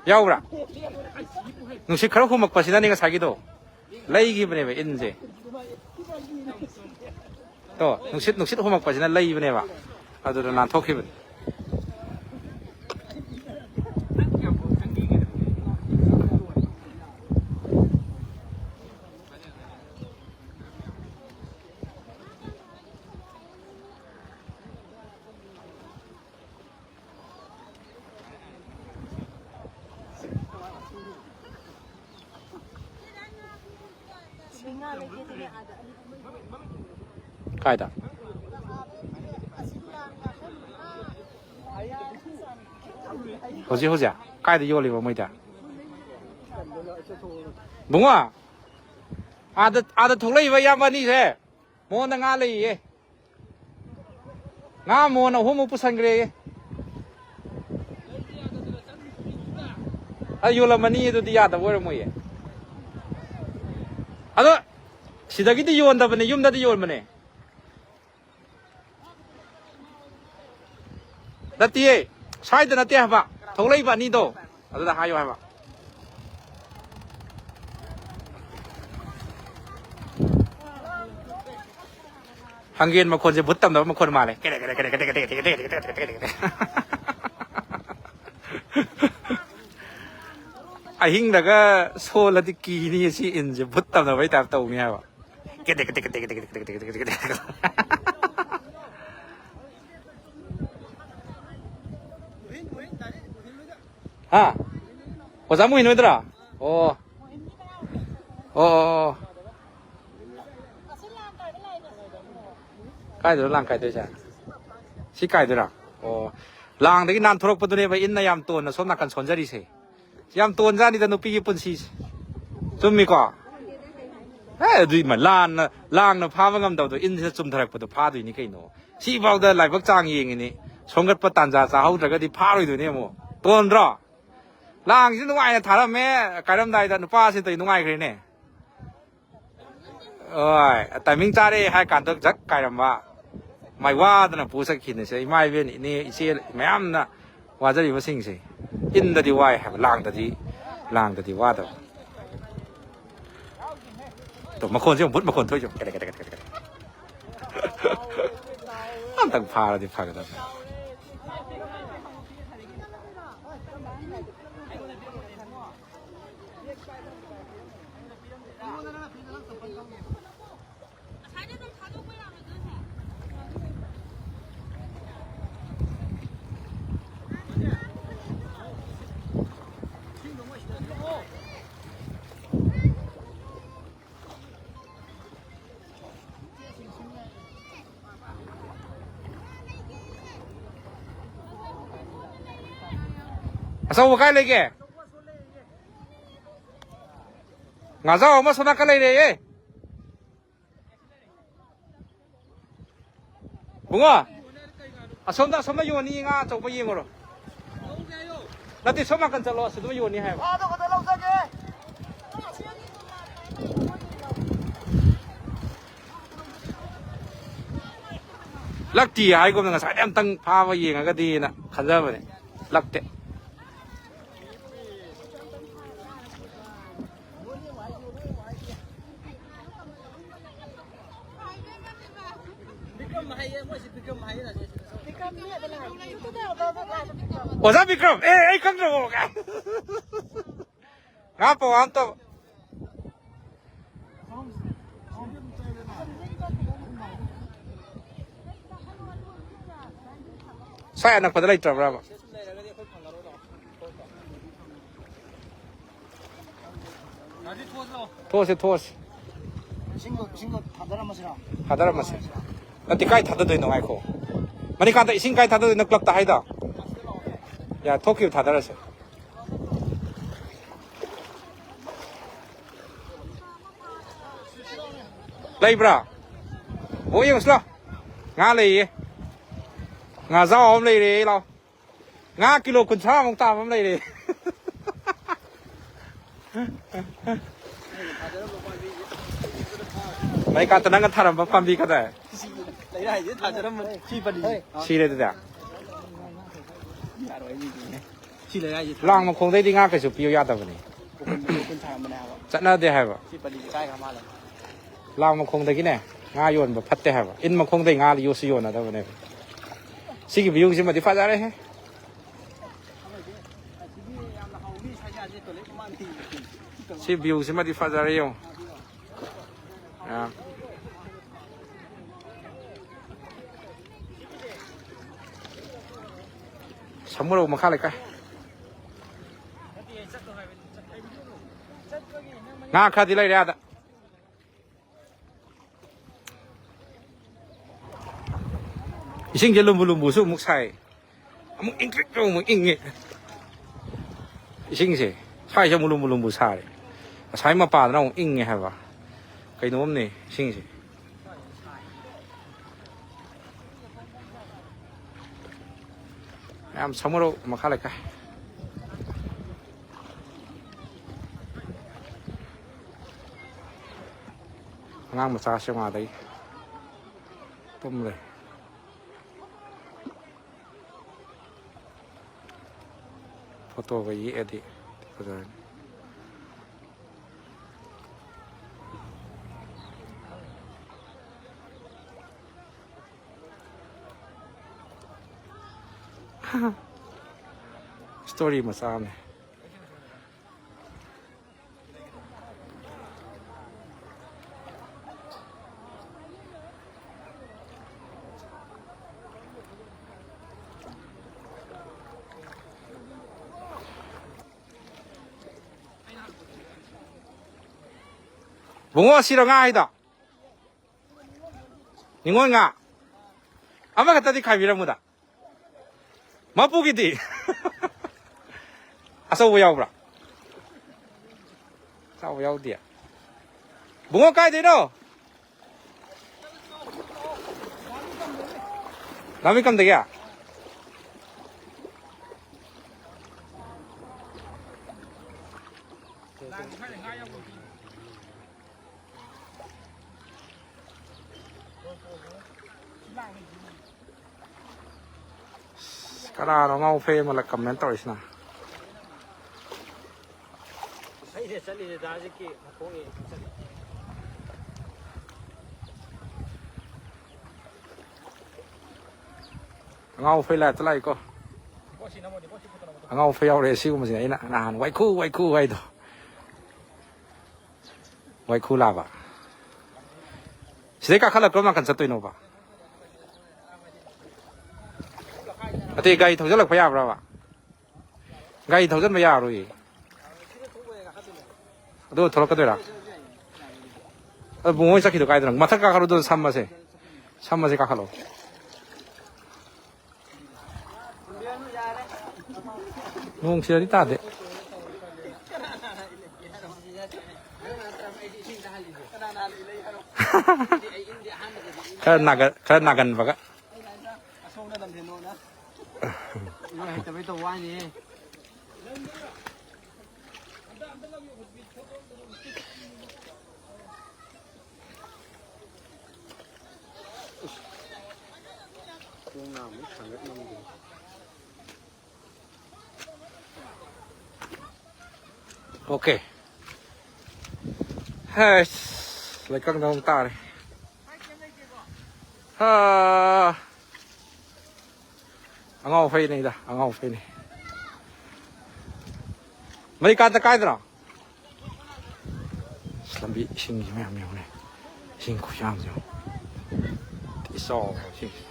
ꯌꯥꯎꯕ꯭ꯔꯥ? ꯅꯨꯡꯁꯤꯠ ꯈꯔ ꯍꯨꯝꯃꯛꯄꯁꯤꯅꯅꯦ ꯉꯁꯥꯏꯒꯤꯗꯣ꯫ ꯂꯩꯈꯤꯕꯅꯦꯕ ꯏꯟꯁꯦ꯫ ꯇꯣ, ꯅꯨꯡꯁꯤꯠ, ꯅꯨꯡꯁꯤꯠ ꯍꯨꯝꯃꯛꯄꯁꯤꯅ ꯂꯩꯕꯅꯦꯕ꯫ ꯑꯗꯨꯗ ꯅꯥꯟꯊꯣꯛꯈꯤꯕꯅꯤ꯫ ꯀꯥꯏꯗ? ꯍꯧꯖꯤꯛ, ꯍꯧꯖꯤꯛ ꯀꯥꯏꯗ ꯌꯣꯜꯂꯤꯕ ꯃꯣꯏꯗ? ꯕꯨꯡꯉꯣ, ꯑꯥꯗ, ꯑꯥꯗ ꯊꯣꯛꯂꯛꯏꯕ ꯏꯌꯥꯝꯕ ꯑꯅꯤꯁꯦ ꯃꯉꯣꯟꯗ ꯉꯥ ꯂꯩꯌꯦ꯫ ꯉꯥ ꯃꯣꯟ ꯑꯍꯨꯝꯃꯨꯛ ꯄꯨꯁꯟꯈ꯭ꯔꯦꯌꯦ꯫ ꯑ, ꯌꯣꯜꯂꯝꯃꯅꯤ, ꯑꯗꯨꯗꯤ ꯌꯥꯗꯕ ꯑꯣꯏꯔꯝꯃꯣꯏꯌꯦ꯫ ꯑꯗꯣ ꯁꯤꯗꯒꯤꯗꯤ ꯌꯣꯟꯗꯕꯅꯦ, ꯌꯨꯝꯗꯗꯤ ꯌꯣꯟꯕꯅꯦ꯫ ꯅꯠꯇꯤꯌꯦ, ꯁ꯭ꯋꯥꯏꯗ ꯅꯠꯇꯦ ꯍꯥꯏꯕ, ꯊꯣꯛꯂꯛꯏꯕ ꯑꯅꯤꯗꯣ꯫ ꯑꯗꯨꯗ ꯍꯥꯏꯌꯣ ꯍꯥꯏꯕ꯫ ꯍꯪꯒꯦꯟ ꯃꯈꯣꯟꯁꯦ ꯚꯨꯠ ꯇꯝꯅꯕ ꯃꯈꯣꯟ ꯃꯥꯜꯂꯦ꯫ ꯑꯍꯤꯡꯗꯒ ꯁꯣꯜꯂꯗꯤ ꯀꯤꯅꯤ, ꯁꯤ ꯏꯟꯁꯦ ꯚꯨꯠ ꯇꯝꯅꯕꯩ ꯇꯥꯏꯞ ꯇꯧꯅꯤ ꯍꯥꯏꯕ꯫ ꯍꯥ? ꯑꯣꯖꯥ ꯃꯣꯍꯤꯟ ꯍꯣꯏꯗꯔꯥ? ꯑꯣ꯫ ꯑꯣ, ꯑꯣ, ꯑꯣ꯫ ꯀꯥꯏꯗꯅꯣ ꯂꯥꯡ ꯀꯥꯏꯗꯣꯏꯁꯦ? ꯁꯤ ꯀꯥꯏꯗꯣꯏꯔꯥ? ꯑꯣ꯫ ꯂꯥꯡꯗꯒꯤ ꯅꯥꯟꯊꯣꯔꯛꯄꯗꯨꯅꯦꯕ ꯏꯟꯅ ꯌꯥꯝ ꯇꯣꯟꯅ ꯁꯣꯝ ꯅꯥꯀꯟ ꯁꯣꯟꯖꯔꯤꯁꯦ꯫ ꯌꯥꯝ ꯇꯣꯟꯖꯥꯅꯤꯗ ꯅꯨꯄꯤꯒꯤ ꯄꯨꯟꯁꯤꯁꯦ꯫ ꯆꯨꯝꯃꯤꯀꯣ? ꯑꯦ, ꯑꯗꯨꯏ ꯃ-, ꯂꯥꯟꯅ, ꯂꯥꯡꯅ ꯐꯥꯕ ꯉꯝꯗꯕꯗꯣ ꯏꯟꯁꯤꯅ ꯆꯨꯝꯊꯔꯛꯄꯗꯣ ꯐꯥꯗꯣꯏꯅꯤ ꯀꯩꯅꯣ꯫ ꯁꯤꯐꯥꯎꯗ ꯂꯥꯏꯕꯛ ꯆꯥꯡ ꯌꯦꯡꯉꯤꯅꯤ꯫ ꯁꯣꯝꯒꯠꯄ ꯇꯥꯟꯖꯥ ꯆꯥꯍꯧꯗ꯭ꯔꯒꯗꯤ ꯐꯥꯔꯣꯏꯗꯣꯏꯅꯦ ꯑꯃꯨꯛ꯫ ꯇꯣꯟꯗ꯭ꯔꯣ? ꯂꯥꯡꯁꯤ ꯅꯨꯡꯉꯥꯏꯅ ꯊꯥꯔꯝꯃꯦ꯫ ꯀꯥꯏꯔꯝꯗꯥꯏꯗ ꯅꯨꯄꯥꯁꯤ ꯇꯧꯔꯤ ꯅꯨꯡꯉꯥꯏꯈ꯭ꯔꯦꯅꯦ꯫ ꯍꯣꯏ, ꯇꯥꯏꯃꯤꯡ ꯆꯥꯔꯦ ꯍꯥꯏ ꯀꯥꯟꯗ ꯖꯛ ꯀꯥꯏꯔꯝꯕ꯫ ꯃꯥꯏ ꯋꯥꯗꯅ ꯄꯨ ꯆꯠꯈꯤꯅꯁꯦ꯫ ꯏꯃꯥ ꯏꯕꯦꯟ, ꯏꯅꯦ ꯏꯆꯦ ꯃꯌꯥꯝꯅ ꯋꯥꯖꯔꯤꯕꯁꯤꯡꯁꯦ꯫ ꯏꯟꯗꯗꯤ ꯋꯥꯏ ꯍꯥꯏꯕ, ꯂꯥꯡꯗꯗꯤ, ꯂꯥꯡꯗꯗꯤ ꯋꯥꯗꯕ꯫ ꯇꯣ, ꯃꯈꯣꯟꯁꯦ ꯑꯃꯨꯛ ꯚꯨꯠ ꯃꯈꯣꯟ ꯊꯣꯛꯏꯁꯦ꯫ ꯀꯦꯔꯦ, ꯀꯦꯔꯦ, ꯀꯦꯔꯦ, ꯀꯦꯔꯦ, ꯀꯦꯔꯦ꯫ ꯑꯝꯇꯪ ꯐꯥꯔꯗꯤ ꯐꯒꯗꯕꯅꯤ꯫ ꯑꯆꯧꯕ ꯀꯥꯏ ꯂꯩꯒꯦ? ꯉꯥꯖꯥꯎ ꯑꯃ ꯁꯣꯝ ꯅꯥꯀꯟ ꯂꯩꯔꯦꯌꯦ꯫ ꯕꯨꯡꯉꯣ, ꯑꯁꯣꯝꯗ, ꯑꯁꯣꯝꯗ ꯌꯣꯟꯅꯤ, ꯉꯥ ꯑꯆꯧꯕ ꯌꯦꯡꯉꯨꯔꯣ꯫ ꯅꯠꯇꯦ, ꯁꯣꯝ ꯅꯥꯀꯟ ꯆꯠꯂꯣ, ꯑꯁꯤꯗ ꯌꯣꯟꯅꯤ ꯍꯥꯏꯕ꯫ ꯂꯛꯇꯤ ꯍꯥꯏꯒꯨꯝꯅ ꯉꯁꯥꯏꯗꯤ ꯑꯝꯇꯪ ꯐꯥꯕ ꯌꯦꯡꯉꯒꯗꯤꯅ ꯈꯟꯖꯕꯅꯦ꯫ ꯂꯛꯇꯦ꯫ ꯑꯣꯖꯥ ꯕꯤꯀ꯭ꯔꯝ, ꯑꯦ, ꯑꯩ ꯈꯪꯗ꯭ꯔꯕꯣ? ꯉꯥ ꯄꯋꯥ ꯑꯝꯇ꯫ ꯁ꯭ꯋꯥꯏ ꯑꯅꯛꯄꯗ ꯂꯩꯇ꯭ꯔꯕ꯭ꯔꯕ? ꯊꯣꯛꯑꯁꯤ, ꯊꯣꯛꯑꯁꯤ꯫ ꯏꯁꯤꯡꯗꯣ, ꯏꯁꯤꯡꯗꯣ ꯊꯥꯗꯔꯝꯃꯁꯤꯔꯣ? ꯊꯥꯗꯔꯝꯃꯁꯤ꯫ ꯅꯠꯇꯦ, ꯀꯥꯏ ꯊꯥꯗꯗꯣꯏꯅꯣ? ꯉꯥꯏꯈꯣ꯫ ꯃꯅꯤꯀꯥꯟꯇ, ꯏꯁꯤꯡ ꯀꯥꯏ ꯊꯥꯗꯗꯣꯏꯅꯣ? ꯀ꯭ꯂꯕꯇ ꯍꯥꯏꯗꯣ? ꯌꯥ, ꯊꯣꯛꯈꯤꯕ ꯊꯥꯗꯔꯁꯦ꯫ ꯂꯩꯕ꯭ꯔꯥ? ꯕꯣ ꯌꯦꯡꯉꯨꯁꯤ ꯂꯥꯎ꯫ ꯉꯥ ꯂꯩꯌꯦ꯫ ꯉꯥꯖꯥꯎ ꯑꯃ ꯂꯩꯔꯦ, ꯂꯥꯎ꯫ ꯉꯥ ꯀꯤꯂꯣ ꯀꯨꯟꯊ꯭ꯔꯥꯃꯨꯛ ꯇꯥꯕ ꯑꯃ ꯂꯩꯔꯦ꯫ ꯃꯩꯀꯥꯠꯇ ꯅꯪꯅ ꯊꯥꯔꯝꯕ ꯄꯥꯝꯕꯤ ꯀꯗꯥꯏ? ꯂꯩꯔꯥꯏꯁꯦ ꯊꯥꯖꯔꯝꯕꯅꯤ꯫ ꯁꯤ ꯄꯜꯂꯤꯁꯦ꯫ ꯁꯤꯔꯦ ꯑꯗꯨꯗꯤ? ꯌꯥꯔꯣꯏ, ꯑꯩꯒꯤꯗꯤ꯫ ꯁꯤ ꯂꯩꯔꯥꯏꯁꯦ ꯊꯥ-, ꯂꯥꯡ ꯃꯈꯣꯡꯗꯩꯗꯤ ꯉꯥ ꯀꯩꯁꯨ ꯄꯤꯌꯨ ꯌꯥꯗꯕꯅꯦ꯫ ꯀꯣꯀꯨꯟ, ꯀꯣꯀꯨꯟ ꯊꯥꯔꯝꯕꯅꯦ ꯍꯥꯏꯕ꯫ ꯆꯠꯅꯗꯦ ꯍꯥꯏꯕ꯫ ꯁꯤ ꯄꯜꯂꯤꯁꯦ ꯀꯥꯏꯈ꯭ꯔ ꯃꯥꯜꯂꯦ꯫ ꯂꯥꯡ ꯃꯈꯣꯡꯗꯒꯤꯅꯦ ꯉꯥ ꯌꯣꯟꯕ ꯐꯠꯇꯦ ꯍꯥꯏꯕ꯫ ꯏꯟ ꯃꯈꯣꯡꯗꯩ ꯉꯥ ꯌꯣꯠꯁꯨ ꯌꯣꯟꯅꯗꯕꯅꯦꯕ꯫ ꯁꯤꯒꯤ ꯚ꯭ꯌꯨꯁꯤꯃꯗꯤ ꯐꯖꯔꯦꯍꯦ꯫ ꯁꯤ ꯚ꯭ꯌꯨꯁꯤꯃꯗꯤ ꯐꯖꯔꯦ ꯌꯦꯡꯉꯣ꯫ ꯑꯥ꯫ ꯁꯃꯨꯔꯧ ꯃꯈꯥ ꯂꯩꯀꯥꯏ꯫ ꯉꯥ ꯈꯔꯗꯤ ꯂꯩꯔꯦ ꯑꯥꯗ꯫ ꯏꯁꯤꯡꯁꯦ ꯂꯨꯝꯕꯨ ꯂꯨꯝꯕꯨꯁꯨ ꯑꯃꯨꯛ ꯁꯥꯏ, ꯑꯃꯨꯛ ꯏꯪꯇ꯭ꯔꯤꯛ ꯑꯃꯨꯛ ꯏꯪꯉꯦ꯫ ꯏꯁꯤꯡꯁꯦ ꯁ꯭ꯋꯥꯏꯁꯦ ꯑꯃꯨꯛ ꯂꯨꯝꯕꯨ ꯂꯨꯝꯕꯨ ꯁꯥꯔꯦ, ꯉꯁꯥꯏ ꯃꯄꯥꯗꯅ ꯑꯃꯨꯛ ꯏꯪꯉꯦ ꯍꯥꯏꯕ꯫ ꯀꯩꯅꯣꯝꯅꯦ ꯏꯁꯤꯡꯁꯦ꯫ ꯃꯌꯥꯝ ꯁꯃꯨꯔꯧ ꯃꯈꯥ ꯂꯩꯀꯥꯏ꯫ ꯑꯉꯥꯡ ꯃꯆꯥꯁꯦ ꯃꯥꯗꯩ ꯇꯨꯝ ꯂꯩ꯫ ꯐꯣꯇꯣꯒ ꯌꯦꯛꯑꯗꯤ ꯐꯖꯔꯅꯤ꯫ Story ꯃꯆꯥ ꯑꯃꯅꯦ꯫ ꯕꯨꯡꯉꯣ, ꯁꯤꯔꯣ ꯉꯥ ꯍꯥꯏꯗꯣ? ꯅꯤꯉꯣꯜ ꯉꯥ ꯑꯃꯈꯛꯇꯗꯤ ꯈꯥꯏꯕꯤꯔꯝꯃꯨꯗ꯫ ꯃꯄꯨꯒꯤꯗꯤ ꯑꯆꯧꯕ ꯌꯥꯎꯕ꯭ꯔꯥ? ꯑꯆꯧꯕ ꯌꯥꯎꯗꯦ꯫ ꯕꯨꯡꯉꯣ, ꯀꯥꯏꯗꯩꯅꯣ? ꯂꯥꯃꯩꯀꯝꯗꯒꯤ? ꯀꯅꯥꯅꯣ ꯑꯉꯥꯎ ꯐꯩ ꯑꯃ comment ꯇꯧꯔꯤꯁꯤꯅ? ꯑꯩꯅ ꯆꯠꯂꯤꯁꯦ ꯗꯥ ꯖꯤꯛꯀꯤ ꯃꯈꯣꯡ ꯌꯦꯡ ꯆꯠꯂꯤ꯫ ꯑꯉꯥꯎ ꯐꯩ ꯂꯥꯏꯠꯇ ꯂꯥꯛꯏꯀꯣ꯫ ꯑꯉꯥꯎ ꯐꯩ ꯌꯥꯎꯔꯛꯑꯦ꯫ ꯁꯤꯒꯨꯝꯕꯁꯤꯅꯦ ꯑꯩꯅ ꯅꯍꯥꯟ ꯋꯥꯏꯈꯨ ꯋꯥꯏꯈꯨ ꯍꯥꯏꯗꯣ꯫ ꯋꯥꯏꯈꯨ ꯂꯥꯕ꯫ ꯁꯤꯗꯩ ꯀꯥꯈꯠꯂꯒ ꯀꯔꯣꯝ ꯅꯥꯀꯟ ꯆꯠꯇꯣꯏꯅꯣꯕ? ꯑꯇꯩ ꯒꯥꯔꯤ ꯊꯧꯖꯤꯜꯂꯛꯄ ꯌꯥꯕ꯭ꯔꯕ? ꯒꯥꯔꯤ ꯊꯧꯖꯤꯟꯕ ꯌꯥꯔꯣꯏꯌꯦ꯫ ꯑꯗꯨꯒ ꯊꯣꯛꯂꯛꯀꯗꯣꯏꯔꯥ? ꯑꯗꯨ ꯕꯨꯡꯉꯣ ꯍꯣꯏ ꯆꯠꯈꯤꯗꯣ ꯀꯥꯏꯗꯅꯣ? ꯃꯊꯛ ꯀꯥꯈꯠꯂꯨꯗꯣ ꯁꯝꯃꯁꯦ꯫ ꯁꯝꯃꯁꯦ ꯀꯥꯈꯠꯂꯣ꯫ ꯅꯣꯡ ꯁꯤꯗꯗꯤ ꯇꯥꯗꯦ꯫ ꯈꯔ ꯅꯥꯒꯟ-, ꯈꯔ ꯅꯥꯒꯟꯕꯒ꯫ ꯏꯔꯣꯏ ꯍꯩꯇꯕꯩ ꯇꯧꯕ ꯋꯥꯅꯤꯍꯦ꯫ ꯈꯣꯡ ꯅꯥꯝꯃ ꯊꯥꯡꯒꯠ ꯉꯝꯗꯦ꯫ OK꯫ ꯍꯩꯁ, ꯂꯩꯀꯪꯗ ꯑꯃꯨꯛ ꯇꯥꯔꯦ꯫ ꯍꯥ꯫ ꯑꯉꯥꯎ ꯐꯩꯅꯤꯗ, ꯑꯉꯥꯎ ꯐꯩꯅꯤ꯫ ꯃꯔꯤꯀꯥꯟꯇ ꯀꯥꯏꯗꯅꯣ? ꯑꯁ, ꯂꯝꯕꯤ ꯏꯁꯤꯡꯁꯤ ꯃꯌꯥꯝ ꯌꯦꯡꯉꯨꯅꯦ꯫ ꯏꯁꯤꯡ ꯈꯨꯌꯥꯝꯁꯦ ꯌꯦꯡꯉꯨ꯫ ꯏꯆꯥꯎ ꯏꯁꯤꯡꯁꯦ꯫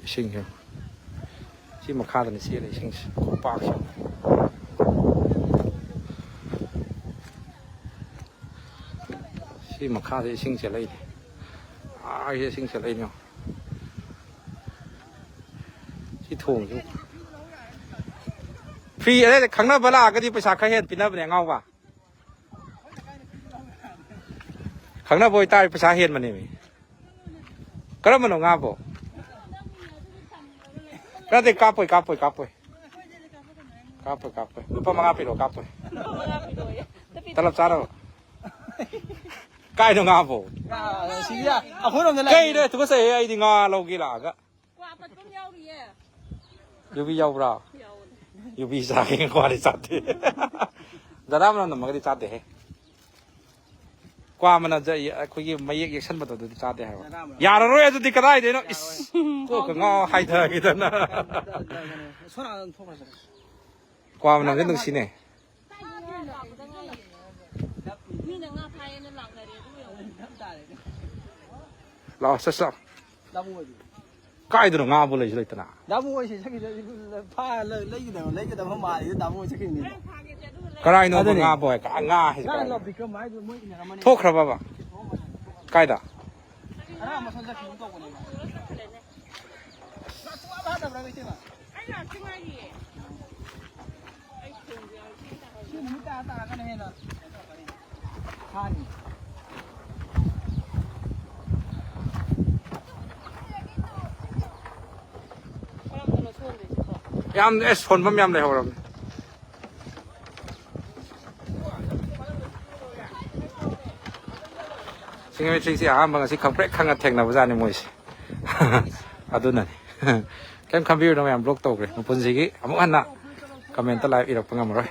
ꯏꯁꯤꯡꯁꯦ ꯁꯤ ꯃꯈꯥꯗꯅꯤ ꯆꯦꯜꯂꯤ ꯏꯁꯤꯡꯁꯦ, ꯈꯣꯡꯄꯥꯛꯁꯦ꯫ ꯁꯤ ꯃꯈꯥꯗ ꯏꯁꯤꯡ ꯆꯦꯜꯂꯛꯏꯅꯦ꯫ ꯑꯥ, ꯏꯁꯤꯡ ꯆꯦꯜꯂꯛꯏꯅꯦ꯫ ꯁꯤ ꯊꯣꯡꯁꯤ ꯐ꯭ꯔꯤ꯫ ꯑꯗꯩꯗ ꯈꯪꯅꯕ ꯂꯥꯛꯑꯒꯗꯤ ꯄꯩꯁꯥ ꯈꯔ ꯍꯦꯟꯅ ꯄꯤꯅꯕꯅꯦ ꯑꯉꯥꯎꯕ꯫ ꯈꯪꯅꯕ ꯑꯣꯏꯇꯥꯔꯗꯤ ꯄꯩꯁꯥ ꯍꯦꯟꯕꯅꯦꯃꯤ꯫ ꯀꯔꯝꯕꯅꯣ ꯉꯥꯕꯣ? ꯅꯠꯇꯦ, ꯀꯥꯞꯄꯣꯏ, ꯀꯥꯞꯄꯣꯏ, ꯀꯥꯞꯄꯣꯏ꯫ ꯀꯥꯞꯄꯣꯏ, ꯀꯥꯞꯄꯣꯏ꯫ ꯂꯨꯄꯥ ꯃꯉꯥ ꯄꯤꯔꯛꯑꯣ, ꯀꯥꯞꯄꯣꯏ꯫ ꯇꯂꯞ ꯆꯥꯔꯕ? ꯀꯥꯏꯗꯣ ꯉꯥꯕꯣ? ꯁꯤꯒꯤ ꯑꯩꯈꯣꯏꯔꯣꯝꯗ ꯂꯩ꯫ ꯀꯩꯅꯣ ꯇꯨꯀꯠꯆꯩꯍꯦ, ꯑꯩꯗꯤ ꯉꯥ ꯂꯧꯒꯦ ꯂꯥꯛꯑꯒ꯫ ꯀ꯭ꯋꯥ ꯑꯄꯠꯄ ꯑꯃ ꯌꯥꯎꯔꯤꯌꯦ꯫ ꯌꯨꯕꯤ ꯌꯥꯎꯕ꯭ꯔꯥ? ꯌꯥꯎꯕꯅꯦ꯫ ꯌꯨꯕꯤ ꯆꯥꯒꯦ, ꯀ꯭ꯋꯥꯗꯤ ꯆꯥꯗꯦ꯫ ꯖꯔꯗꯥ ꯃꯅꯝ ꯅꯝꯃꯒꯗꯤ ꯆꯥꯗꯦꯍꯦ꯫ ꯀ꯭ꯋꯥ ꯃꯅꯝꯁꯦ ꯑꯩꯈꯣꯏꯒꯤ ꯃꯌꯦꯛ ꯌꯦꯛꯁꯟꯕꯗꯣ ꯑꯗꯨꯗꯤ ꯆꯥꯗꯦ ꯍꯥꯏꯕ꯫ ꯖꯔꯗꯥ ꯃꯅꯝ꯫ ꯌꯥꯔꯔꯣꯏ ꯑꯗꯨꯗꯤ ꯀꯗꯥꯏꯗꯩꯅꯣ? ꯏꯁ, ꯀꯣꯛꯀ ꯉꯥꯎ ꯍꯥꯏꯊꯈꯤꯗꯅ꯫ ꯁꯣꯝ ꯅꯥꯀꯟꯗ ꯊꯣꯛꯈ꯭ꯔꯁꯤꯔ? ꯀ꯭ꯋꯥ ꯃꯅꯝꯁꯦ ꯅꯨꯡꯁꯤꯅꯦ꯫ ꯃꯤꯅ ꯉꯥ ꯐꯥꯏꯌꯦꯅ ꯂꯥꯛꯅꯔꯦ, ꯑꯗꯨ ꯌꯦꯡꯉꯣ꯫ ꯂꯥꯛꯑꯣ, ꯆꯠ, ꯆꯠ꯫ ꯀꯥꯏꯗꯅꯣ ꯉꯥꯕꯨ ꯂꯩꯁꯨ ꯂꯩꯇꯅ? ꯗꯥꯕꯨ ꯍꯣꯏ ꯁꯤ ꯆꯠꯈꯤꯗ, ꯐꯥ, ꯂꯩ-, ꯂꯩꯒꯗꯕ, ꯂꯩꯒꯗꯕ ꯃꯥꯜꯂꯤꯗ ꯗꯥꯕꯨ ꯍꯣꯏ ꯆꯠꯈꯤꯕꯅꯤꯗ꯫ ꯀꯔꯥꯏꯅꯣ ꯑꯗꯨꯅꯦ꯫ ꯉꯥꯕꯨ ꯍꯥꯏ? ꯉꯥ ꯍꯥꯏꯁꯦ ꯀꯥꯏꯗꯅꯣ? ꯕꯤꯀ꯭ꯔꯝ ꯍꯥꯏꯗꯨ ꯃꯣꯏ ꯏꯟꯅꯔꯝꯃꯅꯤ꯫ ꯊꯣꯛꯈ꯭ꯔꯕꯕ? ꯀꯥꯏꯗ? ꯑꯉꯥꯡ ꯃꯁꯝ ꯆꯠꯈꯤꯒꯨꯝ ꯇꯧꯕꯅꯦꯕ꯫ ꯆꯥꯛ ꯆꯥꯕ ꯍꯥꯠꯇꯕ꯭ꯔꯥ ꯏꯆꯦꯃ? ꯑꯩ ꯂꯥꯛꯇ ꯉꯥꯏꯔꯤꯌꯦ꯫ ꯁꯤ ꯅꯨꯃꯤꯠ ꯇꯥꯔ ꯇꯥꯔꯒꯅ ꯍꯦꯟꯅ ꯐꯥꯅꯤ꯫ ꯌꯥꯝ, ꯑꯦ, ꯁꯣꯟꯕꯝ ꯌꯥꯝ ꯂꯩꯍꯧꯔꯕꯅꯦ꯫ ꯁꯤꯡꯖꯃꯩ ꯇ꯭ꯔꯤꯛꯁꯦ ꯑꯍꯥꯟꯕ ꯉꯁꯤ ꯈꯪꯄ꯭ꯔꯦꯛ ꯈꯪꯉ ꯊꯦꯡꯅꯕꯖꯥꯠꯅꯤ ꯃꯣꯏꯁꯦ꯫ ꯑꯗꯨꯅꯅꯤ꯫ ꯀꯩꯝ ꯈꯟꯕꯤꯔꯨꯅꯨ, ꯃꯌꯥꯝ ꯕ꯭ꯂꯣꯛ ꯇꯧꯈ꯭ꯔꯦ꯫ ꯃꯄꯨꯟꯁꯤꯒꯤ ꯑꯃꯨꯛ ꯍꯟꯅ ꯀꯃꯦꯟꯇ ꯂꯥꯏꯚ ꯏꯔꯛꯄ ꯉꯝꯃꯔꯣꯏ꯫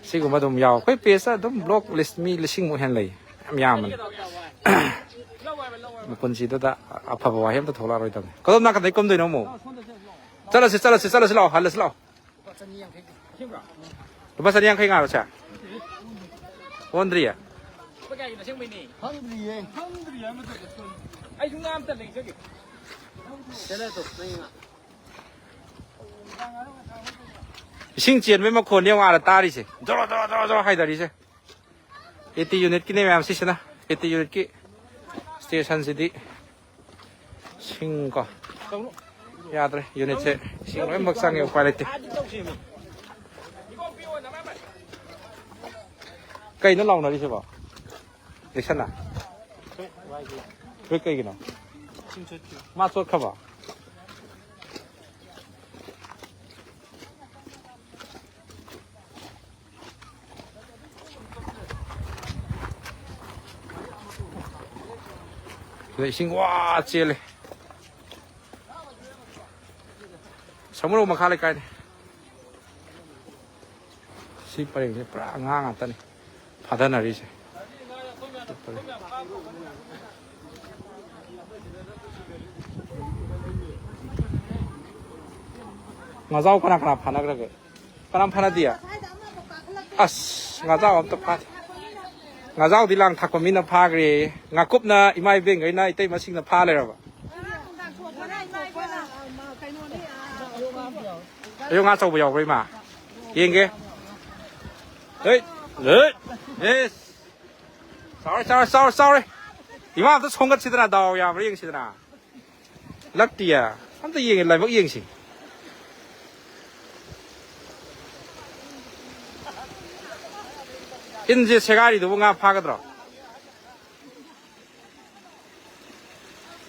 ꯁꯤꯒꯨꯝꯕ ꯑꯗꯨꯝ ꯌꯥꯎ꯫ ꯑꯩꯈꯣꯏ ꯄꯦꯖꯇ ꯑꯗꯨꯝ ꯕ꯭ꯂꯣꯛ ꯂꯤꯁ ꯃꯤ ꯂꯤꯁꯤꯡꯃꯨꯛ ꯍꯦꯟꯅ ꯂꯩ꯫ ꯌꯥꯝ ꯌꯥꯝꯕꯅꯤ꯫ ꯃꯄꯨꯟꯁꯤꯗꯨꯗ ꯑꯐꯕ ꯋꯥꯍꯩ ꯑꯝꯇ ꯊꯣꯛꯂꯛꯑꯔꯣꯏꯗꯕꯅꯤ꯫ ꯀꯗꯣꯝ ꯅꯥꯀꯟꯗꯩ ꯀꯨꯝꯗꯣꯏꯅꯣ ꯑꯃꯨꯛ? ꯆꯠꯂꯁꯤ, ꯆꯠꯂꯁꯤ, ꯆꯠꯂꯁꯤ ꯂꯥꯛꯑꯣ, ꯍꯜꯂꯁꯤ ꯂꯥꯛꯑꯣ꯫ ꯂꯨꯄꯥ ꯆꯅꯤ ꯌꯥꯡꯈꯩ ꯉꯥꯔꯣ ꯁꯦ? ꯑꯣꯟꯗ꯭ꯔꯤꯌꯦ? ꯏꯁꯤꯡ ꯆꯦꯟꯕꯩ ꯃꯈꯣꯟꯅꯦ ꯌꯦꯡꯉꯣ ꯑꯥꯗ ꯇꯥꯔꯤꯁꯦ꯫ ꯖꯣꯔꯣ, ꯖꯣꯔꯣ, ꯖꯣꯔꯣ, ꯖꯣꯔꯣ ꯍꯥꯏꯗꯔꯤꯁꯦ꯫ ꯑꯦ ꯇꯤ ꯌꯨꯅꯤꯠꯀꯤꯅꯦ ꯃꯌꯥꯝ ꯁꯤꯁꯤꯅ꯫ ꯑꯦ ꯇꯤ ꯌꯨꯅꯤꯠꯀꯤ ꯁ꯭ꯇꯦꯁꯟꯁꯤꯗꯤ ꯁꯤꯡ ꯀꯣ꯫ ꯌꯥꯗ꯭ꯔꯦ, ꯌꯨꯅꯤꯠꯁꯦ ꯏꯁꯤꯡ ꯂꯣꯏꯅꯃꯛ ꯆꯪꯉꯦ, ꯎꯄꯥꯏ ꯂꯩꯇꯦ꯫ ꯀꯩꯅꯣ ꯂꯥꯎꯅꯔꯤꯁꯤꯕꯣ? ꯖꯦꯛꯁꯟꯅ? ꯍꯣꯏ, ꯀꯩꯒꯤꯅꯣ? ꯃꯥ ꯆꯣꯠꯈ꯭ꯔꯕꯣ? ꯁꯤꯗ ꯏꯁꯤꯡ ꯋꯥ ꯆꯦꯜꯂꯦ꯫ ꯁꯃꯨꯔꯧ ꯃꯈꯥ ꯂꯩꯀꯥꯏꯅꯤ꯫ ꯁꯤ ꯄꯔꯦꯡꯁꯦ ꯄꯨꯔꯥ ꯑꯉꯥꯡ ꯉꯥꯛꯇꯅꯤ ꯐꯥꯗꯅꯔꯤꯁꯦ꯫ ꯉꯥꯖꯥꯎ ꯀꯅꯥ ꯀꯅꯥ ꯐꯥꯅꯈ꯭ꯔꯒꯦ? ꯀꯅꯥꯝ ꯐꯥꯅꯗꯤꯌꯦ? ꯑꯁ, ꯉꯥꯖꯥꯎ ꯑꯝꯇ ꯐꯥꯗꯦ꯫ ꯉꯥꯖꯥꯎꯗꯤ ꯂꯥꯡ ꯊꯥꯛꯄ ꯃꯤꯅ ꯐꯥꯈ꯭ꯔꯦ꯫ ꯉꯥꯀꯨꯞꯅ ꯏꯃꯥ ꯏꯕꯦꯟꯈꯩꯅ ꯏꯇꯩꯃꯁꯤꯡꯅ ꯐꯥ ꯂꯩꯔꯕ꯫ ꯑꯌꯣ, ꯉꯥ ꯑꯆꯧꯕ ꯌꯥꯎꯕ꯭ꯔꯥ, ꯏꯃꯥ? ꯌꯦꯡꯒꯦ꯫ ꯍꯩ, ꯍꯩ, ꯑꯦꯁ꯫ ꯆꯥꯎꯔꯦ, ꯆꯥꯎꯔꯦ, ꯆꯥꯎꯔꯦ, ꯆꯥꯎꯔꯦ꯫ ꯏꯃꯥ, ꯑꯝꯇ ꯁꯣꯝꯒꯠꯁꯤꯗꯅ, ꯗꯥꯎ ꯌꯥꯕ꯭ꯔꯥ ꯌꯦꯡꯁꯤꯗꯅ꯫ ꯂꯛꯇꯤꯌꯦ꯫ ꯑꯝꯇ ꯌꯦꯡꯒꯦ, ꯂꯥꯏꯕꯛ ꯌꯦꯡꯁꯤ꯫ ꯏꯟꯁꯦ ꯁꯦꯒꯥꯏꯔꯤꯗꯨꯕꯨ ꯉꯥ ꯐꯥꯒꯗ꯭ꯔꯣ?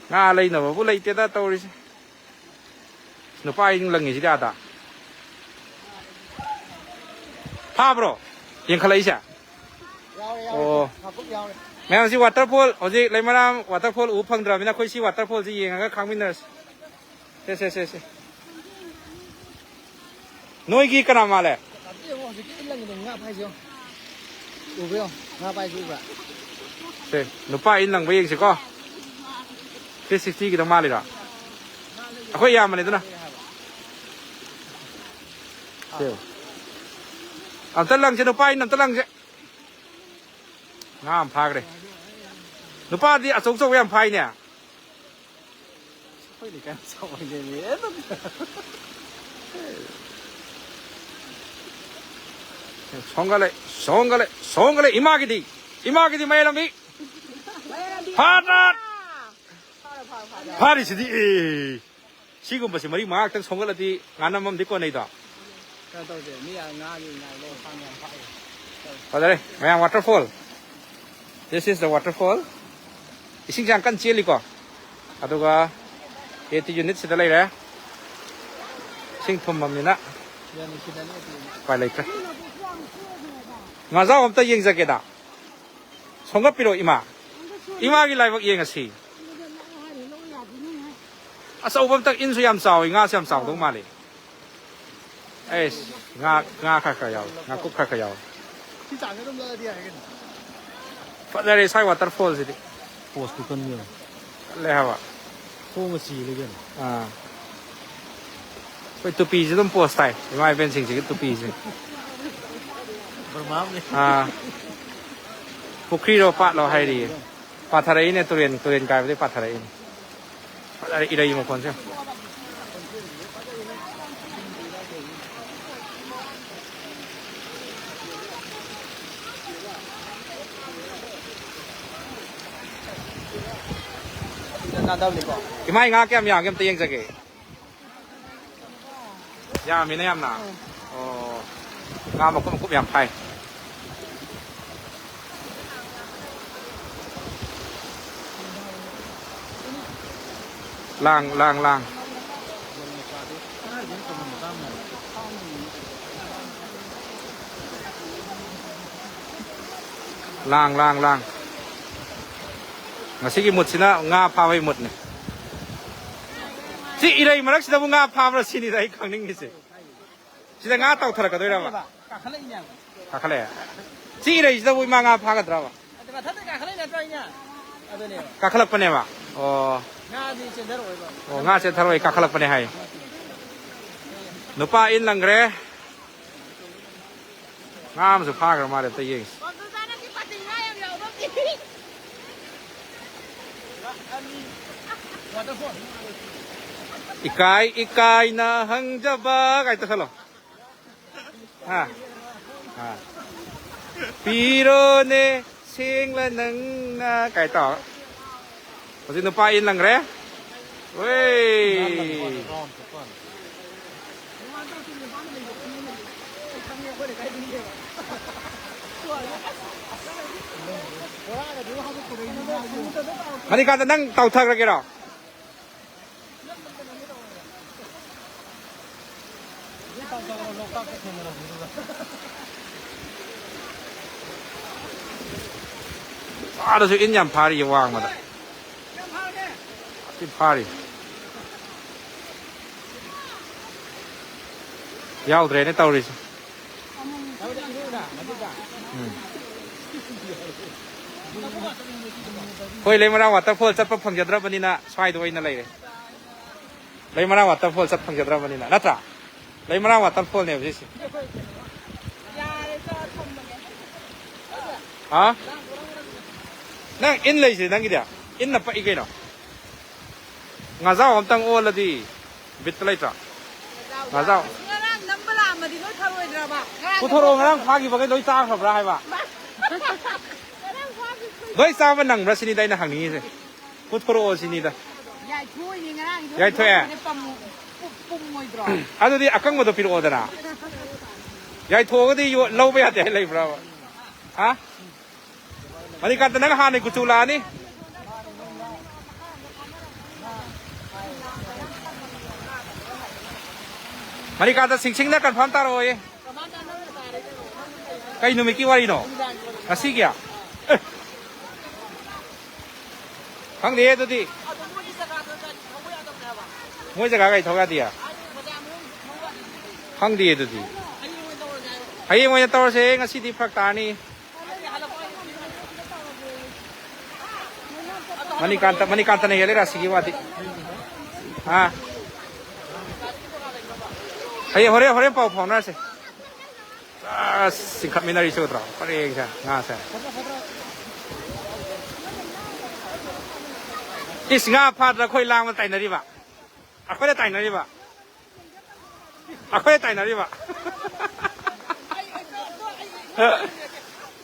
ꯉꯥ ꯂꯩꯅꯕꯕꯨ ꯂꯩꯇꯦꯗ ꯇꯧꯔꯤꯁꯦ꯫ ꯅꯨꯄꯥ ꯑꯍꯤꯡ ꯂꯪꯉꯤꯁꯤꯗꯤ ꯑꯥꯗ꯫ ꯐꯥꯕ꯭ꯔꯣ? ꯌꯦꯡꯈꯠꯂꯛꯏꯁꯦ? ꯌꯥꯎꯔꯦ, ꯌꯥꯎꯔꯦ꯫ ꯑꯣ꯫ ꯃꯥꯀꯨꯞ ꯌꯥꯎꯔꯦ꯫ ꯃꯌꯥꯝꯁꯤ ꯋꯥꯇꯔꯐꯣꯜ, ꯍꯧꯖꯤꯛ ꯂꯩꯃꯔꯥꯝ ꯋꯥꯇꯔꯐꯣꯜ ꯎꯕ ꯐꯪꯗ꯭ꯔꯕꯅꯤꯅ ꯑꯩꯈꯣꯏ ꯁꯤ ꯋꯥꯇꯔꯐꯣꯜꯁꯤ ꯌꯦꯡꯉꯒ ꯈꯥꯡꯃꯤꯟꯅꯔꯁꯤ꯫ ꯁꯦ, ꯁꯦ, ꯁꯦ, ꯁꯦ꯫ ꯅꯣꯏꯒꯤ ꯀꯅꯥ ꯃꯥꯜꯂꯦ? ꯍꯧꯖꯤꯛꯀꯤ ꯏꯜ ꯂꯪꯉꯤꯗꯣ ꯉꯥ ꯐꯥꯏꯁꯦ ꯌꯦꯡꯉꯣ꯫ ꯎꯕ꯭ꯔꯣ? ꯉꯥ ꯐꯥꯏꯁꯦ ꯎꯕ꯭ꯔꯥ? ꯁꯦ, ꯅꯨꯄꯥ ꯏꯜ ꯂꯪꯕ ꯌꯦꯡꯁꯤꯀꯣ꯫ ꯊ꯭ꯔꯤ ꯁꯤꯛꯁꯇꯤ ꯈꯤꯇꯪ ꯃꯥꯜꯂꯤꯔꯣ? ꯑꯩꯈꯣꯏ ꯏꯌꯥꯝꯕꯅꯤ ꯑꯗꯨꯅ꯫ ꯁꯦ꯫ ꯑꯝꯇ ꯂꯪꯁꯦ, ꯅꯨꯄꯥ ꯏꯟ ꯑꯝꯇ ꯂꯪꯁꯦ꯫ ꯉꯥ ꯑꯃ ꯐꯥꯈ꯭ꯔꯦ꯫ ꯅꯨꯄꯥꯗꯤ ꯑꯆꯧ ꯑꯆꯧꯕ ꯌꯥꯝ ꯐꯥꯏꯅꯦ꯫ ꯑꯩꯈꯣꯏ ꯂꯩꯀꯥꯏ ꯃꯆꯥ ꯑꯣꯏ ꯂꯩꯔꯝꯃꯦ꯫ ꯁꯣꯡꯒꯠꯂꯦ, ꯁꯣꯡꯒꯠꯂꯦ, ꯁꯣꯡꯒꯠꯂꯦ꯫ ꯏꯃꯥꯒꯤꯗꯤ, ꯏꯃꯥꯒꯤꯗꯤ ꯃꯌꯥꯏ ꯂꯝꯕꯤ꯫ ꯐꯥꯗꯠ! ꯐꯥꯔꯤꯁꯤꯗꯤ, ꯑꯦ꯫ ꯁꯤꯒꯨꯝꯕꯁꯦ ꯃꯔꯤ ꯃꯉꯥ ꯈꯛꯇꯪ ꯁꯣꯡꯒꯠꯂꯗꯤ ꯉꯥꯅꯝ ꯑꯃꯗꯤ ꯀꯣꯟꯅꯩꯗꯣ꯫ ꯀꯩꯅꯣ ꯇꯧꯗꯦ, ꯃꯤ ꯉꯥꯒꯤ ꯉꯥꯏꯕ ꯐꯥꯝ ꯌꯥꯝ ꯐꯥꯏ꯫ ꯐꯖꯔꯦ, ꯃꯌꯥꯝ waterfall꯫ This is the waterfall꯫ ꯏꯁꯤꯡꯁꯦ ꯌꯥꯝ ꯀꯟꯅ ꯆꯦꯜꯂꯤꯀꯣ꯫ ꯑꯗꯨꯒ ꯑꯦ ꯇꯤ ꯌꯨꯅꯤꯠꯁꯤꯗ ꯂꯩꯔꯦ꯫ ꯏꯁꯤꯡ ꯊꯨꯝꯃꯕꯅꯤꯅ ꯌꯥꯅꯤ, ꯁꯤꯗꯅꯤ ꯑꯦ ꯇꯤ ꯌꯨꯅꯤꯠ꯫ ꯎꯄꯥꯏ ꯂꯩꯇ꯭ꯔꯦ꯫ ꯉꯥꯖꯥꯎ ꯑꯝꯇ ꯌꯦꯡꯖꯒꯦꯗ꯫ ꯁꯣꯝꯒꯠꯄꯤꯔꯣ, ꯏꯃꯥ꯫ ꯏꯃꯥꯒꯤ ꯂꯥꯏꯕꯛ ꯌꯦꯡꯉꯁꯤ꯫ ꯑꯆꯧꯕ ꯑꯝꯇ, ꯏꯟꯁꯨ ꯌꯥꯝ ꯆꯥꯎꯏ, ꯉꯥꯁꯨ ꯌꯥꯝ ꯆꯥꯎꯗꯧ ꯃꯥꯜꯂꯤ꯫ ꯑꯩꯁ, ꯉꯥ, ꯉꯥ ꯈꯔ ꯈꯔ ꯌꯥꯎꯏ, ꯉꯥꯀꯨꯞ ꯈꯔ ꯈꯔ ꯌꯥꯎꯏ꯫ ꯁꯤ ꯆꯥꯡꯁꯦ ꯑꯗꯨꯝ ꯂꯧꯔꯗꯤ ꯌꯥꯔꯦ ꯀꯩꯅꯣ꯫ ꯐꯖꯔꯦ ꯁ꯭ꯋꯥꯏ waterfallꯁꯤꯗꯤ꯫ ꯄꯣꯁ ꯈꯨꯀꯟꯗꯣ ꯌꯦꯡꯉꯣ꯫ ꯀꯜꯂꯦ ꯍꯥꯏꯕ꯫ ꯈꯣꯡꯒ ꯆꯤꯜꯂꯦ ꯀꯩꯅꯣ꯫ ꯑꯥ꯫ ꯑꯩꯈꯣꯏ ꯇꯨꯄꯤꯁꯦ ꯑꯗꯨꯝ ꯄꯣꯁ ꯇꯥꯏ, ꯏꯃꯥ ꯏꯕꯦꯟꯁꯤꯡꯁꯤꯒꯤ ꯇꯨꯄꯤꯁꯦ꯫ ꯕꯔꯃꯥ ꯑꯃꯅꯦ꯫ ꯑꯥ꯫ ꯄꯨꯈ꯭ꯔꯤꯔꯣ ꯄꯥꯠꯂꯣ ꯍꯥꯏꯔꯤꯌꯦ꯫ ꯄꯥꯊꯔꯛꯏꯅꯦ, ꯇꯨꯔꯦꯟ, ꯇꯨꯔꯦꯟ ꯀꯥꯏꯕꯗꯩ ꯄꯥꯊꯔꯛꯏꯅꯦ꯫ ꯐꯖꯔꯦ ꯏꯔꯩ ꯃꯈꯣꯟꯁꯦ꯫ ꯏꯃꯥꯏ, ꯉꯥ ꯀꯌꯥꯝ ꯌꯥꯝꯒꯦ ꯑꯝꯇ ꯌꯦꯡꯖꯒꯦ꯫ ꯌꯥꯝꯃꯤꯅ ꯌꯥꯝꯅ꯫ ꯑꯣ꯫ ꯉꯥ ꯃꯀꯨꯞ ꯃꯀꯨꯞ ꯌꯥꯝ ꯐꯥꯏ꯫ ꯂꯥꯡ, ꯂꯥꯡ, ꯂꯥꯡ꯫ ꯂꯥꯡ, ꯂꯥꯡ, ꯂꯥꯡ꯫ ꯉꯁꯤꯒꯤ ꯃꯨꯠꯁꯤꯅ ꯉꯥ ꯐꯥꯕꯒꯤ ꯃꯨꯠꯅꯤ꯫ ꯁꯤ ꯏꯔꯩ ꯃꯔꯛꯁꯤꯗꯕꯨ ꯉꯥ ꯐꯥꯕ꯭ꯔꯥ ꯁꯤꯅꯤꯗ ꯑꯩ ꯈꯪꯅꯤꯡꯉꯤꯁꯦ꯫ ꯁꯤꯗ ꯉꯥ ꯇꯥꯎꯊꯔꯛꯀꯗꯣꯏꯔꯕ? ꯀꯥꯈꯠꯂꯛꯏꯅꯦ꯫ ꯀꯥꯈꯠꯂꯛꯑꯦ꯫ ꯁꯤ ꯏꯔꯩꯁꯤꯗꯕꯨ ꯏꯃꯥ ꯉꯥ ꯐꯥꯒꯗ꯭ꯔꯕ? ꯑꯗꯨ ꯃꯊꯟꯇ ꯀꯥꯈꯠꯂꯛꯏ ꯅꯠꯇ꯭ꯔꯣ ꯑꯩꯅ? ꯑꯗꯨꯅꯦꯕ꯫ ꯀꯥꯈꯠꯂꯛꯄꯅꯦꯕ꯫ ꯑꯣ꯫ ꯉꯥꯗꯤ ꯆꯦꯟꯊꯔꯛꯑꯣꯏꯕ꯫ ꯑꯣ, ꯉꯥ ꯆꯦꯟꯊꯔꯛꯑꯣꯏ, ꯀꯥꯈꯠꯂꯛꯄꯅꯦ ꯍꯥꯏ꯫ ꯅꯨꯄꯥ ꯏꯟ ꯂꯪꯈ꯭ꯔꯦ꯫ ꯉꯥ ꯑꯃꯁꯨ ꯐꯥꯈ꯭ꯔ ꯃꯥꯜꯂꯦ, ꯑꯝꯇ ꯌꯦꯡꯁꯤ꯫ ꯕꯟꯗꯨꯗꯥ, ꯅꯪꯒꯤ ꯄꯥꯇꯤ ꯉꯥ ꯌꯥꯝ ꯌꯥꯎꯔꯝꯃꯤ꯫ ꯏꯀꯥꯏ ꯏꯀꯥꯏꯅ ꯍꯪꯖꯕ ꯀꯥꯏ ꯇꯧꯁꯜꯂꯣ꯫ ꯍꯥ? ꯍꯥ꯫ ꯄꯤꯔꯣꯅꯦ ꯁꯦꯡꯂ ꯅꯪꯅ ꯀꯥꯏ ꯇꯧ꯫ ꯍꯧꯖꯤꯛ ꯅꯨꯄꯥ ꯏꯟ ꯂꯪꯈ꯭ꯔꯦ꯫ ꯍꯣꯏ꯫ ꯃꯅꯤꯀꯥꯟꯇ, ꯅꯪ ꯇꯧꯊꯈ꯭ꯔꯒꯦꯔꯣ? ꯑꯥꯗꯁꯨ ꯏꯟ ꯌꯥꯝ ꯐꯥꯔꯤꯌꯦ, ꯋꯥꯡꯃꯗ꯫ ꯌꯥꯝ ꯐꯥꯔꯦ꯫ ꯊꯤ ꯐꯥꯔꯤ꯫ ꯌꯥꯎꯗ꯭ꯔꯦꯅꯦ ꯇꯧꯔꯤꯁꯦ꯫ ꯎꯝ꯫ ꯑꯩꯈꯣꯏ ꯂꯩꯃꯔꯥ ꯋꯥꯇꯔꯐꯣꯜ ꯆꯠꯄ ꯐꯪꯖꯗ꯭ꯔꯕꯅꯤꯅ ꯁ꯭ꯋꯥꯏꯗ ꯑꯣꯏꯅ ꯂꯩꯔꯦ꯫ ꯂꯩꯃꯔꯥ ꯋꯥꯇꯔꯐꯣꯜ ꯆꯠ ꯐꯪꯖꯗ꯭ꯔꯕꯅꯤꯅ, ꯅꯠꯇ꯭ꯔꯥ? ꯂꯩꯃꯔꯥ ꯋꯥꯇꯔꯐꯣꯜꯅꯦꯕ ꯁꯤꯁꯦ꯫ ꯌꯥꯔꯦ, ꯆꯥ ꯊꯝꯃꯒꯦ꯫ ꯍꯥ? ꯅꯪ ꯏꯟ ꯂꯩꯁꯦ ꯅꯪꯒꯤꯗꯤ? ꯏꯟꯅ ꯄꯛꯏ ꯀꯩꯅꯣ? ꯉꯥꯖꯥꯎ ꯑꯝꯇꯪ ꯑꯣꯜꯂꯗꯤ ꯕꯤꯠꯇ ꯂꯩꯇ꯭ꯔꯣ? ꯉꯥꯖꯥꯎ꯫ ꯉꯔꯥꯡ ꯅꯝꯕ ꯂꯥꯛꯑꯝꯃꯗꯤ ꯂꯣꯏ ꯐꯔꯣꯏꯗ꯭ꯔꯕ? ꯉꯔꯥꯡ ꯄꯨꯊꯣꯔꯛꯑꯣ, ꯉꯔꯥꯡ ꯐꯥꯈꯤꯕꯈꯩ ꯂꯣꯏ ꯆꯥꯈ꯭ꯔꯕ꯭ꯔꯥ ꯍꯥꯏꯕ? ꯉꯔꯥꯡ ꯐꯥꯈꯤꯕ ꯂꯣꯏ ꯆꯥꯕ ꯅꯪꯕ꯭ꯔꯥ ꯁꯤꯅꯤꯗ ꯑꯩꯅ ꯍꯪꯅꯤꯡꯉꯤꯁꯦ꯫ ꯄꯨꯊꯣꯔꯛꯑꯣ ꯁꯤꯅꯤꯗ꯫ ꯌꯥꯏꯊꯣꯛꯏꯅꯦ ꯉꯔꯥꯡꯒꯤꯗꯣ꯫ ꯌꯥꯏꯊꯣꯛꯑꯦ? ꯍꯨꯟꯗꯣꯛꯄꯗ ꯄꯝꯃꯨ-, ꯄꯨꯝ-, ꯄꯨꯝꯃꯣꯏꯗ꯭ꯔꯣ? ꯑꯗꯨꯗꯤ ꯑꯀꯪꯕꯗꯣ ꯄꯤꯔꯛꯑꯣꯗꯅ꯫ ꯌꯥꯏꯊꯣꯛꯑꯒꯗꯤ ꯌꯣ-, ꯂꯧꯕ ꯌꯥꯗꯦ ꯍꯥꯏ ꯂꯩꯕ꯭ꯔꯥꯕ? ꯍꯥ? ꯃꯅꯤꯀꯥꯟꯇ, ꯅꯪ ꯍꯥꯟꯅꯩ ꯀꯨꯆꯨ ꯂꯥꯛꯑꯅꯤ꯫ ꯃꯅꯤꯀꯥꯟꯇ, ꯁꯤꯡꯁꯤꯡꯅ confirm ꯇꯥꯔꯛꯑꯣꯌꯦ꯫ ꯀꯩ ꯅꯨꯃꯤꯠꯀꯤ ꯋꯥꯔꯤꯅꯣ? ꯉꯁꯤꯒꯤ? ꯑꯦ! ꯈꯪꯗꯦ ꯑꯗꯨꯗꯤ꯫ ꯃꯣꯏ ꯖꯒꯥ ꯀꯩ ꯊꯧ ꯌꯥꯗꯤꯌꯦ? ꯈꯪꯗꯦ ꯑꯗꯨꯗꯤ꯫ ꯍꯌꯦꯡ ꯑꯣꯏꯅ ꯇꯧꯔꯁꯦ, ꯉꯁꯤꯗꯤ ꯐꯔꯛ ꯇꯥꯔꯅꯤ꯫ ꯃꯅꯤꯀꯥꯟꯇ, ꯃꯅꯤꯀꯥꯟꯇꯅ ꯍꯦꯜꯂꯦ ꯔꯥꯁꯤꯒꯤ ꯋꯥꯗꯤ꯫ ꯑꯥ꯫ ꯍꯌꯦꯡ ꯍꯣꯔꯦꯟ, ꯍꯣꯔꯦꯟ ꯄꯥꯎ ꯐꯥꯎꯅꯔꯁꯦ꯫ ꯑꯁ, ꯆꯤꯡꯈꯠꯃꯤꯟꯅꯔꯤꯁꯦ ꯎꯗ꯭ꯔꯣ? ꯄꯔꯦꯡꯁꯦ, ꯉꯥꯁꯦ꯫ ꯏꯁ, ꯉꯥ ꯐꯥꯗ꯭ꯔ ꯑꯩꯈꯣꯏ ꯂꯥꯡꯕ ꯇꯥꯏꯅꯔꯤꯕ? ꯑꯩꯈꯣꯏꯅ ꯇꯥꯏꯅꯔꯤꯕ? ꯑꯩꯈꯣꯏꯅ ꯇꯥꯏꯅꯔꯤꯕ?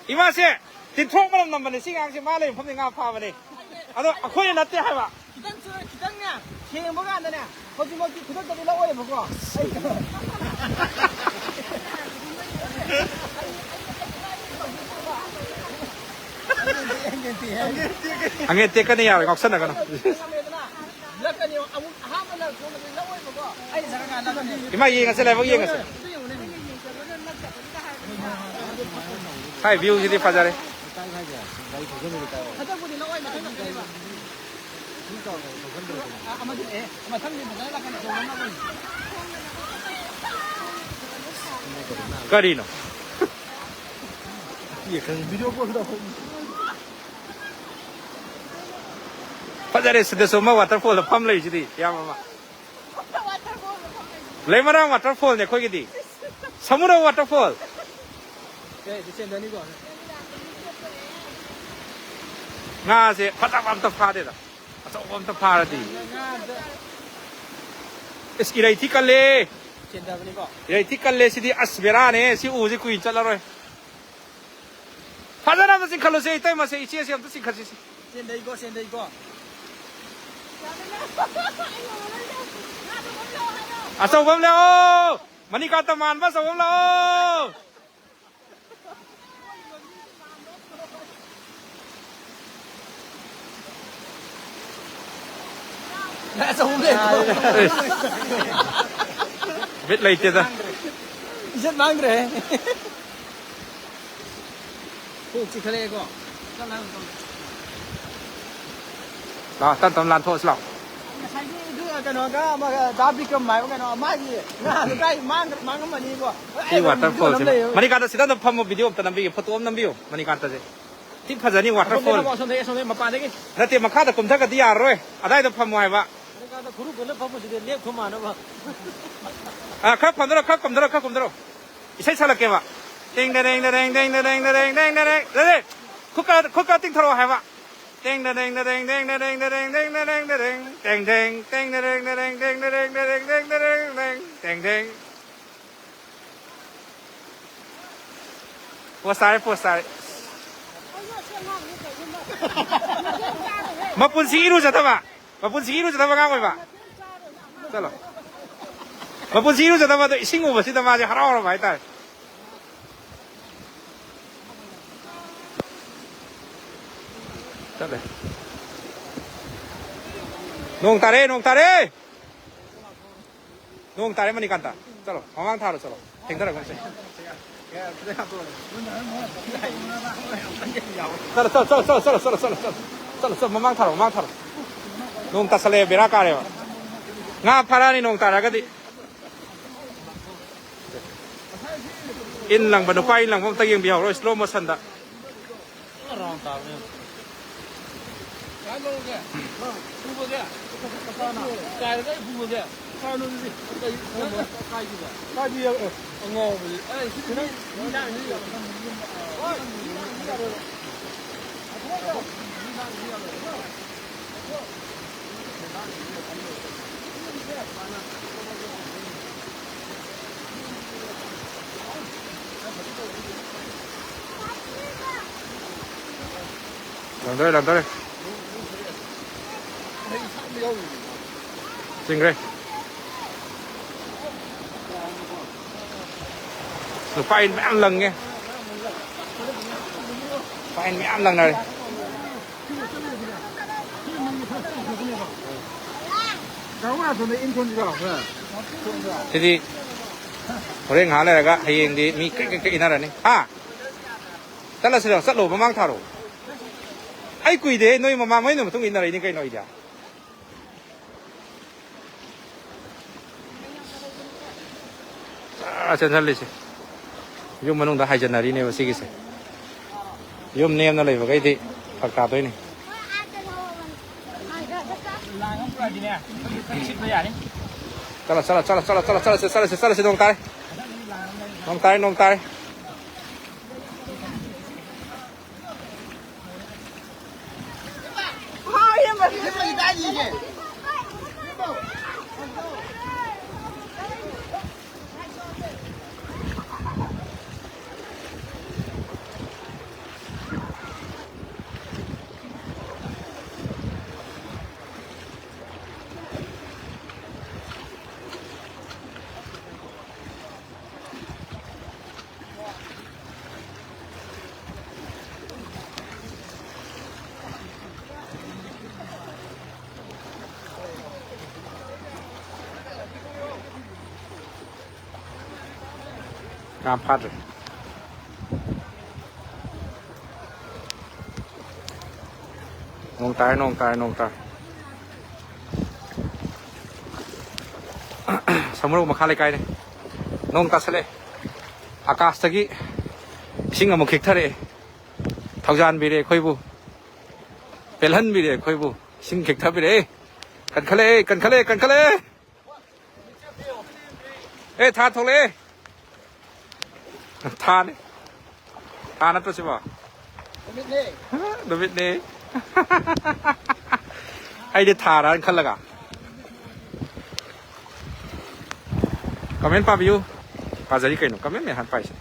ꯏꯃꯥꯁꯦ ꯇꯤꯟꯊ꯭ꯔꯣꯛ ꯃꯅꯝ ꯅꯝꯕꯅꯦ, ꯁꯤ ꯑꯉꯥꯡꯁꯦ ꯃꯥ ꯂꯩꯕ ꯃꯐꯝꯗ ꯉꯥ ꯐꯥꯕꯅꯦ꯫ ꯑꯗꯣ ꯑꯩꯈꯣꯏꯅ ꯅꯠꯇꯦ ꯍꯥꯏꯕ꯫ ꯈꯤꯇꯪ ꯆꯨꯔ-, ꯈꯤꯇꯪꯅꯦ, ꯊꯦꯡꯕ ꯀꯥꯟꯗꯅꯦ, ꯍꯧꯖꯤꯛꯃꯛꯇꯤ ꯈꯨꯗꯛꯇꯗꯤ ꯂꯧꯔꯣꯏꯕꯀꯣ꯫ ꯑꯉꯦꯠ ꯇꯦꯛꯀꯅꯤ, ꯌꯥꯔꯣꯏ, ꯉꯥꯎꯁꯟꯅꯒꯅꯨ꯫ ꯂꯛꯀꯅꯤ, ꯑꯃꯨꯛ ꯑꯍꯥꯟꯕ ꯂꯛ ꯊꯣꯡꯕꯗꯤ ꯂꯧꯔꯣꯏꯕꯀꯣ꯫ ꯑꯩ ꯖꯒꯥ ꯂꯛꯀꯅꯤ꯫ ꯏꯃꯥ, ꯌꯦꯡꯉꯁꯦ, ꯂꯥꯏꯕꯛ ꯌꯦꯡꯉꯁꯦ꯫ ꯑꯗꯨ ꯌꯦꯡꯉꯨꯅꯦ꯫ ꯁꯥꯏ ꯚ꯭ꯌꯨꯁꯤꯗꯤ ꯐꯖꯔꯦ꯫ ꯍꯟꯗꯛꯄꯨꯗꯤ ꯂꯧꯔꯣꯏ, ꯃꯊꯪ ꯂꯛꯀꯅꯦꯕ꯫ ꯑ, ꯑꯃꯗꯤ, ꯑꯦ, ꯃꯊꯪꯗꯤ ꯐꯖꯅ ꯂꯥꯛꯀꯅꯤ, ꯑꯆꯧꯕ ꯑꯃ ꯂꯥꯛꯀꯅꯤ꯫ ꯀꯔꯤꯅꯣ? ꯐꯖꯔꯦ, ꯁꯤꯗꯁꯨ ꯑꯃ ꯋꯥꯇꯔꯐꯣꯜꯗ ꯐꯝ ꯂꯩꯔꯤꯁꯤꯗꯤ, ꯏꯌꯥꯝꯕ ꯑꯃ꯫ ꯂꯩꯃꯔꯥꯝ ꯋꯥꯇꯔꯐꯣꯜꯅꯦ ꯑꯩꯈꯣꯏꯒꯤꯗꯤ꯫ ꯁꯃꯨꯔꯧ ꯋꯥꯇꯔꯐꯣꯜ꯫ ꯉꯥꯁꯦ ꯐꯖꯕ ꯑꯝꯇ ꯐꯥꯗꯦꯗ꯫ ꯑꯆꯧꯕ ꯑꯝꯇ ꯐꯥꯔꯗꯤ꯫ ꯏꯁ, ꯏꯔꯩ ꯊꯤ ꯀꯜꯂꯦ꯫ ꯏꯔꯩ ꯊꯤ ꯀꯜꯂꯦ ꯁꯤꯗꯤ꯫ ꯑꯁ, ꯕꯦꯔꯥꯅꯦ꯫ ꯁꯤ ꯎꯁꯤ ꯀꯨꯏꯅ ꯆꯠꯂꯔꯣꯏ꯫ ꯐꯖꯅ ꯑꯝꯇ ꯆꯤꯡꯈꯠꯂꯨꯁꯦ, ꯏꯇꯩꯃꯁꯦ, ꯏꯆꯦꯁꯦ ꯑꯝꯇ ꯆꯤꯡꯈꯠꯁꯤꯁꯦ꯫ ꯆꯦꯟꯗꯩꯀꯣ, ꯆꯦꯟꯗꯩꯀꯣ꯫ ꯑꯆꯧꯕ ꯑꯃ ꯂꯥꯛꯑꯣ! ꯃꯅꯤꯀꯥꯟꯇ ꯃꯥꯟꯕ ꯑꯆꯧꯕ ꯑꯃ ꯂꯥꯛꯑꯣ! ꯑꯆꯧꯕ ꯑꯃ ꯂꯩꯀꯣ꯫ ꯕꯤꯠ ꯂꯩꯇꯦꯗ꯫ ꯏꯖꯠ ꯃꯥꯡꯗ꯭ꯔꯦ꯫ ꯀꯣꯛ ꯆꯤꯛꯈꯠꯂꯛꯑꯦꯀꯣ꯫ ꯂꯥꯛꯑꯣ, ꯇꯞ ꯇꯞꯅ ꯂꯥꯟꯊꯣꯛꯑꯁꯤ ꯂꯥꯛꯑꯣ꯫ ꯉꯁꯥꯏꯒꯤꯗꯨ ꯀꯩꯅꯣꯒ ꯑꯃꯒ ꯗꯥ ꯕꯤꯀ꯭ꯔꯝ ꯍꯥꯏꯕ ꯀꯩꯅꯣ, ꯃꯥꯒꯤ ꯉꯥꯗꯣ ꯀꯥꯏ ꯃꯥꯡꯈ꯭ꯔ-, ꯃꯥꯡꯉꯝꯃꯅꯤꯕꯣ꯫ ꯁꯤ ꯑꯩ ꯋꯥꯇꯔ ꯐꯣꯜꯁꯦ ꯑꯃ ꯂꯩꯌꯦꯕ꯫ ꯃꯅꯤꯀꯥꯟꯇ, ꯁꯤꯗ ꯑꯗꯨꯝ ꯐꯝꯃꯣ, ꯚꯤꯗꯤꯑꯣ ꯑꯝꯇ ꯅꯝꯕꯤꯒꯦ, ꯐꯣꯇꯣ ꯑꯃ ꯅꯝꯕꯤꯌꯨ ꯃꯅꯤꯀꯥꯟꯇꯁꯦ꯫ ꯊꯤ ꯐꯖꯅꯤ ꯋꯥꯇꯔ ꯑꯁꯣꯝꯗꯩ ꯐꯣꯜ꯫ ꯐꯝꯃꯣ, ꯑꯁꯣꯝꯗꯩ, ꯑꯁꯣꯝꯗꯩ ꯃꯄꯥꯟꯗꯒꯤ꯫ ꯅꯠꯇꯦ, ꯃꯈꯥꯗ ꯀꯨꯝꯊꯒꯗꯤ ꯌꯥꯔꯔꯣꯏ, ꯑꯗꯥꯏꯗ ꯐꯝꯃꯣ ꯍꯥꯏꯕ꯫ ꯃꯅꯤꯀꯥꯟꯇ ꯈꯨꯔꯨ ꯈꯨꯜꯂ ꯐꯝꯃꯣ ꯁꯤꯗ, ꯂꯦꯞ ꯊꯨꯝ ꯃꯥꯟꯅꯕ꯫ ꯑ, ꯈꯔ ꯐꯝꯗꯔꯣ, ꯈꯔ ꯀꯨꯝꯗꯔꯣ, ꯈꯔ ꯀꯨꯝꯗꯔꯣ꯫ ꯏꯁꯩ ꯁꯛꯂꯛꯀꯦꯕ꯫ ꯇꯦꯡ ꯗꯔꯦꯡ ꯗꯔꯦꯡ ꯗꯔꯦꯡ ꯗꯔꯦꯡ ꯗꯔꯦꯡ ꯗꯔꯦꯡ ꯗꯔꯦꯡ꯫ ꯈꯨꯠꯀ, ꯈꯨꯠꯀ ꯇꯤꯡꯊꯣꯔꯛꯑꯣ ꯍꯥꯏꯕ꯫ ꯇꯦꯡ ꯗꯔꯦꯡ ꯗꯔꯦꯡ ꯗꯔꯦꯡ ꯗꯔꯦꯡ ꯗꯔꯦꯡ ꯗꯔꯦꯡ ꯗꯔꯦꯡ꯫ ꯇꯦꯡ ꯗꯦꯡ, ꯇꯦꯡ ꯗꯔꯦꯡ ꯗꯔꯦꯡ ꯗꯔꯦꯡ ꯗꯔꯦꯡ ꯗꯔꯦꯡ ꯗꯔꯦꯡ ꯗꯔꯦꯡ ꯗꯔꯦꯡ꯫ ꯇꯦꯡ ꯗꯦꯡ꯫ ꯄꯣꯁ ꯇꯥꯔꯦ, ꯄꯣꯁ ꯇꯥꯔꯦ꯫ ꯃꯄꯨꯟꯁꯤ ꯏꯔꯨꯖꯗꯕ, ꯃꯄꯨꯟꯁꯤ ꯏꯔꯨꯖꯗꯕ ꯑꯉꯥꯡ ꯑꯣꯏꯕ꯫ ꯆꯠꯂꯣ꯫ ꯃꯄꯨꯟꯁꯤ ꯏꯔꯨꯖꯗꯕ ꯑꯗꯣ ꯏꯁꯤꯡ ꯎꯕꯁꯤꯗ ꯃꯥꯁꯦ ꯍꯔꯥꯎꯔꯕ ꯍꯥꯏꯇꯥꯔꯦ꯫ ꯆꯠꯂꯦ꯫ ꯅꯣꯡ ꯇꯥꯔꯦ, ꯅꯣꯡ ꯇꯥꯔꯦ꯫ ꯅꯣꯡ ꯇꯥꯔꯦ ꯃꯅꯤꯀꯥꯟꯇ꯫ ꯆꯠꯂꯣ, ꯃꯃꯥꯡ ꯊꯥꯔꯣ, ꯆꯠꯂꯣ꯫ ꯊꯦꯡꯊꯔꯒꯨꯝꯁꯦ꯫ ꯆꯠꯂꯣ, ꯆꯠꯂꯣ, ꯆꯠꯂꯣ, ꯃꯃꯥꯡ ꯊꯥꯔꯣ, ꯃꯃꯥꯡ ꯊꯥꯔꯣ꯫ ꯅꯣꯡ ꯇꯥꯁꯜꯂꯛꯑꯦ, ꯕꯦꯔꯥ ꯀꯥꯔꯦꯕ꯫ ꯉꯥ ꯐꯥꯔꯛꯑꯅꯤ ꯅꯣꯡ ꯇꯥꯔꯒꯗꯤ꯫ ꯏꯟ ꯂꯪꯕ, ꯅꯨꯄꯥ ꯏꯟ ꯂꯪꯕ ꯑꯝꯇ ꯌꯦꯡꯕꯤꯍꯧꯔꯣ, slow motion ꯗ꯫ ꯂꯪꯗꯧꯔꯦ, ꯂꯪꯗꯧꯔꯦ꯫ ꯆꯤꯡꯈ꯭ꯔꯦ꯫ ꯅꯨꯄꯥ ꯏꯟ ꯃꯌꯥꯝ ꯂꯪꯉꯦ꯫ ꯅꯨꯄꯥ ꯏꯟ ꯃꯌꯥꯝ ꯂꯪꯅꯔꯦ꯫ ꯁꯤꯗꯤ ꯍꯣꯔꯦꯟ ꯉꯥꯏꯍꯥꯛ ꯂꯩꯔꯒ ꯍꯌꯦꯡꯗꯤ ꯃꯤ ꯀ꯭ꯔꯤꯛ ꯀ꯭ꯔꯤꯛ ꯀ꯭ꯔꯤꯛ ꯏꯟꯅꯔꯅꯤ꯫ ꯍꯥ? ꯆꯠꯂꯁꯤꯔꯣ? ꯆꯠꯂꯣ, ꯃꯃꯥꯡ ꯊꯥꯔꯣ꯫ ꯑꯩ ꯀꯨꯏꯗꯦ, ꯅꯣꯏ ꯃꯃꯥꯡ, ꯅꯣꯏꯅ ꯃꯇꯨꯡ ꯏꯟꯅꯔꯛꯏꯅꯤ ꯀꯩꯅꯣ ꯑꯩꯗꯤ꯫ ꯆꯦꯟꯁꯤꯜꯂꯤꯁꯦ꯫ ꯌꯨꯝ ꯃꯅꯨꯡꯗ ꯍꯥꯏꯖꯟꯅꯔꯤꯅꯦꯕ ꯁꯤꯒꯤꯁꯦ꯫ ꯌꯨꯝ ꯅꯦꯝꯅ ꯂꯩꯕꯈꯩꯗꯤ ꯐꯔꯛ ꯇꯥꯗꯣꯏꯅꯤ꯫ ꯆꯠꯂꯣ, ꯆꯠꯂꯣ, ꯆꯠꯂꯣ, ꯆꯠꯂꯣ, ꯆꯠꯂꯁꯤ, ꯆꯠꯂꯁꯤ, ꯆꯠꯂꯁꯤ, ꯆꯠꯂꯁꯤ, ꯅꯣꯡ ꯇꯥꯔꯦ꯫ ꯅꯣꯡ ꯇꯥꯔꯦ, ꯅꯣꯡ ꯇꯥꯔꯦ꯫ ꯉꯥ ꯐꯥꯗ꯭ꯔꯦ꯫ ꯅꯣꯡ ꯇꯥꯔꯦ, ꯅꯣꯡ ꯇꯥꯔꯦ, ꯅꯣꯡ ꯇꯥꯔꯦ꯫ ꯁꯃꯨꯔꯧ ꯃꯈꯥ ꯂꯩꯀꯥꯏꯅꯦ꯫ ꯅꯣꯡ ꯇꯥꯁꯜꯂꯛꯑꯦ꯫ ꯑꯀꯥꯁꯇꯒꯤ ꯏꯁꯤꯡ ꯑꯃꯨꯛ ꯈꯤꯛꯊꯔꯛꯑꯦ꯫ ꯊꯧꯖꯥꯟꯕꯤꯔꯦ ꯑꯩꯈꯣꯏꯕꯨ꯫ ꯄꯦꯜꯍꯟꯕꯤꯔꯦ ꯑꯩꯈꯣꯏꯕꯨ꯫ ꯏꯁꯤꯡ ꯈꯤꯛꯊꯕꯤꯔꯛꯑꯦ꯫ ꯀꯟꯈꯠꯂꯛꯑꯦ, ꯀꯟꯈꯠꯂꯛꯑꯦ, ꯀꯟꯈꯠꯂꯛꯑꯦ꯫ ꯑꯦ, ꯊꯥ ꯊꯣꯛꯂꯛꯑꯦ꯫ ꯊꯥꯅꯤ꯫ ꯊꯥ ꯅꯠꯇ꯭ꯔꯣ ꯁꯤꯕꯣ? ꯅꯨꯃꯤꯠꯅꯦ꯫ ꯅꯨꯃꯤꯠꯅꯦ꯫ ꯑꯩꯗꯤ ꯊꯥꯔꯥꯅ ꯈꯜꯂꯒ꯫ ꯀꯃꯦꯟ ꯄꯥꯕꯤꯌꯨ꯫ ꯄꯥꯖꯔꯤ ꯀꯩꯅꯣ, ꯀꯃꯦꯟ ꯃꯌꯥꯝ ꯄꯥꯏꯁꯦ꯫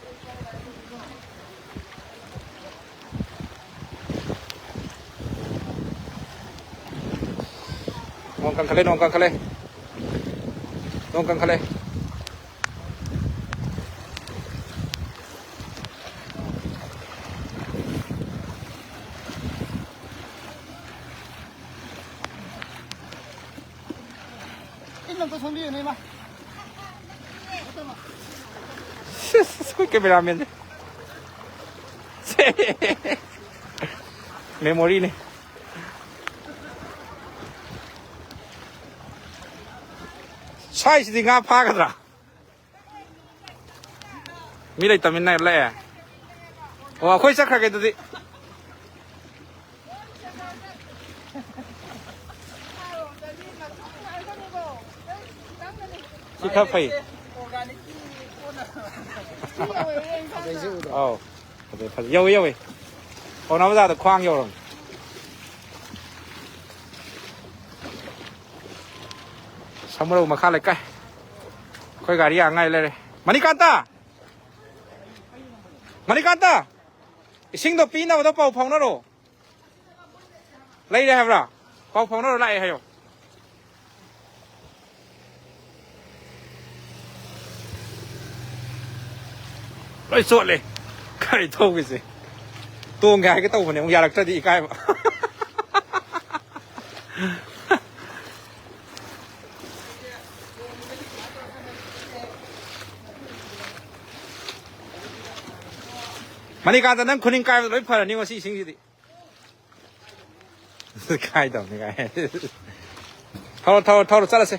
ꯅꯣꯡ ꯀꯟꯈꯠꯂꯦ, ꯅꯣꯡ ꯀꯟꯈꯠꯂꯦ꯫ ꯅꯣꯡ ꯀꯟꯈꯠꯂꯦ꯫ ꯏꯟ ꯑꯝꯇ ꯁꯣꯝꯕꯤꯌꯨꯅꯦ, ꯏꯃꯥ꯫ ꯁꯤꯁ, ꯑꯩꯈꯣꯏ ꯀꯦꯃꯦꯔꯥꯃꯦꯟꯁꯦ꯫ ꯃꯦꯃꯣꯔꯤꯅꯦ꯫ ꯁ꯭ꯋꯥꯏꯁꯤꯗꯤ ꯉꯥ ꯐꯥꯒꯗ꯭ꯔꯥ? ꯃꯤ ꯂꯩꯇꯃꯤꯅ ꯂꯥꯛꯑꯦ꯫ ꯑꯣ, ꯑꯩꯈꯣꯏ ꯆꯠꯈ꯭ꯔꯒꯦ ꯑꯗꯨꯗꯤ꯫ ꯁꯤ ꯈꯔ ꯐꯩ꯫ ꯑꯧ꯫ ꯐꯖꯩ, ꯐꯖꯩ꯫ ꯌꯧꯋꯦ, ꯌꯧꯋꯦ꯫ ꯄꯥꯎꯅꯥ ꯕꯖꯥꯔꯗ ꯈ꯭ꯋꯥꯡ ꯌꯧꯔꯝꯃꯦ꯫ ꯁꯃꯨꯔꯧ ꯃꯈꯥ ꯂꯩꯀꯥꯏ꯫ ꯑꯩꯈꯣꯏ ꯒꯥꯔꯤ ꯌꯥ ꯉꯥꯏ ꯂꯩꯔꯦ꯫ ꯃꯅꯤꯀꯥꯟꯇ! ꯃꯅꯤꯀꯥꯟꯇ! ꯏꯁꯤꯡꯗꯣ ꯄꯤꯅꯕꯗꯣ ꯄꯥꯎ ꯐꯥꯎꯅꯔꯣ꯫ ꯂꯩꯔꯦ ꯍꯥꯏꯕ꯭ꯔꯥ? ꯄꯥꯎ ꯐꯥꯎꯅꯔꯣ, ꯂꯥꯛꯑꯦ ꯍꯥꯏꯌꯣ꯫ ꯂꯣꯏ ꯆꯣꯠꯂꯦ꯫ ꯒꯥꯔꯤ ꯊꯧꯕꯁꯦ꯫ ꯇꯣꯡꯒꯦ ꯍꯥꯏꯒꯦ ꯇꯧꯕꯅꯦ, ꯑꯃꯨꯛ ꯌꯥꯔꯛꯇ꯭ꯔꯗꯤ ꯏꯀꯥꯏꯕ꯫ ꯃꯅꯤꯀꯥꯟꯇ, ꯅꯪ ꯈꯨꯅꯤꯡ ꯀꯥꯏꯕꯗ ꯂꯣꯏ ꯐꯔꯅꯤ ꯉꯁꯤ ꯏꯁꯤꯡꯁꯤꯗꯤ꯫ ꯀꯥꯏꯗꯕꯅꯤ ꯀꯥꯏ꯫ ꯊꯧꯔꯣ, ꯊꯧꯔꯣ, ꯊꯧꯔꯣ, ꯆꯠꯂꯁꯦ꯫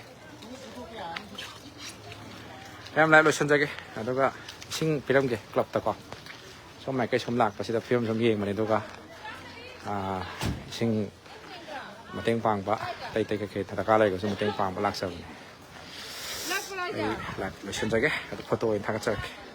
ꯃꯌꯥꯝ ꯂꯥꯏ ꯂꯣꯏꯁꯤꯟꯖꯒꯦ꯫ ꯑꯗꯨꯒ ꯏꯁꯤꯡ ꯄꯤꯔꯝꯒꯦ ꯀ꯭ꯂꯕꯇꯀꯣ꯫ ꯁꯣꯝ ꯃꯥꯏꯀꯩ ꯁꯨꯝ ꯂꯥꯛꯄꯁꯤꯗ ꯐꯤꯕꯝ ꯁꯨꯝ ꯌꯦꯡꯕꯅꯦ꯫ ꯑꯗꯨꯒ, ꯑꯥ, ꯏꯁꯤꯡ ꯃꯇꯦꯡ ꯄꯥꯡꯕ, ꯑꯇꯩ ꯑꯇꯩ ꯀꯩꯀꯩ ꯗꯔꯀꯥꯔ ꯂꯩꯔꯒꯁꯨ ꯃꯇꯦꯡ ꯄꯥꯡꯕ ꯂꯥꯛꯆꯕꯅꯦ꯫ ꯑꯩ ꯂꯥꯏ ꯂꯣꯏꯁꯤꯟꯖꯒꯦ꯫ ꯑꯗꯨ ꯐꯣꯇꯣ ꯑꯣꯏꯅ ꯊꯥꯒꯠꯆꯔꯛꯀꯦ꯫